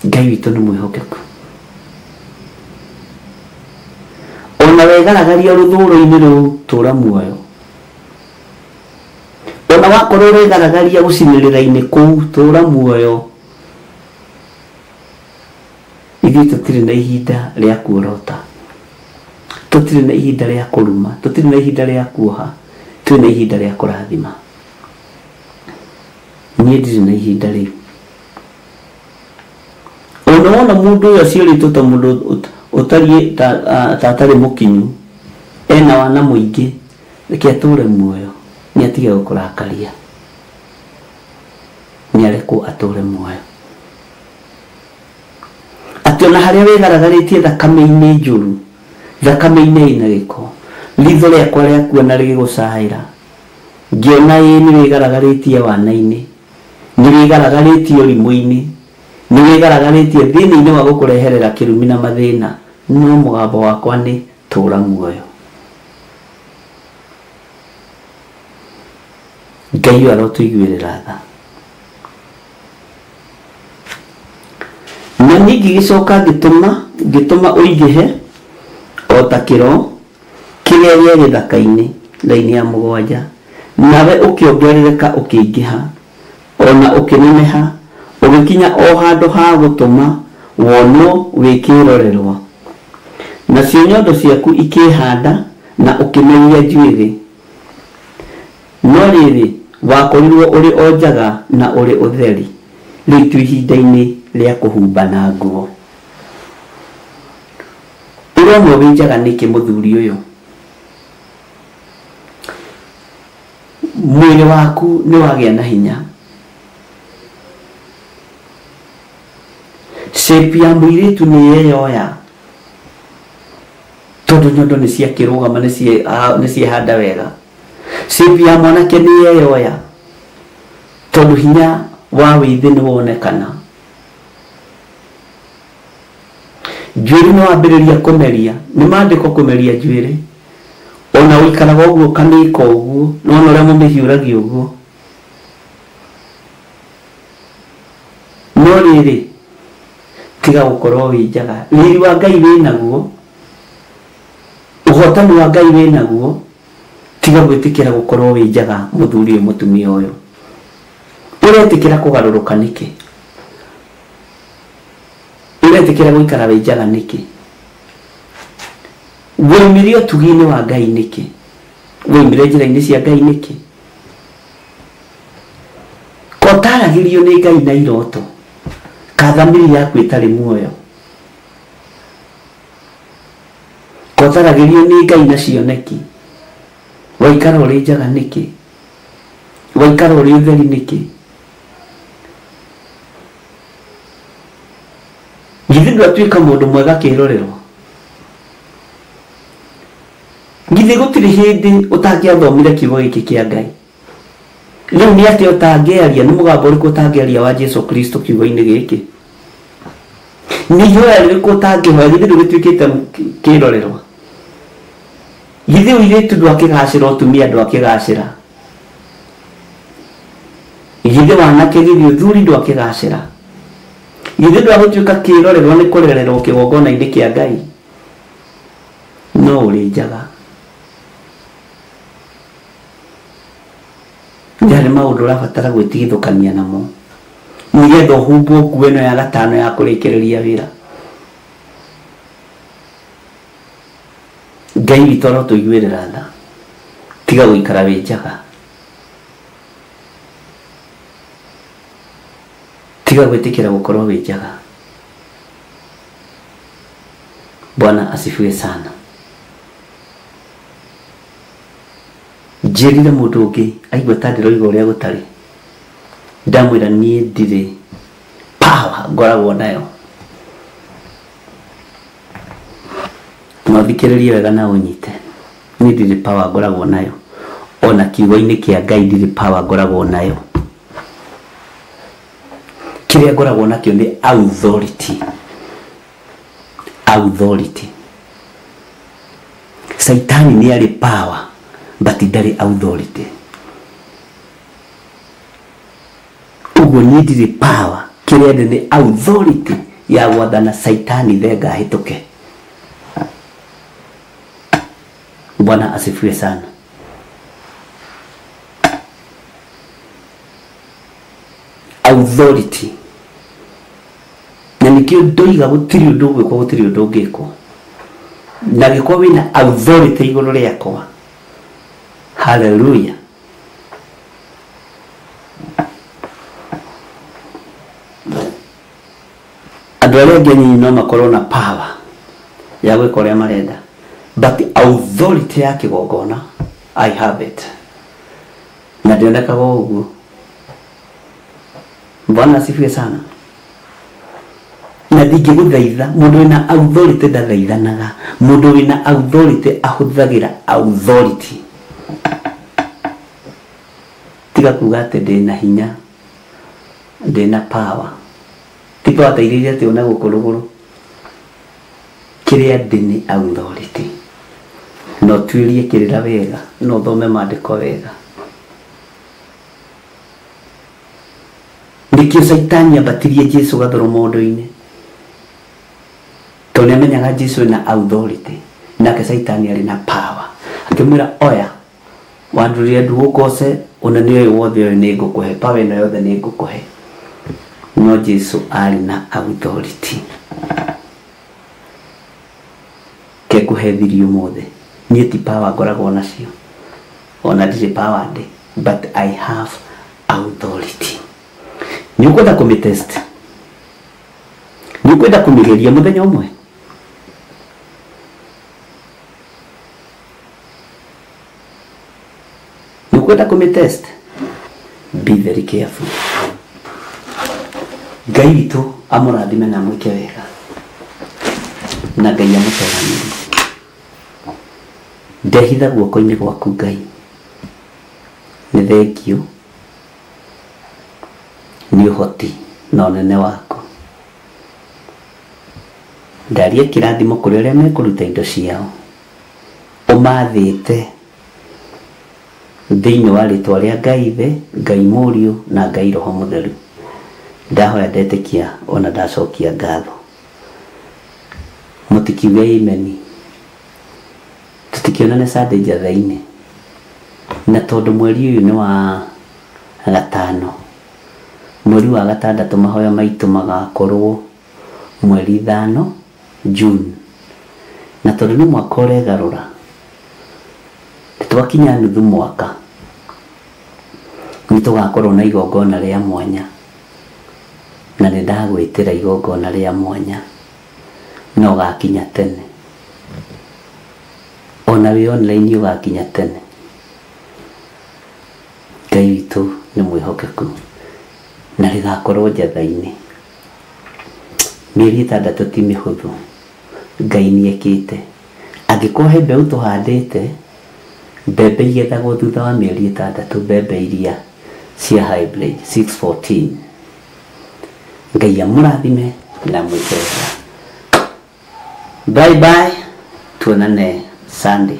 Ngai witũ nĩ mwĩhokeku. Ona wegaragaria rũthũũro-inĩ rũu, tũra muoyo. Ona wakorwo ũregaragaria gũcinĩrĩra-inĩ kũu, tũra muoyo. Ithuĩ tũtirĩ na ihinda rĩa kuorota, tũtirĩ na ihinda rĩa kũruma, tũtirĩ na ihinda rĩa kuoha, twĩ na ihinda rĩa kũrathima. Niĩ ndirĩ na ihinda rĩu. Ona wona mũndũ ũyũ aciarĩtwo ta mũndũ ũtariĩ ta atarĩ mũkinyu, ena wana mũingĩ, reke atũre muoyo, nĩ atige gũkũrakaria, nĩ arekwo atũre muoyo. Atĩ ona harĩa wĩgaragarĩtie thakame-inĩ njũru, thakame-inĩ ĩna gĩko, ritho rĩakwa rĩakuona rĩgĩgũcaĩra, ngĩona ĩĩ nĩ wĩgaragarĩtie wana-inĩ, nĩ wĩgaragarĩtie ũrimũ-inĩ, nĩ wĩgaragarĩtie thĩna-inĩ wa gũkũreherera kĩrumi na mathĩna, no mũgambo wakwa nĩ tũra muoyo. Ngai ũyũ arotũiguĩrĩra tha. Na niĩ ngĩgĩcoka ngĩtũma ngĩtũma ũingĩhe o ta kĩro kĩrĩa gĩa gĩthaka-inĩ, raini ya mũgwanja, nawe ũkĩongerereka ũkĩingĩha, o na ũkĩneneha, ũgĩkinya o handũ ha gũtũma wonwo wĩ kĩĩrorerwa. Nacio nyondo ciaku ikĩĩhanda na ũkĩmeria njuĩrĩ. No rĩrĩ, Wakorirwo ũrĩ o njaga na ũrĩ ũtheri, rĩu twĩ ihinda-inĩ rĩa kũhumbana nguo. Ũronwo wĩ njaga nĩkĩ mũthuri ũyũ? Mwĩrĩ waku nĩ wagĩa na hinya. Shape ya mũirĩtu nĩ yeyoya tondũ nyondo nĩ ciakĩrũgama nĩ ciehanda wega. Shape ya mwanake nĩ yeyoya tondũ hinya wa wĩthĩ nĩ wonekana. Njuĩrĩ nĩ wambĩrĩria kũmeria, nĩ maandĩko kũmeria njuĩrĩ. Ona ũikaraga ũguo ũkamĩka ũguo, nĩwona ũrĩa mũmĩhiũragia ũguo. No rĩrĩ, tiga gũkorwo wĩ njaga. Riri wa Ngai wĩ naguo, ũhotani wa Ngai wĩ naguo, tiga gwĩtĩkĩra gũkorwo wĩ njaga mũthuri ũyũ mũtumia ũyũ. Ũretĩkĩra kũgarũrũka nĩkĩ? Ũretĩkĩra gũikara wĩ njaga nĩkĩ? Woimire ũtugi-inĩ wa Ngai nĩkĩ? Woimire njĩra-inĩ cia Ngai nĩkĩ? Ko ũtaragĩrio nĩ Ngai na iroto, ka thamiri yaku ĩtarĩ muoyo? Ko ũtaragĩrio nĩ Ngai na cioneki, waikara ũrĩ njaga nĩkĩ? Waikara ũrĩ ũtheri nĩkĩ? Githĩ ndwatuĩka mũndũ mwega kĩrorerwa? Githĩ gũtirĩ hĩndĩ ũtangĩathomire kiugo gĩkĩ kĩa Ngai? Rĩu nĩ atĩa ũtangĩaria? Nĩ mũgambo ũrĩkũ ũtangĩaria wa Jesu Kristo kiugo-inĩ gĩkĩ? Nĩ ihoya rĩrĩkũ ũtangĩhoya? Githĩ ndũgĩtuĩkĩte kĩrorerwa? Githĩ ũirĩtu ndwakĩgacĩra, ũtumia ndwakĩgacĩra? Githĩ wanake, githĩ ũthuri ndwakĩgacĩra? Githĩ ndwagũtuĩka kĩrorerwa nĩ kũrererwo kĩgongona-inĩ kĩa Ngai? No ũrĩ njaga. Nĩ harĩ maũndũ ũrabatara gwĩtigithũkania namo nĩgetha ũhumbwo nguo ĩno ya gatano ya kũrĩkĩrĩria wĩra. Ngai witũ arotũiguĩrĩra tha. Tiga gũikara wĩ njaga. Tiga gwĩtĩkĩra gũkorwo wĩ njaga. Bwana asifiwe sana. Njĩrire mũndũ ũngĩ aigua ta ndĩroiga ũrĩa gũtarĩ. Ndamwĩra niĩ ndirĩ power ngoragwo nayo. Na ũthikĩrĩrie wega na ũnyite. Niĩ ndirĩ power ngoragwo nayo. Ona kiugo-inĩ kĩa Ngai ndirĩ power ngoragwo nayo. Kĩrĩa ngoragwo nakĩo nĩ authority. Authority. Saitani nĩ arĩ power but ndarĩ authority. Ũguo niĩ ndirĩ power, kĩrĩa ndĩ nĩ authority ya gwathana saitani thenga ahĩtũke. Bwana asifiwe sana. Authority. Na nĩkĩo ndoiga gũtirĩ ũndũ ũgwĩkwo, gũtirĩ ũndũ ũngĩkwo. Na angĩkorwo wĩna authority igũrũ rĩakwa, hallelujah. Andũ arĩa angĩ anyinyi no makorwo na power ya gwĩka ũrĩa marenda, but authority ya kĩgongona I have it. Na ndĩonekaga o ũguo. Bwana asifiwe sana. Na ndingĩgũthaitha, mũndũ wĩna authority ndathaithanaga. Mũndũ wĩna authority ahũthagĩra authority. Tiga kuga atĩ ndĩna hinya, ndĩna power. Ti power ta iria iria na gũkũ rũgũrũ. Kĩrĩa ndĩ nĩ authority. Na ũtuĩrie kĩrĩra wega, na ũthome maandĩko wega. Nĩkĩo Caitani ambatirie Jesu gathũrũmondo-inĩ. Tondũ nĩamenyaga Jesu ena authority, nake Caitani arĩ na power. Akĩmwĩra oya, wandurire ndu ũngoce, ũnene ũyũ wothe ũyũ nĩ ngũkũhe, power ĩno yothe nĩ ngũkũhe. No Jesu arĩ na authority. Ke ngũhe thiri ũmũthĩ, niĩ ti power ngoragwo nacio, ona ndirĩ power ndĩ. But I have authority. Nĩ ũkwenda kũmĩtest, nĩ ũkwenda kũmĩgeria mũthenya ũmwe. Nĩ ũkwenda kũmĩtest, be very careful. Ngai witũ amũrathime na amwĩke wega, na Ngai amũtoranĩrie. Ndehitha guoko-inĩ gwaku Ngai, nĩ thengiũ nĩ ũhoti na ũnene waku. Ndaria kĩrathimo kũrĩ arĩa mekũruta indo ciao, ũmathĩte thĩinĩ wa rĩtwa rĩa Ngai Ithe, Ngai Mũriũ na Ngai Roho Mũtheru. Ndahoya ndetĩkia ona ndacokia ngatho. Mũtikiuge amen. Tũtikĩonane Sunday njatha-inĩ. Na tondũ mweri ũyũ nĩ wa gatano, mweri wa gatandatũ mahoya maitũ magakorwo mweri 5 June. Na tondũ nĩ mwaka ũregarũra, twakinya nuthu mwaka, nĩ tũgakorwo na igongona rĩa mwanya. Na nĩ ndagwĩtĩra igongona rĩa mwanya, na ũgakinya tene. Ona wĩ online ũgakinya tene. Ngai witũ nĩ mwĩhokeku, na rĩgakorwo njatha-inĩ. Mĩeri 6 ti mĩhũthũ, Ngai nĩ ekĩte. Angĩkorwo he mbeũ tũhandĩte, mbembe igethagwo thutha wa mĩeri 6, mbembe iria cia hybrid 614. Ngai amũrathime na amwĩke wega. Bye bye, tuonane Sunday.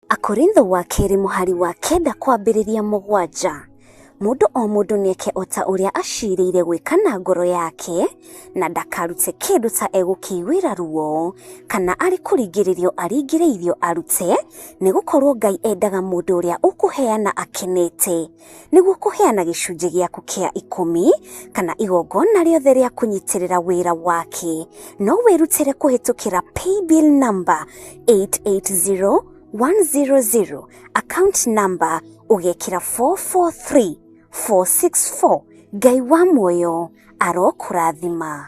Akorintho wa kerĩ mũhari wa 9 kwambĩrĩria 7. Mũndũ o mũndũ nĩeke o ta ũrĩa acirĩire gwĩka na ngoro yake, na ndakarute kĩndũ ta egũkĩiguĩra ruo, kana arĩ kũringĩrĩrio aringĩrĩirio arute, nĩgũkorwo Ngai endaga mũndũ ũrĩa ũkũheana akenete. Nĩguo kũheana gĩcunjĩ gĩaku kĩa 10 kana igongona rĩothe rĩa kũnyitĩrĩra wĩra wake, no wĩrutĩre kũhĩtũkĩra paybill number 880100, account number ũgekĩra 443464. Ngai wa muoyo arokũrathima.